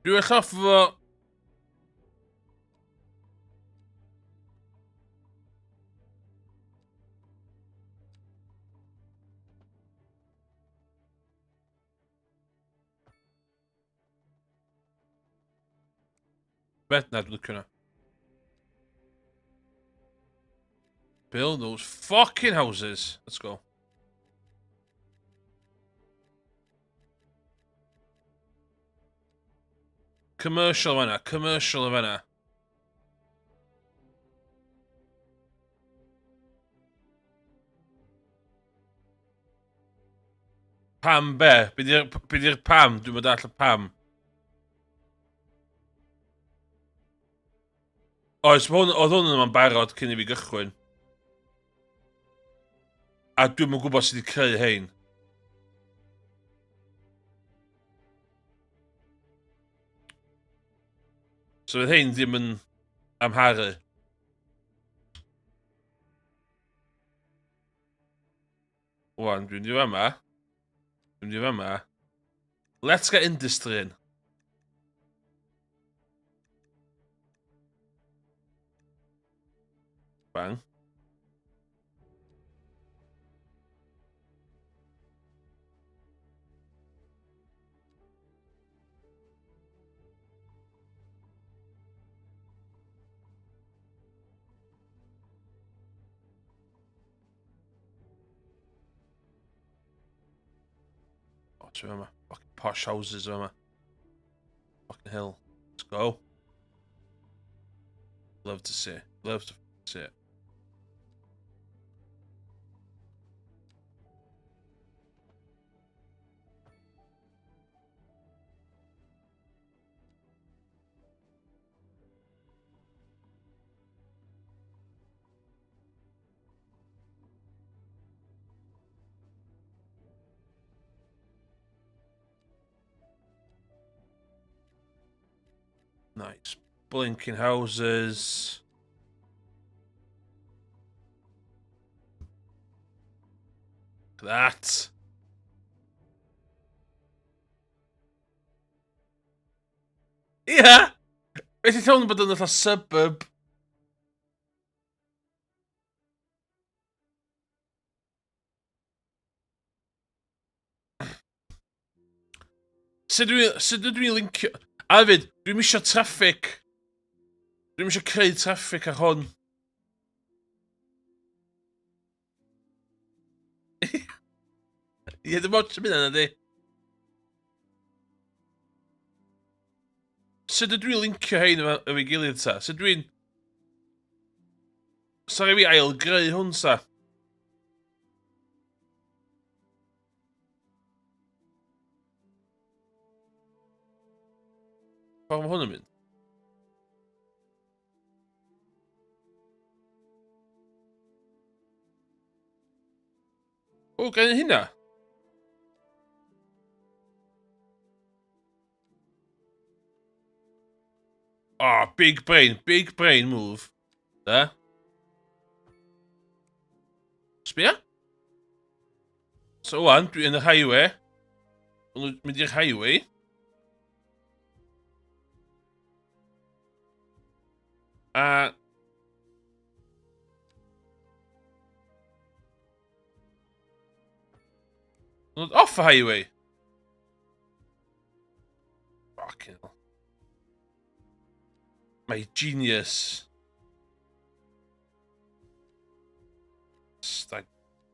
Dwi well off efo... Bet na, dwi'n licio na. Build those fucking houses. Let's go. Commercial fanna, commercial yn fanna. Pam be? Be di'r pam? Dwi'n mynd all y pam. Oes, ma' hwn, oedd hwn yma'n barod cyn i fi gychwyn. A dwi'm yn gwybod sut i creu hein. So fydd hein ddim yn amharu. Wan, dwi'n mynd i fama. Dwi'n mynd i fama. Let's get industry in. Bang. O, ti'n yma. Fucking posh houses yma. Fucking hell. Let's go. Love to see it. Love to see it. Nice. Blinking houses. Look at that. Ia! Beth i teimlo bod yn fatha suburb. Sut dwi, sut ydw i'n lincio... A hefyd, dwi'm isio traffic. Dwi'm isio creu traffic ar hwn. Ie, dim ots am hynna, nadi. Sut ydw i'n lincio hein efo efo'i gilydd ta? Sut dwi'n... Sorry fi ail greu hwn sa? Ffordd mae hwn yn mynd? O, gen i hynna? Oh, big brain, big brain move. Da. Sbia? So wan, dwi yn y highway. Ond mynd i'r highway. A... Ond off y highway. Fucking hell. My genius. Stag.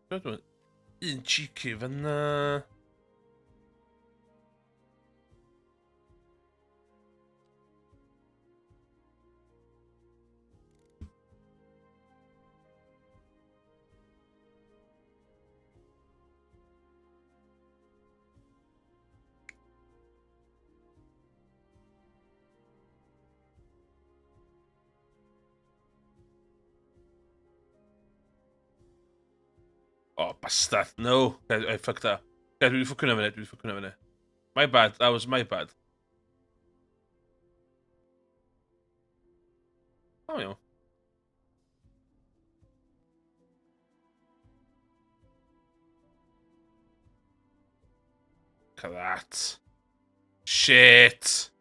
Un cheeky fyna. Oh, bastard. No. I, I fucked up. Okay, dwi wedi ffwcio fyny, dwi wedi ffwcio fyny. My bad, that was my bad. Oh, iawn. Look at that. Shit.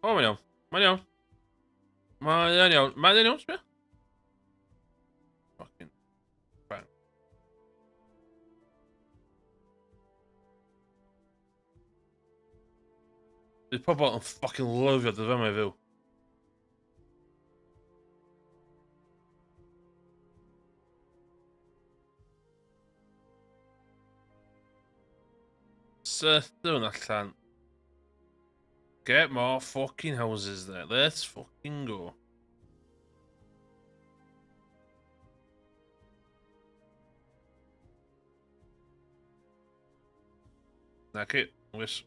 O, mae'n iawn. Mae'n iawn. Mae'n iawn. Mae'n iawn, sbio. Fucking bang. Bydd pobl yn fucking lyfio dod yma i fyw. Syth hwn allan. Get more fucking houses there. Let's fucking go. Naci, wys.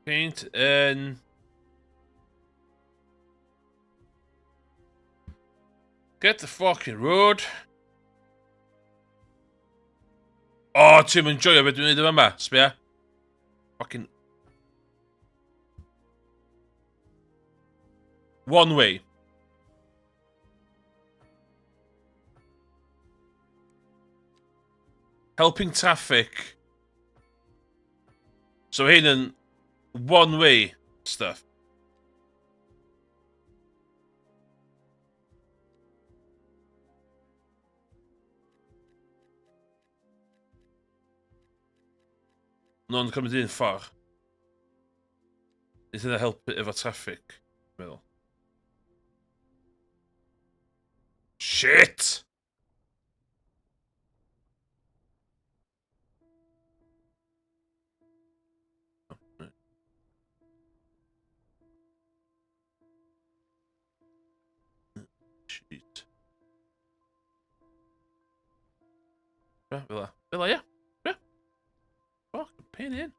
Paint in. Get the fucking road. O, oh, ti'n mynd joio beth dwi'n neud yma, sbia. Fucking... One way. Helping traffic. So hyn yn one way stuff. Nhw'n cymryd un ffordd. Neith hynna helpu efo traffic, meddwl. Shit! Shit. Fel la. Fel la, ia. Ia. Fuck, pain in.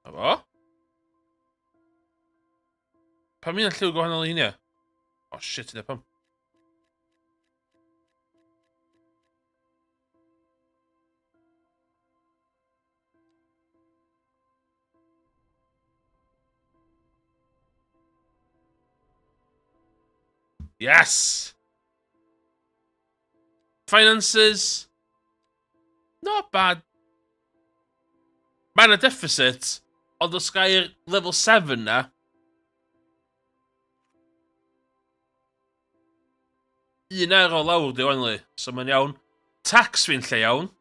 Na fo. Pam un lliw gwahanol i hynny? Oh shit, yna pam. Yes! Finances. Not bad. Mae yna deficit, ond os gair level 7 na, un ar o lawr di only, so mae'n iawn. Tax fi'n lle iawn.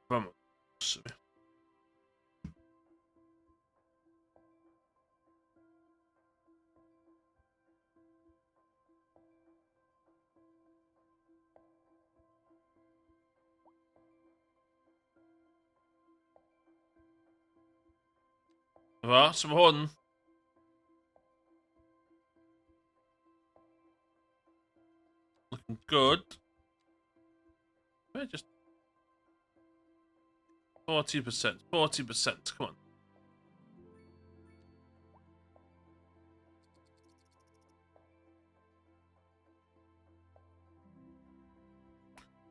Vamos. Fo, so mae hwn... Looking good. Just 40%, 40%, come on.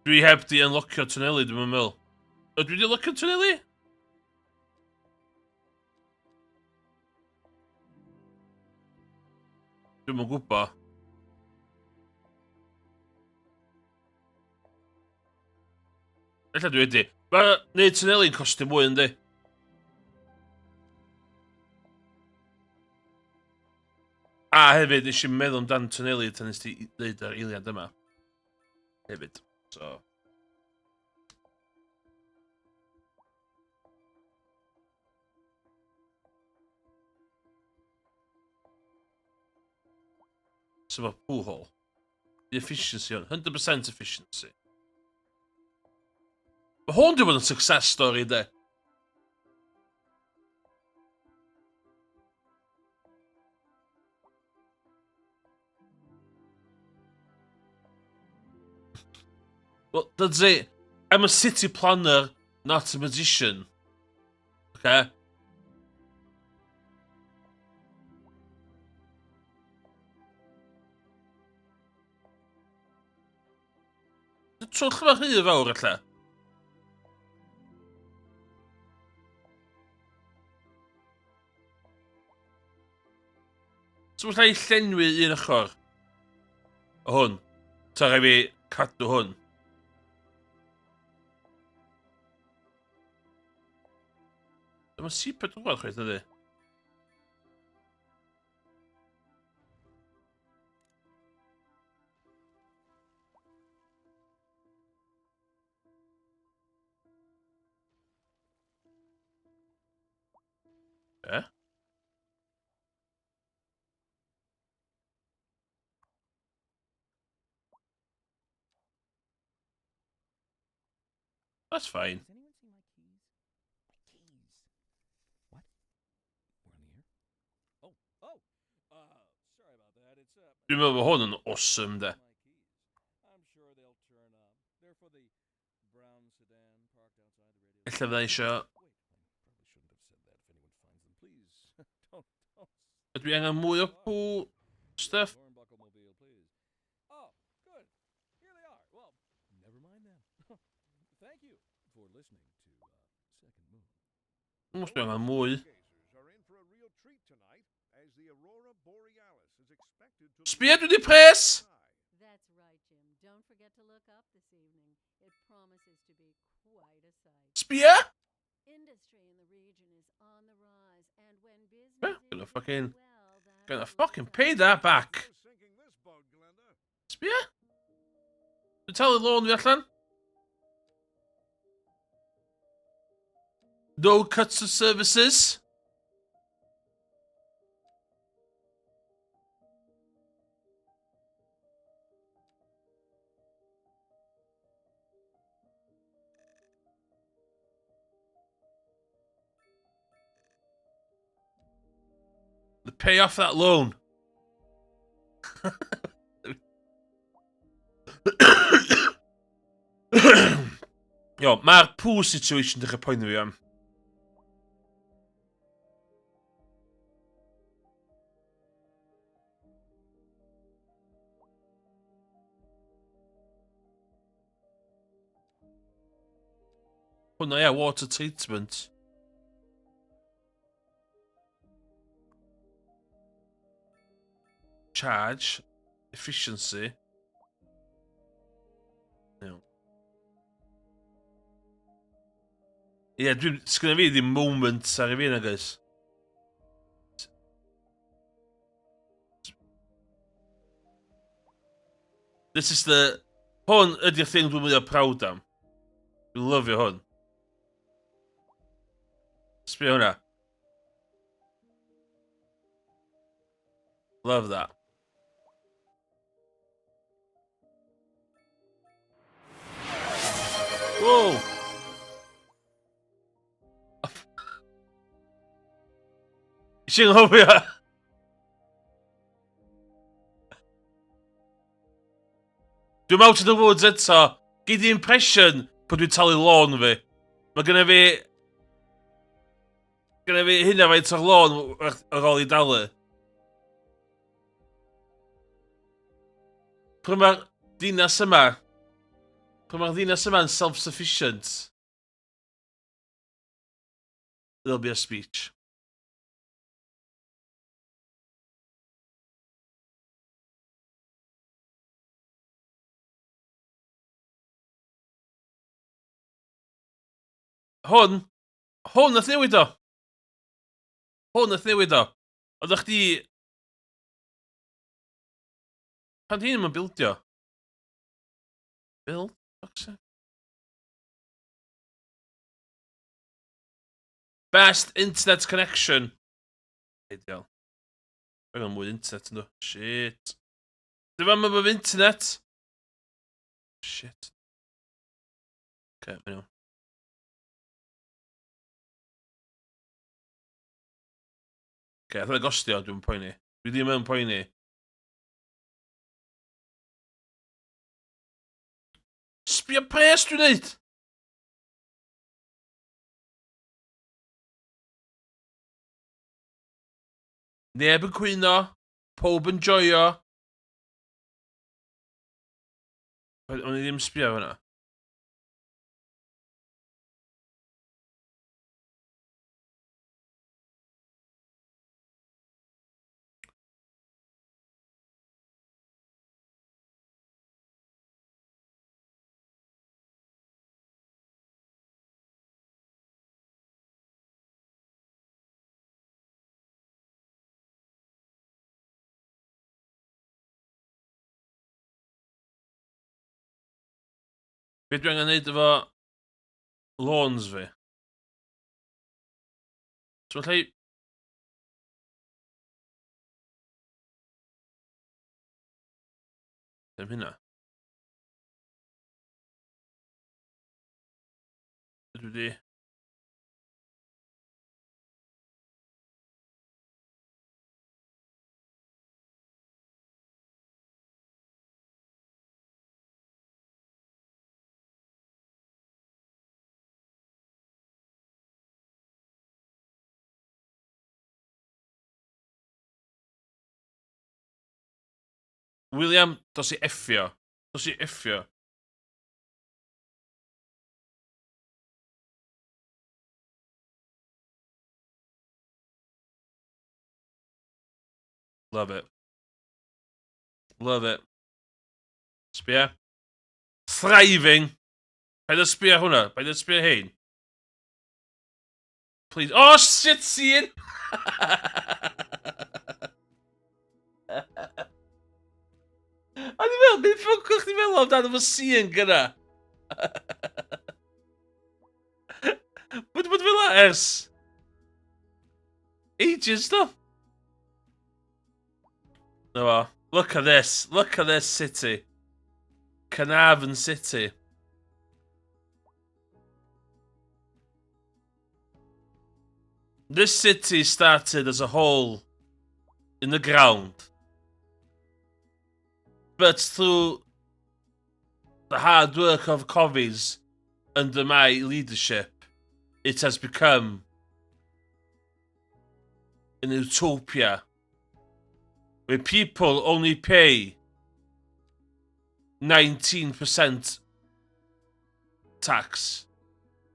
Dwi heb di unlockio twneli, dwi'n meddwl. Ydw i di unlockio twneli? Dwi'm yn gwybod. Ella dwi wedi. Mae neud twneli'n costio mwy, yndi? A hefyd, nes i'n meddwl amdan twneli tan nes ti ddeud ar eiliad yma. Hefyd. So... So mae pool hole. The efficiency on. 100% efficiency. Mae hwn di bod yn success story, de. Well, that's it. I'm a city planner, not a magician. Okay? Twll bach rhy fawr ella. So allai llenwi un ochr o hwn. Ta rhaid fi cadw hwn. Dyma C4 chwaith, ydy? Okay. That's fine. Has anyone seen my keys? My keys. What? We're on the air? Oh, oh. Sorry about that. It's Dwi'n meddwl bod hwn yn awesome, de. My keys. I'm sure they'll turn up. They're for the brown sedan parked outside the radio. Ella fydda eisiau... Wait, I probably shouldn't have said that if anyone finds them. Please, don't, don't. Ydw i angen mwy o poo stuff? Hornbuckle mobile, please. Oh, good. Here they are. Well, never mind then. Thank you for listening to Second Moon. Mws dwi angen mwy. Stargazers are in for a real treat tonight as the aurora borealis is expected to Sbia, dwi di pres! sky. That's right, Jim. Don't forget to look up this evening. It promises to be quite a sight. Sbia! Industry in the region is on the rise, and when business Yeah, is gonna doing fucking- well, that Gonna drives fucking up pay that back. No sinking this boat, Glenda. Sbia? Dwi'n talu lôn fi allan. No cuts of services. The pay off that loan. Yo, mae'r pool situation dechrau poeni fi am. Hwna, ie, water treatment. Charge. Efficiency. Iawn. Ie, yeah, dwi'n... Sgynna fi ddim moment ar i fi na, guys. This is the... Hwn ydy'r thing dwi'n mwyaf proud am. Dwi'n lyfio hwn. Sbio hwnna. Love that. Whoa! Sy'n hofio? Dwi'n out of the woods eto. Gei di impression bod dwi'n talu lôn fi. Mae gynna fi... Gynna fi hynna faint o'r lôn ar ôl i dalu. Pryd mae'r dinas yma... Pryd mae'r ddinas yma'n self-sufficient... There'll be a speech. Hwn, hwn nath newid o. Hwn nath newid o. Oeddech chdi... Pan di ddim yn bildio? Build? Fuck's sake. Best internet connection. Ideal. Dwi'n mwy internet yn dod. Shit. Dwi'n fawr mae internet. Shit. Okay, mae'n iawn. Okay, ath o'n gostio, dwi'n poeni. Dwi ddim yn poeni. Sbio pres dwi'n neud! Neb yn cwyno, pob yn joio. O'n i ddim sbio fan'na. Be dwi angen neud efo lawns fi? So allai... Ddim hynna. Dwi wedi... William, dos i effio. Dos i effio. Love it. Love it. Sbia. Thriving. Paid â sbio hwnna. Paid â sbio hein. Please. Oh, shit, Cian! A ni'n meddwl, beth ffwc o'ch chi'n meddwl amdano fo Cian gyda? Bod bod fel ers ages, do? Na fo. Look at this. Look at this city. Carnarvon City. This city started as a hole in the ground. But through the hard work of Cofis under my leadership, it has become an utopia where people only pay 19% tax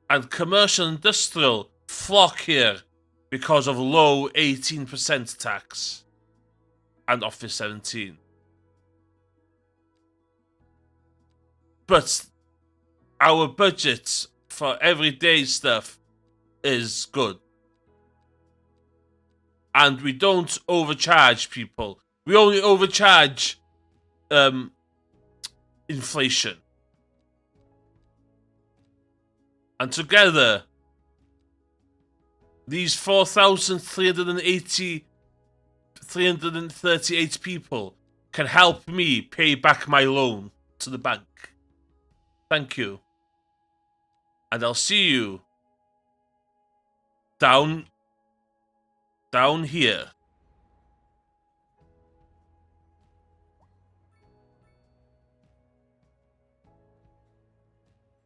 and commercial industrial flock here because of low 18% tax and office 17. But our budget for everyday stuff is good. And we don't overcharge people. We only overcharge inflation. And together, these 4,380, 338 people can help me pay back my loan to the bank. Thank you. And I'll see you down here.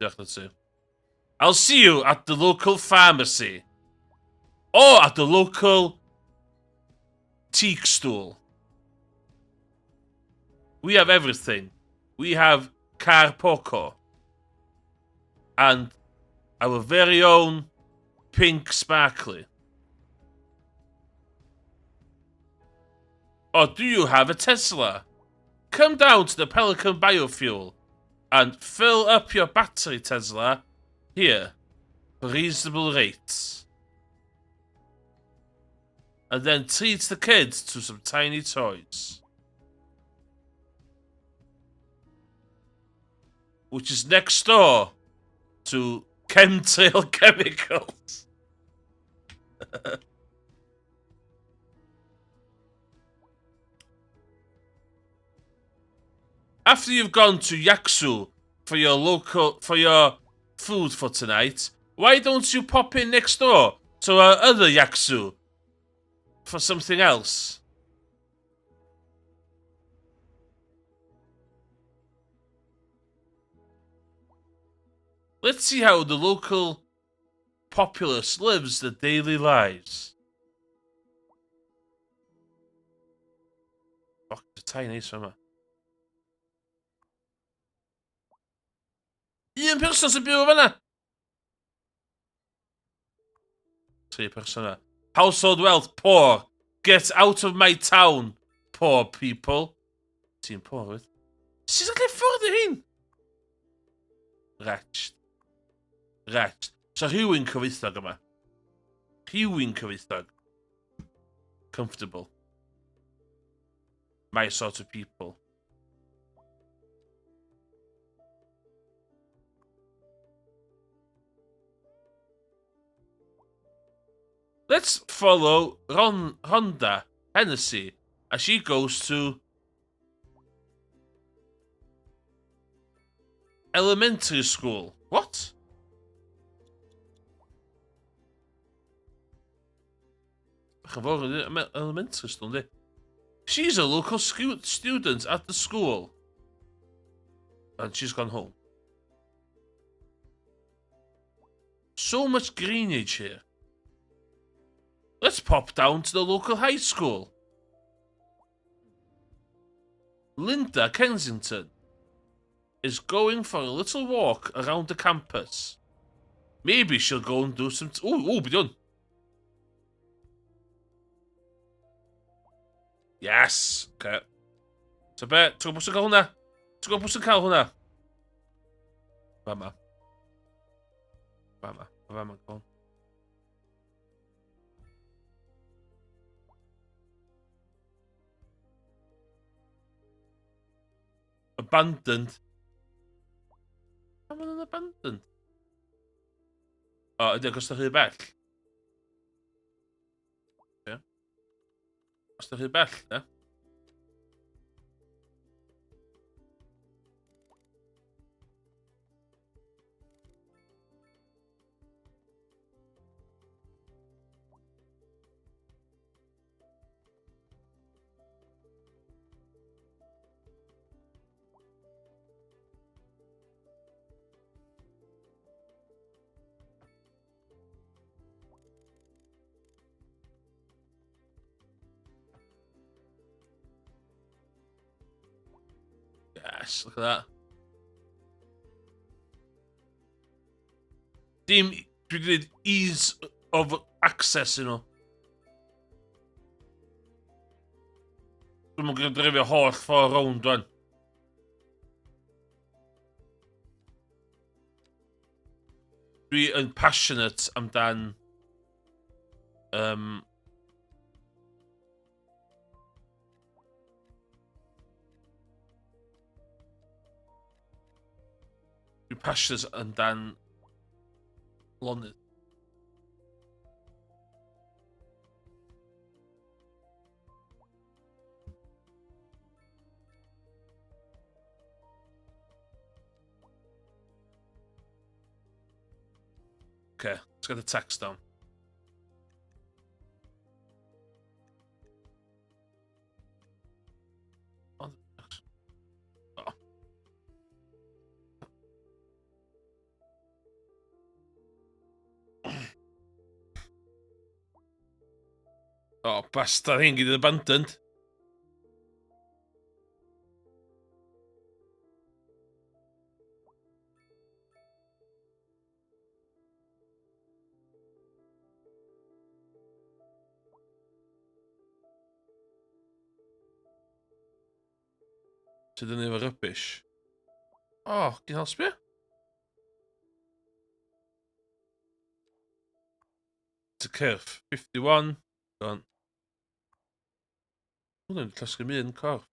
Diolch na ti. I'll see you at the local pharmacy. Or at the local teak stool. We have everything. We have Car Poco. And our very own pink sparkly. Or do you have a Tesla? Come down to the Pelican Biofuel and fill up your battery Tesla here for reasonable rates. And then treat the kids to some tiny toys. Which is next door to Chemtrail Chemicals. After you've gone to Yaksu for your food for tonight, why don't you pop in next door to our other Yaksu for something else? Let's see how the local populace lives their daily lives. Fuck, y tai neis yma. Un person sy'n byw fanna! Tri person yna. Household wealth, poor. Get out of my town, poor people. Ti'n poor, wyt? Sut allai fforddio hyn? Wretched. Wretched. So rhywun cyfoethog yma. Rhywun cyfoethog. Comfortable. My sort of people. Let's follow Ron Rhonda Hennessy as she goes to Elementary school. What? Bach yn fawr yn elementary school, yndi? She's a local student at the school. And she's gone home. So much greenage here. Let's pop down to the local high school. Linda Kensington is going for a little walk around the campus. Maybe she'll go and do some... Ooh, ooh, be done. Yes! Okay. So be, ti'n gwybod pwy sy'n cael hwnna? Ti'n gwybod pwy sy'n cael hwnna? Fama. Fama. Fama, go on. Abandoned. Pam maen nhw'n abandoned? O, ydy, achos da rhy bell. Ie. Os da rhy bell, ne? Yes, look at that. Dim, dwi wedi dweud ease of access i nhw. Dwi'm yn gwybod drefio holl ffordd rownd wan. Dwi yn passionate amdan um, Dwi'n passionate amdan lonydd. Okay, let's get the text down. Oh, bastard hyn gyda abandoned. Sydd yn efo rubbish. Oh, gyn hel sbio? It's a cyrff. 51. Gone. Hwna'n llosgi mi un corff.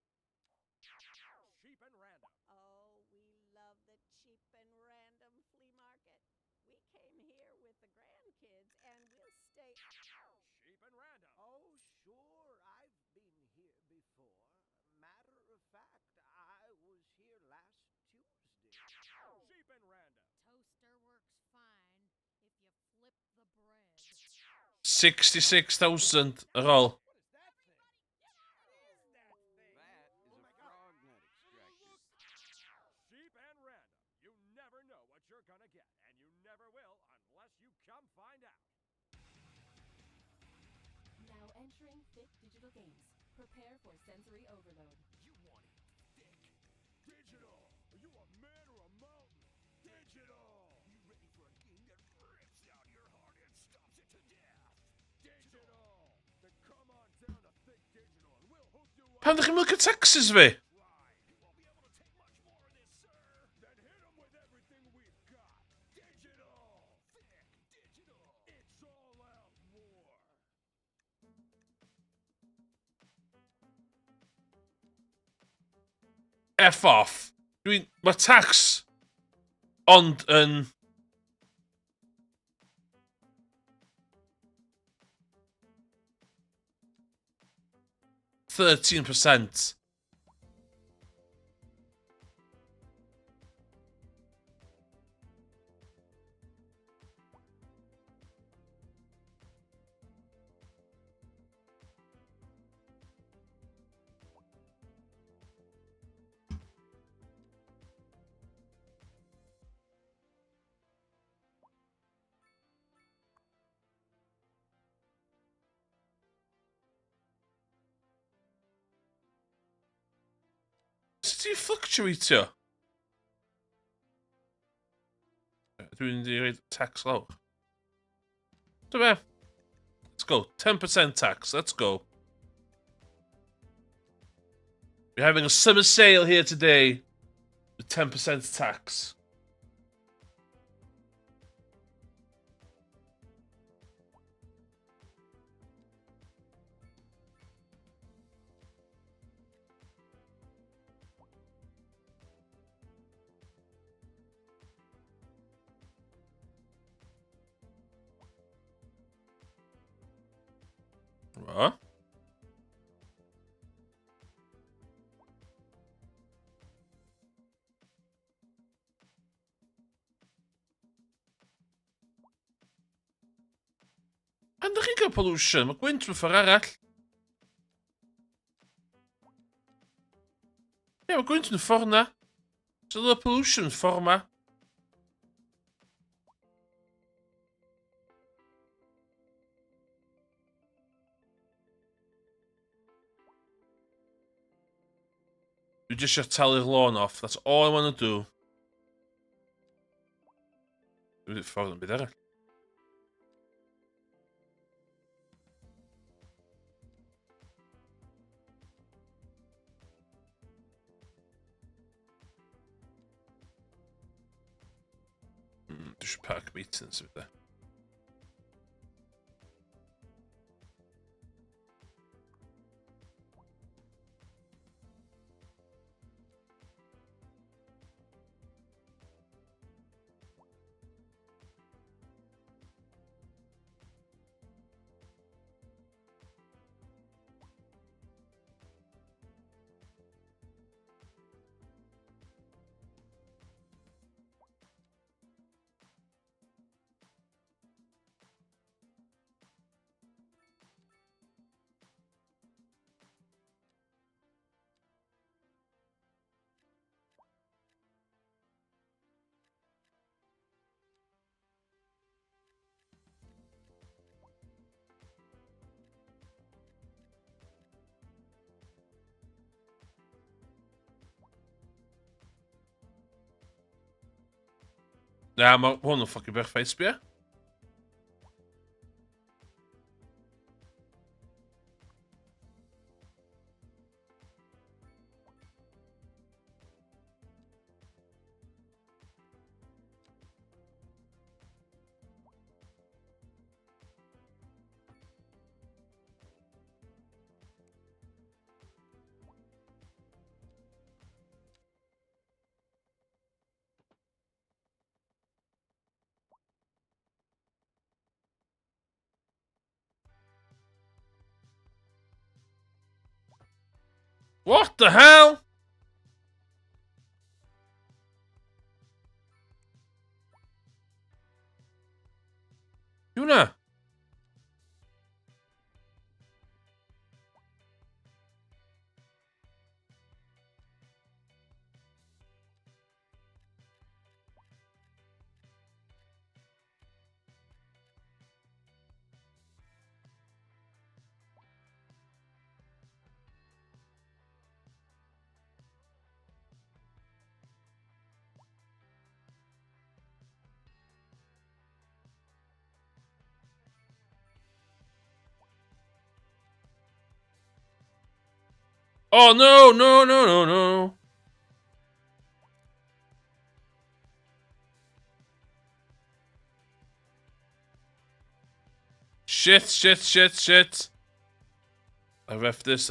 66,000 ar ôl. Pam ddech chi'n licio taxes fi? F off. Dwi'n... Mae tax ond yn... 13%. Sut ti'n fluctuatio? Dwi'n mynd i roid tax lawr. Dwi'n be? Let's go. 10% tax. Let's go. We're having a summer sale here today with 10% tax. What? Pan ydych chi'n cael pollution? Mae gwynt mewn ffordd arall. Ie, mae gwynt yn ffordd na. So the pollution ffordd ma. Dwi jyst eisiau talu'r lôn off. That's all I want to do. Dwi'n ffordd yn byd arall. Dwi eisiau park maintenance o bethau. Na, mae hwn yn ffocin berffaith, sbia. What the hell? Hwnna? Oh no, no, no, no, no. Shit, shit, shit, shit. I ref this.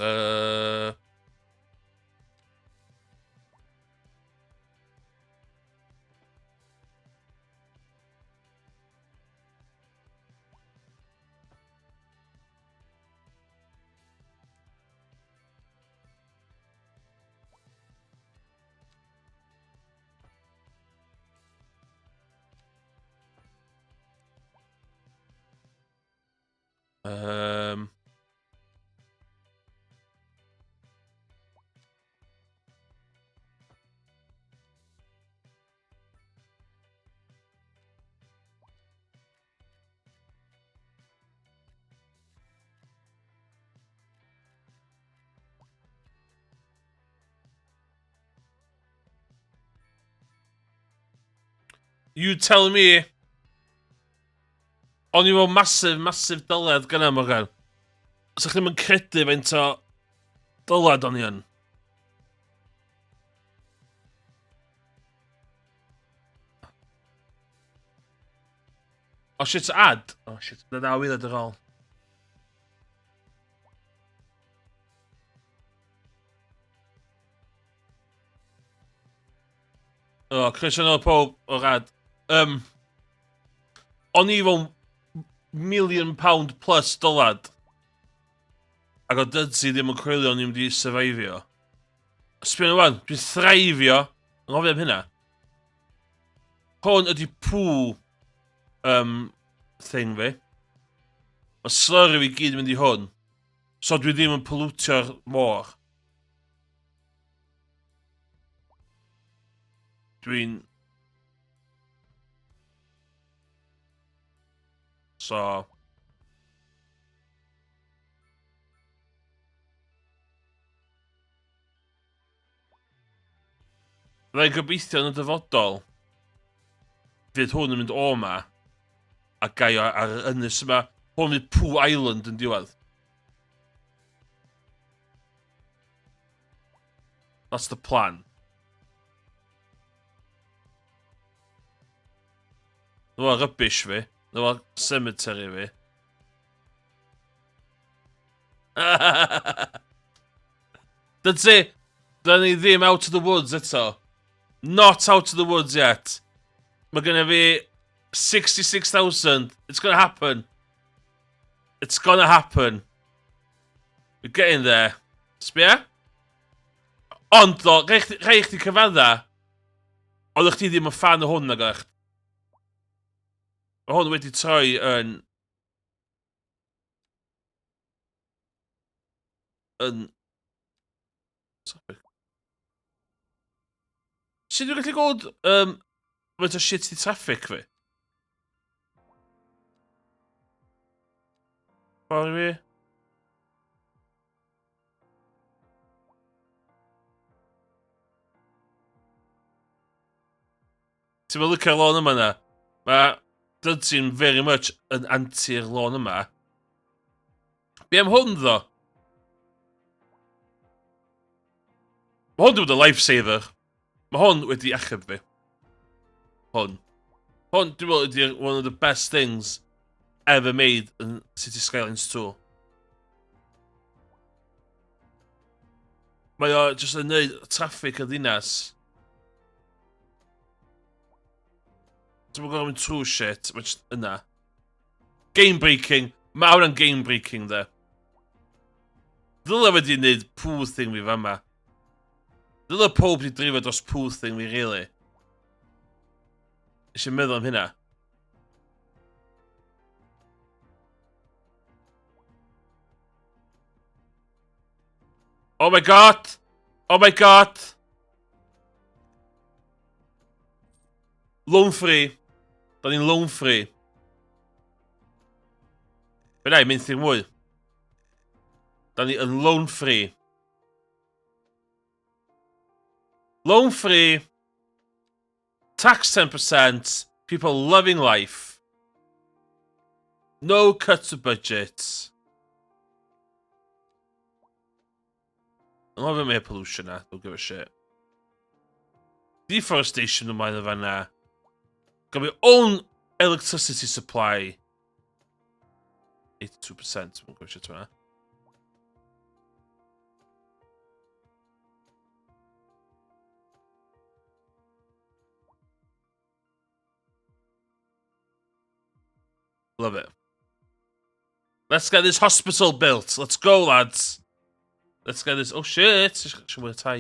You tell me. O'n i mewn massive, massive dyled gyna, Morgan. Sa chdi'm yn credu faint o dyled o'n i yn. Oh shit, ad! Oh shit, na ddaw i ddod ar ôl. O, oh, croeso nôl pob o'r ad. Um, o'n i fel million pound plus dylad. Ac o Dudzi ddim yn coelio o'n i'n mynd i survivio. Sbio nhw wan, dwi'n thraifio. Anghofio am hynna. Hwn ydi pŵ um, thing fi. Mae slurry fi gyd yn mynd i hwn. So dwi ddim yn pollutio'r môr. Dwi'n... So... Byddai'n gobeithio yn y dyfodol fydd hwn yn mynd o ma a gaio ar yr ynys yma. Hwn fydd Pooh Island yn diwedd. That's the plan. Dyma rubbish fi. Dyma cemetery fi. That's it. Dyna ni ddim out of the woods eto. Not out of the woods yet. Mae genna fi 66,000. It's gonna happen. It's gonna happen. We're getting there. Sbia? Ond, ddo, rhaid chdi cyfadda, oeddech chdi ddim yn fan o hwn nag oeddech? Mae hwn wedi troi yn yn... Sorry. Sut dwi'n gallu gweld um, faint o shit di traffic fi? Ffordd fi? Ti'n meddwl licio'r lôn yma na? Mae Dudsy'n very much yn anti'r lôn yma. Be am hwn ddo? Mae hwn wedi bod yn lifesaver. Mae hwn wedi achub fi. Hwn. Hwn, dwi'n meddwl, ydy'r one of the best things ever made in City Skylines 2. Mae o jyst yn neud traffic y ddinas. Ti'n gwybod mynd trwy shit, mae jyst yna. Game breaking. Mae hwnna'n game breaking, de. Ddyle wedi wneud poo thing fi fama. Ddyle pob wedi drifo dros poo thing fi, really. Eisiau meddwl am hynna. Oh my god! Oh my god! Loan free. Da ni'n loan free. Fe na i mynd i'r mwy. Da ni yn loan free. Loan free. Tax 10%. People loving life. No cut to budget. Anghofio am air pollution na, don't give a shit. Deforestation ymlaen o fanna. Got my own electricity supply. 82%, mae'n gwybod shit fanna. Love it. Let's get this hospital built. Let's go, lads. Let's get this... Oh, shit. Eisiau mwy o tai.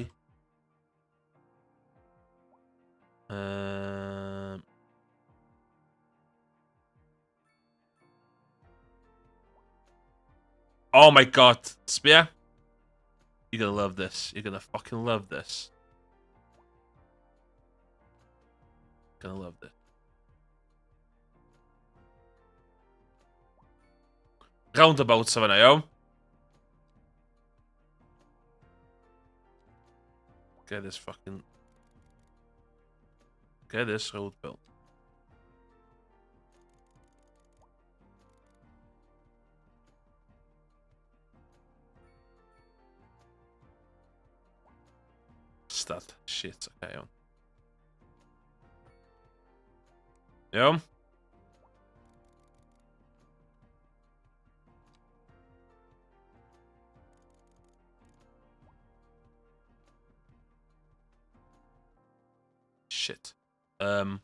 Um... Oh my god. Sbia? You're gonna love this. You're gonna fucking love this. Gonna love this. Roundabout sa fanna, iawn? Get this fucking... Get this road built. Bastard. Shit, oce, okay, iawn. Iawn. Shit. Um,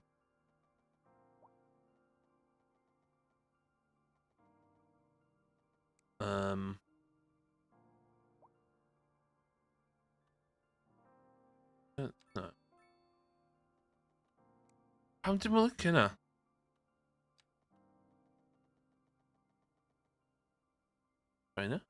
um, na. Pam dim yn licio hynna? China?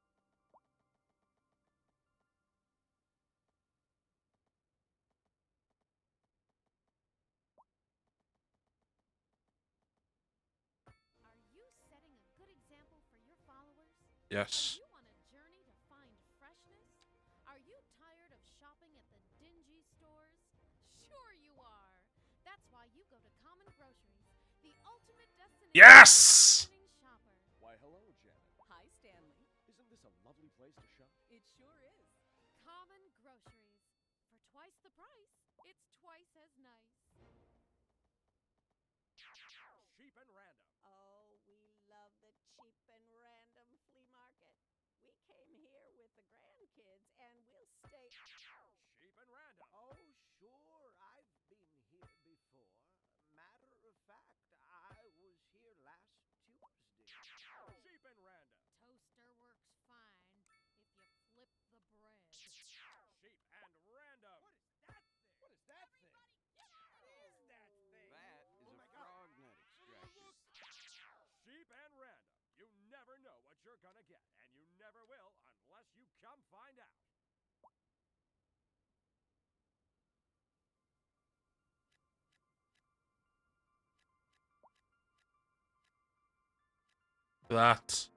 Are you setting a good example for your followers? Yes. Are you on a journey to find freshness? Are you tired of shopping at the dingy stores? Sure you are. That's why you go to Common Groceries, the ultimate destination Yes! for the shopper. Why, hello, Janet. Hi, Stanley. Isn't this a lovely place to shop? It sure is. Common Groceries. For twice the price, it's twice as nice. Cheap and random. Oh, we love the cheap and random flea market. We came here with the grandkids and we'll stay. Cheap and random. Oh, sure, I've been here before. Matter of fact, I was here last Tuesday. Cheap and random. Toaster works fine if you flip the bread. Cheap and random. What is that thing? What is that thing? What is that thing? That is Oh a my God. frog nut extractor. Cheap and random. You never know what you're gonna get, and you never will unless you come find out. That.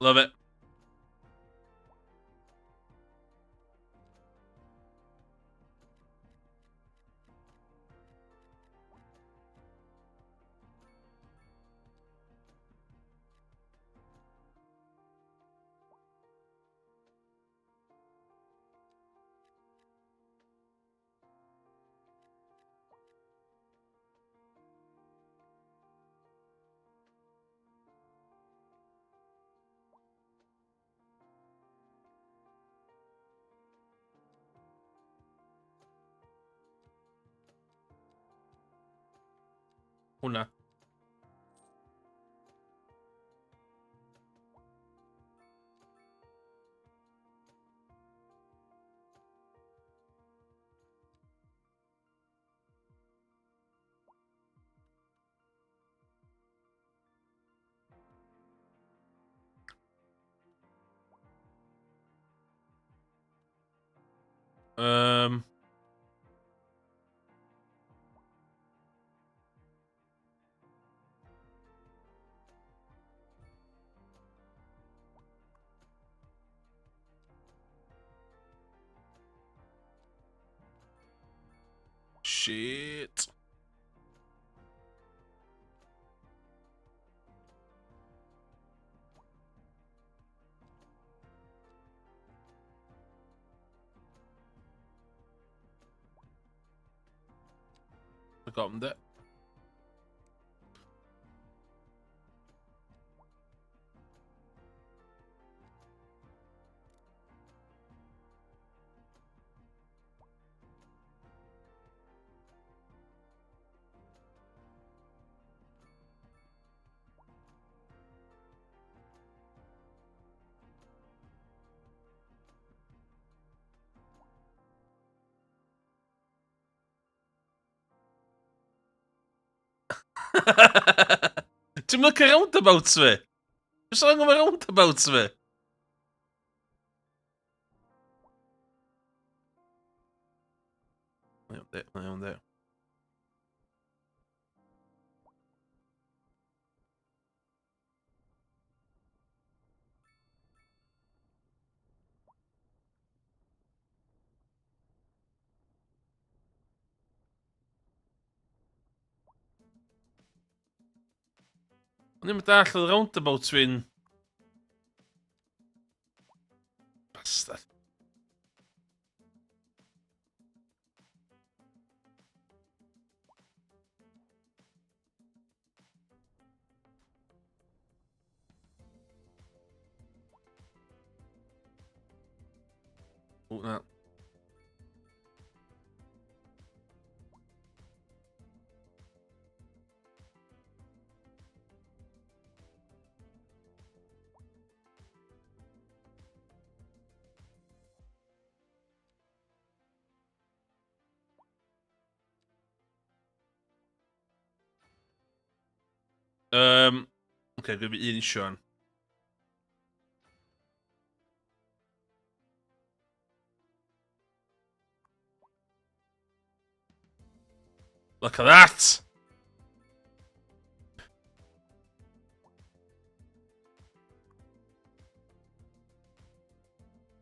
Love it. Hwnna. Um. Shit. I got him there. Ti'n mynd roundabouts fi? Beth sy'n angen roundabouts fi? Iawn de, iawn de. O'n i'n dall oedd roundabout fi'n... Bastard. O, na. Oce, okay, dwi'n un issue an. Look at that!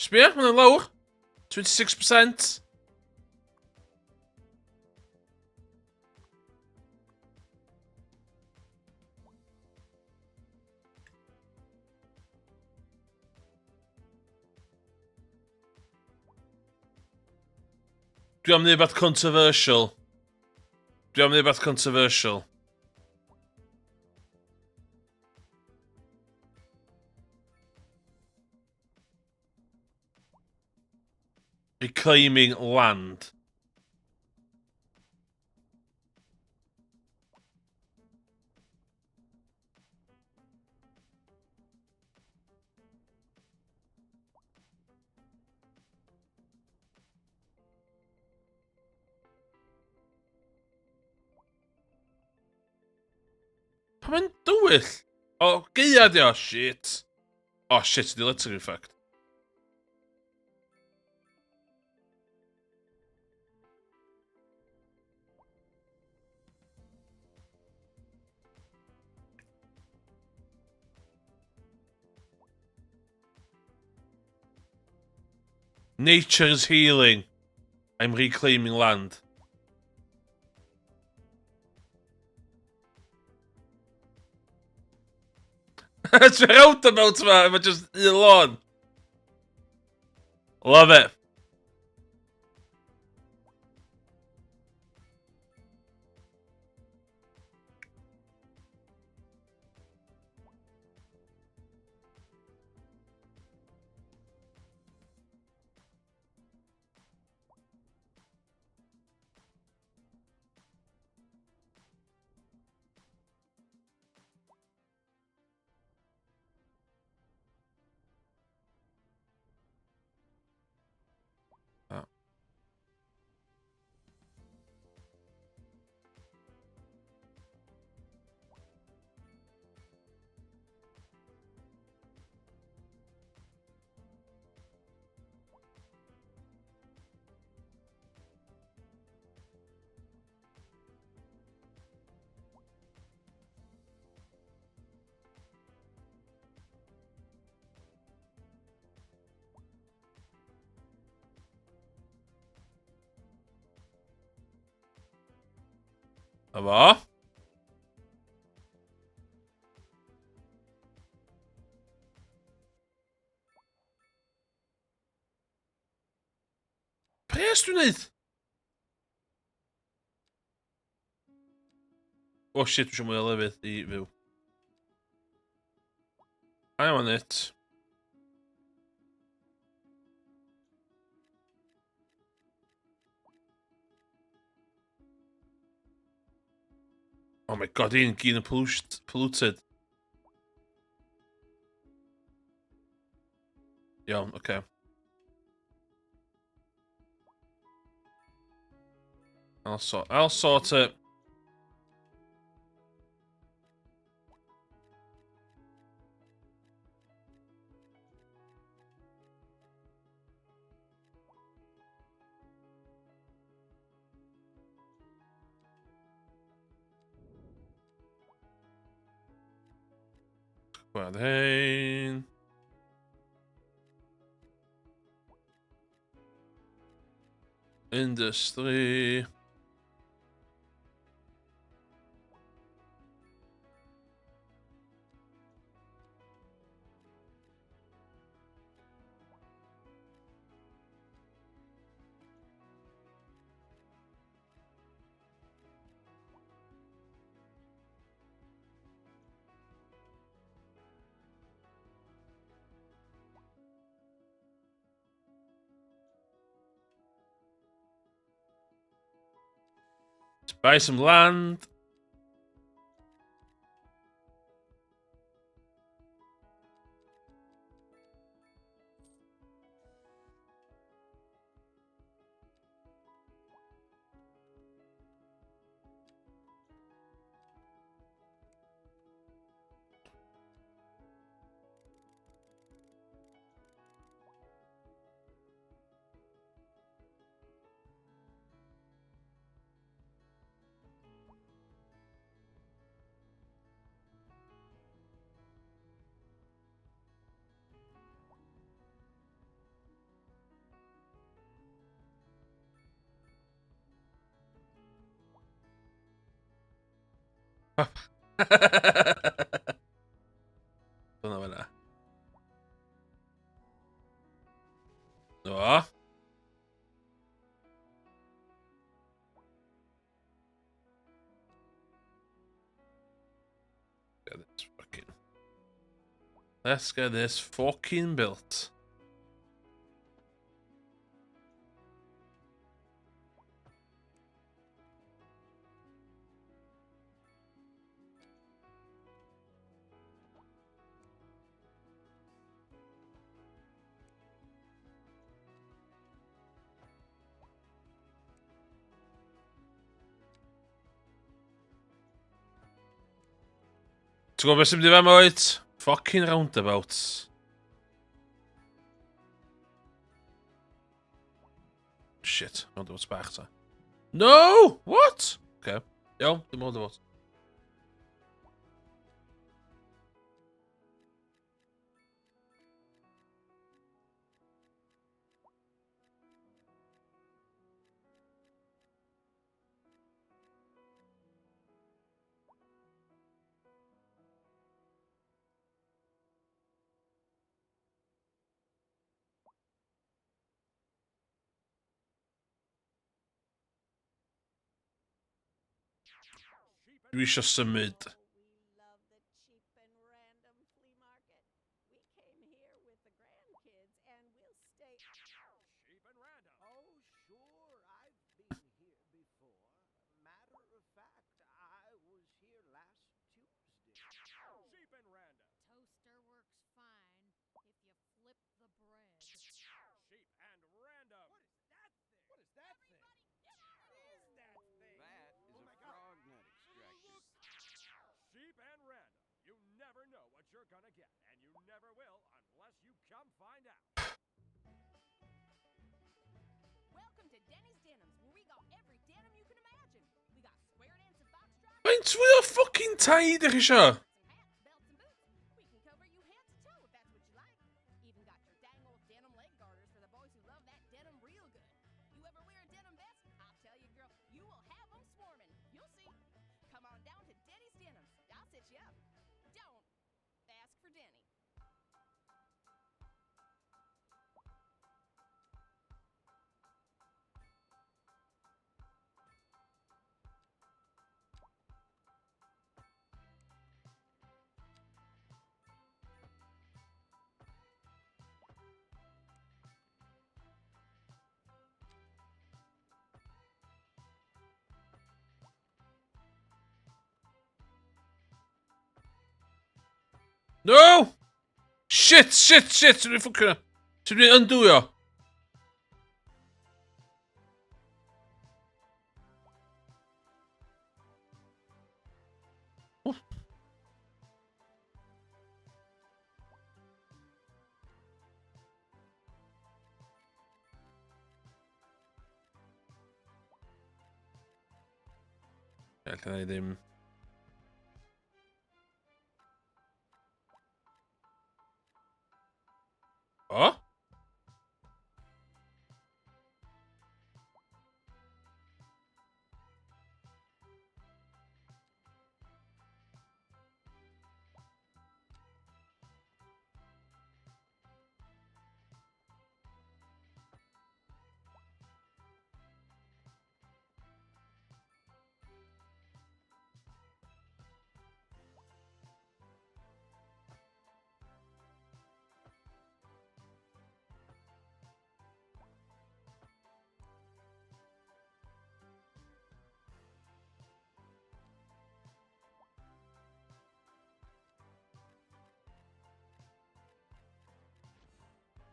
Sbia, mae'n lawr. 26%. Dwi am wneud beth controversial. Dwi am wneud beth controversial. Reclaiming land. Pa mae'n dywyll? O, gaea di o, shit. Oh shit, di littering effect. Nature is healing. I'm reclaiming land. Ti'n roundabout yma, efo just un lôn. Love it. A fo. Pres dwi'n neud? Oh shit, dwi eisiau mwy o lefydd i fyw. I want it. Oh my god, un gyn yn polluted. Iawn, oce. Okay. I'll sort, I'll sort it. Gwad hein. Industry. Let's buy some land. Dyna fyna. No. Get this fucking... Let's get this fucking built. Ti'n gwybod beth sy'n mynd i fama oed? Fucking roundabouts. Shit, roundabouts bach ta. No! What? Okay. Iawn, dim roundabout. Dwi eisiau symud. Faint fwy o fucking tai ydych chi isio? No! Shit, shit, shit! Dwi'n ffwcio. Ti'n mynd undo io? Alla i ddim.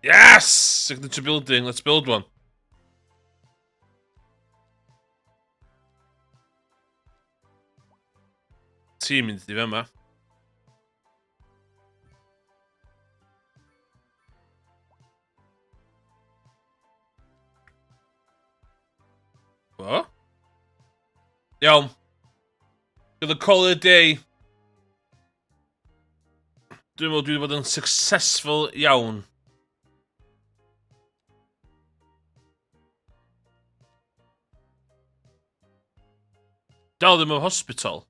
Yes! Signature building, let's build one. Ti'n mynd i fama. Bo? Iawn. Gyda call it a day. Dwi'n meddwl dwi wedi bod yn successful iawn. Dal ddim yn hospital.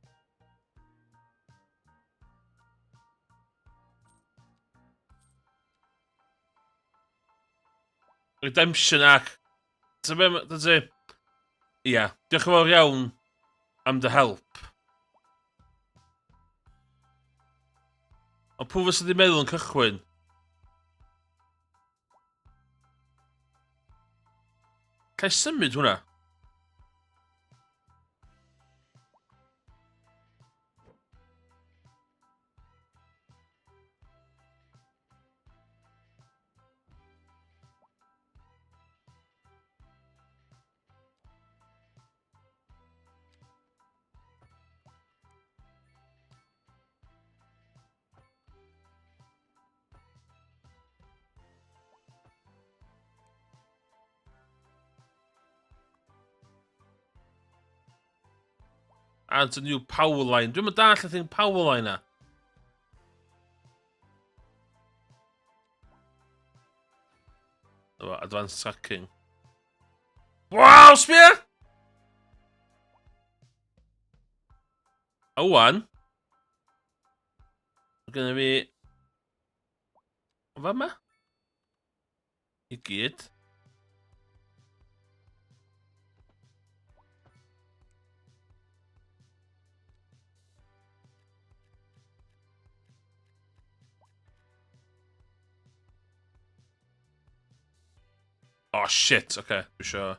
Redemption Arc. Ti'n be, dyna ti? Ia, diolch yn fawr iawn am dy help. Ond pwy fysa di meddwl yn cychwyn? Ca i symud hwnna? Add a new power line. Dwi'n mynd dall y thing power line na. Efo advanced tracking. Wow, sbia! A wan, mae gennym fi... O fama? I gyd. Oh shit, oce, okay, dwi isio...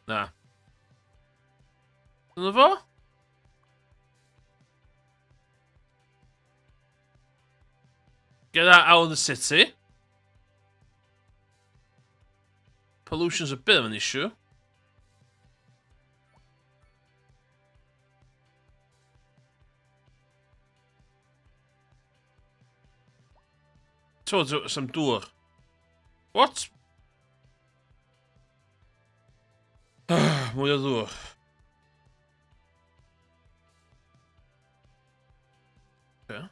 Na. Dyna fo? Get that out of the city. Pollution's a bit of an issue. Towards some dŵr. What? Mwy o ddŵr. Okay.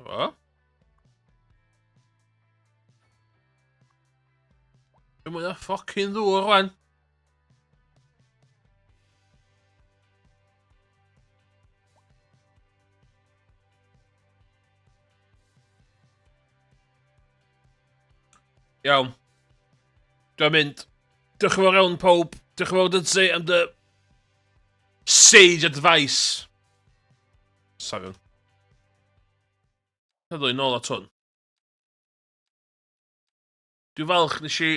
O. Dwi'n mwy o ffocin ddŵr rwan. Iawn. Dwi'n mynd. Diolch yn fawr iawn pawb. Diolch yn fawr Dydsi am dy sage advice. Safion. Heddlu nôl at hwn. Dwi'n falch nes i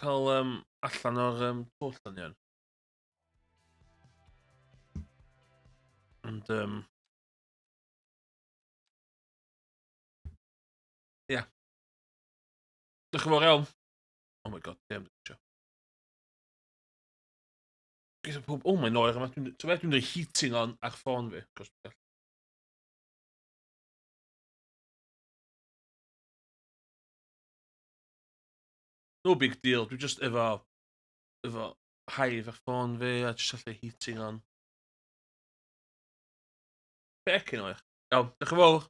cael um, allan o'r um, twll yn iawn. Ond, um, ia. Yeah. Diolch yn fawr iawn. Oh my god, damn, dwi'n Geith pob... Oh, mae'n oer yma. Dwi'n dwi'n dweud heating on ar ffôn fi. Cos dwi'n No big deal, dwi just efo Hive ar ffôn fi a just allu heating on. Becyn oech. Iawn, diolch yn fawr.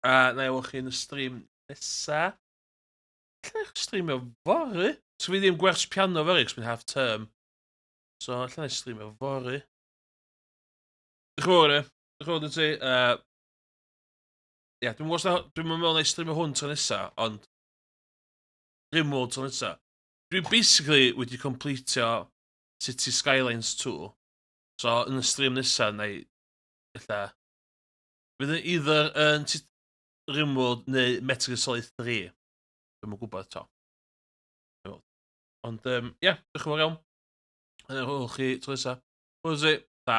A na i weld chi yn y stream nesa. Alla i streamio fory. So fi ddim gwers piano fory, cos mae'n half term. So alla i streamio fory. Diolch yn fawr, e. Diolch yn fawr i ti. Ie, dwi'n gwybod, dwi'n meddwl na i streamio hwn tro nesa, ond Rimworld tro nesa. Dwi basically wedi completio City Skylines 2. So, yn y stream nesa, na i, ella, fydd yn either yn Rimworld neu Metal Gear Solid 3. Dwi'm yn gwybod 'to. Ond, ie, yeah, diolch yn fawr iawn. Yna hwyl chi tro nesa. Hwyl ti. Ta.